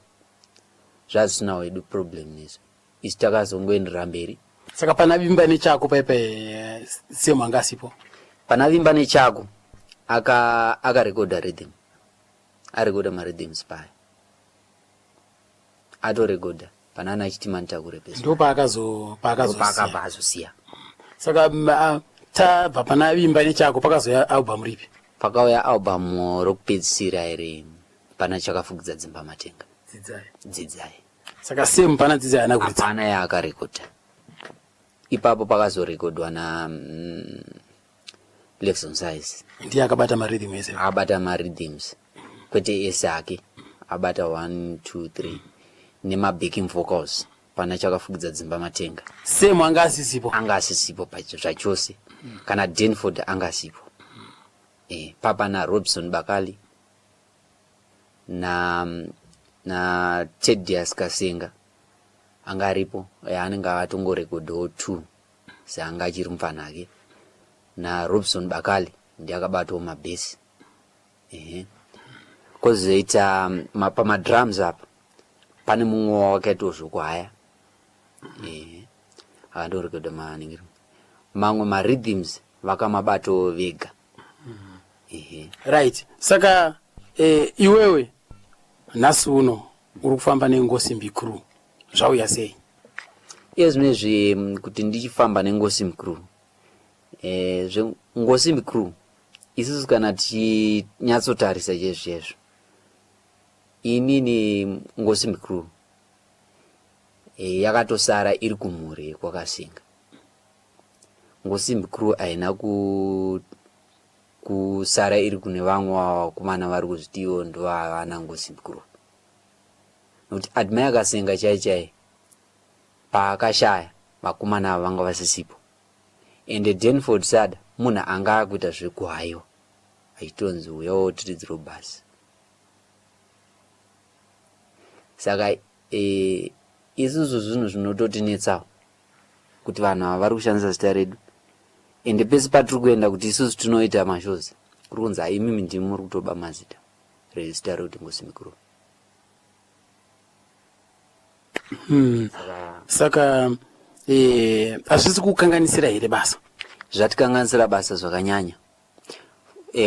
zvazvisinawo hedu problem nezvo. Isu takazongoenderera mberi. Saka pana Vimba Nechako paipa Sam anga asipo? Pana Vimba Nechako akarekodha rhythm, arekodha marhythms paya, atorekodha pana ana achiti Manitakure pese. Ndo paakazosiya? Paakabva azosiya. Saka tabva pana Vimba Nechako, pakazouya album ripi? Pakauya album rokupedzisira iri, pana Chakafukidza Dzimba Matenga. Dzidzai. Dzidzai. Saka Sam pana Dzidzai haana kuridza? Hapana yaakarekodha ipapo. Pakazorekodwa na Lefson Size. Ndiye akabata marhythm ese? Abata marhythms, kwete ese ake, abata 1 2 3 nemabacking vocals pana Chakafukidza Dzimba Matenga. Sam anga asisipo? Anga asisipo zvachose. Kana Denford anga asipo. E, papa naRobson Bakali na Tedias Kasenga anga aripo. E, anenge atongorekodhawo two seanga achiri mufanake. NaRobson Bakali ndiye akabatawo mabhesi. Ehe, kwozoita pamadrums apa pane mumwe wakaitawo zvokuhaya. Ehe, akandorekodha maningiro. Mamwe marhythms vakamabatawo vega. Ehe. Right, saka iwewe nhasi uno uri kufamba neNgosimbi Crew, zvauya sei? Iye zvinezvi kuti ndichifamba neNgosimbi Crew, zveNgosimbi Crew, isusu kana tichinyatsotarisa chaizvo chaizvo, inini Ngosimbi Crew yakatosara iri kumhuri kwakasinga. Ngosimbi Crew haina kusara iri kune vamwe vakomana vari kuzviti ivo ndo havana Ngosimbi Crew, nokuti Admire Kasenga chai chai paakashaya, vakomana ava vanga vasisipo. Ende Denford Sada munhu anga akuita zvekuhaiwa, achitonzi uyawo tiridziro basi. Saka isusu zvinhu zvinototinetsawo kuti vanhu ava vari kushandisa zita redu, ende pese patiri kuenda kuti isusu tinoita mashows, kuri kunzi haimimi ndimi muri kutoba mazita rezita rekuti Ngosimbi Crew. Saka hazvisi kukanganisira here basa? Zvatikanganisira basa zvakanyanya.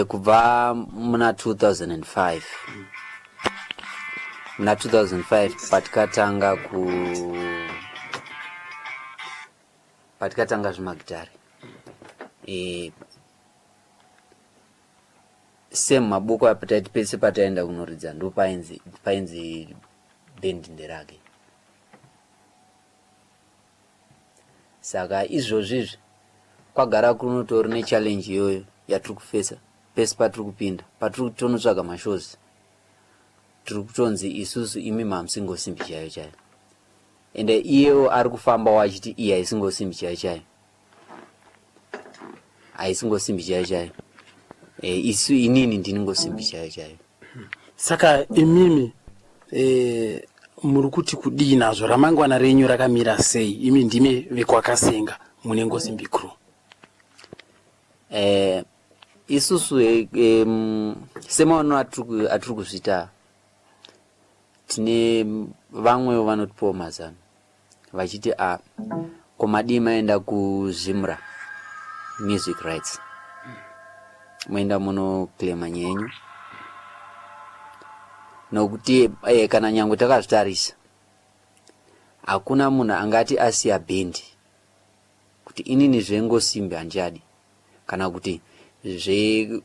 Kubva muna 2005, muna 2005 patikatanga zvimagitare, Sam Maboko apa taiti pese pataenda kunoridza ndo painzi bhendi nderake. Saka izvozvi izvi kwagara kunotori nechallenge iyoyo. yatiri kufesa pese patiri kupinda patiri kutonotsvaga mashows tiri kutonzi isusu imi mamusingosimbi chaiyo chaiyo ende iyewo ari kufambawo achiti iyi haisingosimbi chaiyo chaiyo haisingosimbi chaiyo chaiyo e, isu inini ndini ngosimbi chaiyo chaiyo Saka imimi e, muri kuti kudii nazvo ramangwana renyu rakamira sei imi ndimi vekwakasenga mune Ngosimbi Crew? Eh, isusu e, e, semaonero atiri kuzviita tine vamwewo vanotipawo mazano vachiti a ah, ko madii maenda kuzimra music rights moenda munoclaima nyenyu nokuti eh, kana nyange takazvitarisa hakuna munhu angati asiya bhendi kuti inini zvengosimbi handichadi kana kuti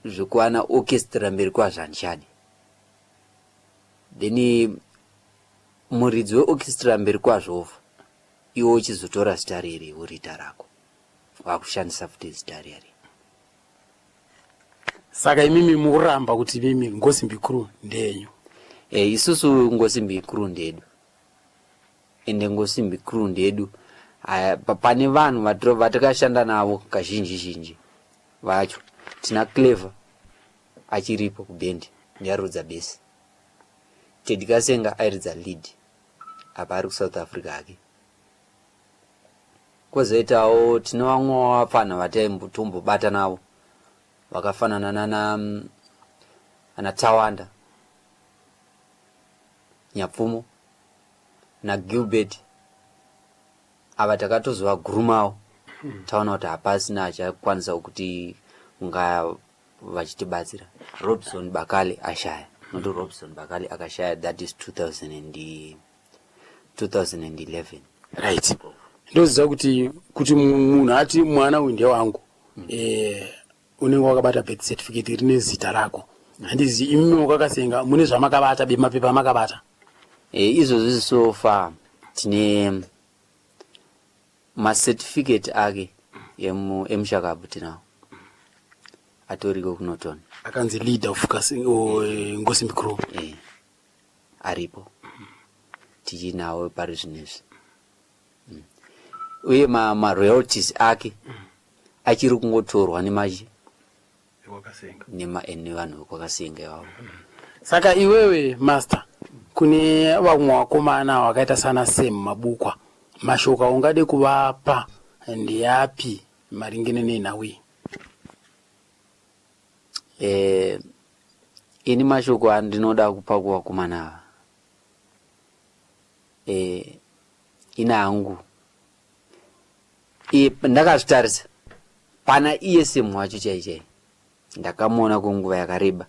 zvekuwana orchestra mberi kwazvo handichadi then muridzi weorchestra mberi kwazvo ofa iwe uchizotora zita riri woriita rako wakushandisa futi zita riri Saka imimi mukuramba kuti imimi Ngosimbi Crew ndeyenyu? E, isusu Ngosimbi Crew ndedu ende Ngosimbi Crew ndedu. Pane vanhu vatakashanda navo kazhinji zhinji vacho tina Clever achiripo kubhendi ndiarodza besi Teddy Kasenga airidza lead apa ari kuSouth Africa hake. Kwozoitawo tine vamwe vapfanha vataimbobata navo vakafanana nana ana Tawanda Nyapfumo naGilbert ava takatozovagurumawo taona kuti hapasina achakwanisa kuti unga vachitibatsira Robson Bakali ashaya not Robson Bakali akashaya that is 2000 and 2011 right ndoziva kuti kuti munhu ati mwana uyu ndewangu mm. eh, unenge wakabata birth certificate rine zita rako handizi imi wakakasenga mune zvamakabata bemapepa amakabata e, izvozvi so far tine Macertificate ake emushakabvu tinawo atoriko kuNorton. Akanzi leader of eh, Ngosimbi Crew. Eh, aripo tichinawo pari zvinezvi mm. Uye maroyalties ma ake achiri kungotorwa nemachi nevanhu vekwakasenga ivavo. Saka iwewe master, kune vamwe vakomana vakaita sana Sam Mabukwa, mashoko aungade kuvapa ndeapi maringe nenhau iyi? Eh, ini mashoko andinoda kupa kuvakomana ava eh, ini hangu ndakazvitarisa pana iye semu wacho chai chai ndakamuona kwenguva yakareba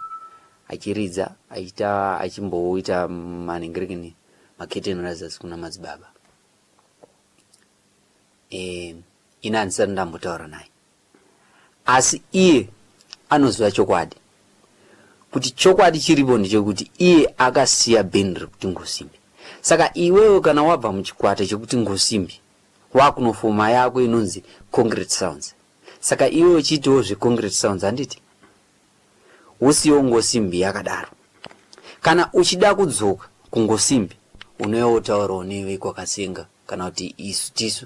achiridza achiita achimboita manhengerekeni maketeni risers kuna madzibaba e, ini handisati ndambotaura naye asi iye anoziva chokwadi kuti chokwadi chiripo ndechekuti iye akasiya bhendi rekuti Ngosimbi saka iwewe kana wabva muchikwata chekuti Ngosimbi wakunofoma yako inonzi Concrete Sounds saka iwe uchiitawo zveConcrete Sounds handiti usiyewo Ngosimbi yakadaro kana uchida kudzoka kuNgosimbi unouya wotaurawo nevekwakasenga kana kuti isu tisu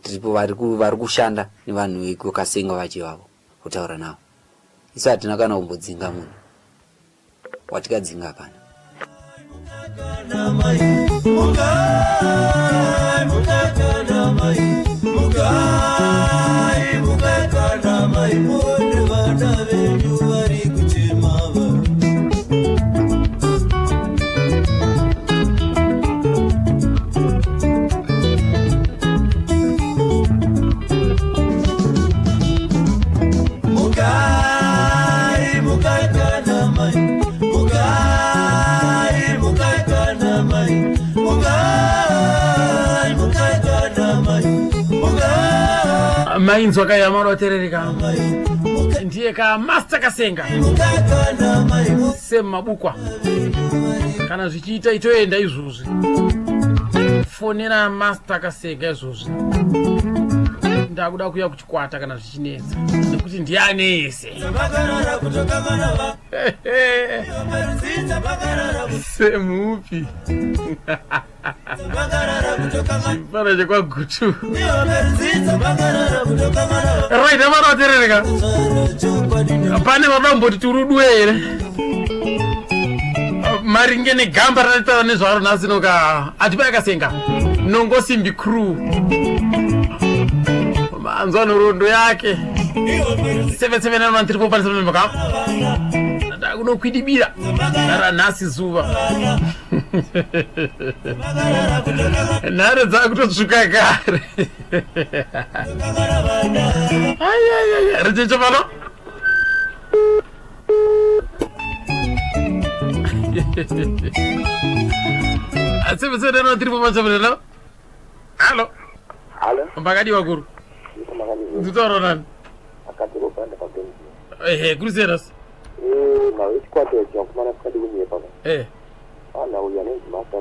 tiripo vari kushanda nevanhu vekwakasenga vacho ivavo wotaura navo isu hatina kana kumbodzinga munhu watikadzinga hapana. Mainzwa kaya manoterereka ndiye ka Master Kasenga semabukwa kana zvichiita itoenda izvozvi fonera Master Kasenga izvozvi. Ndakuda kuuya kuchikwata kana zvichinetsa nekuti ndiani ese semupi chipana chekwagutu. Right, avana vaterereka, pane vanoda kumboti turudwe here maringe negamba ratitaura nezvaro nhasi noka atipa yakasenga nongosimbi crew manzwa nhoroondo yake 7791345 ndakunokwidibira ranhasi zuva nhare dzakutotsvuka kare. Ayayaya, richecho pano 7793457. Halo. Halo. Makadiwa kuru? Nditaura nani? Ehe, kuri sei nhasi? Nhau yechikwata ichi vakomana tikadi kunyepa. Vanhu uyu anonzi Master.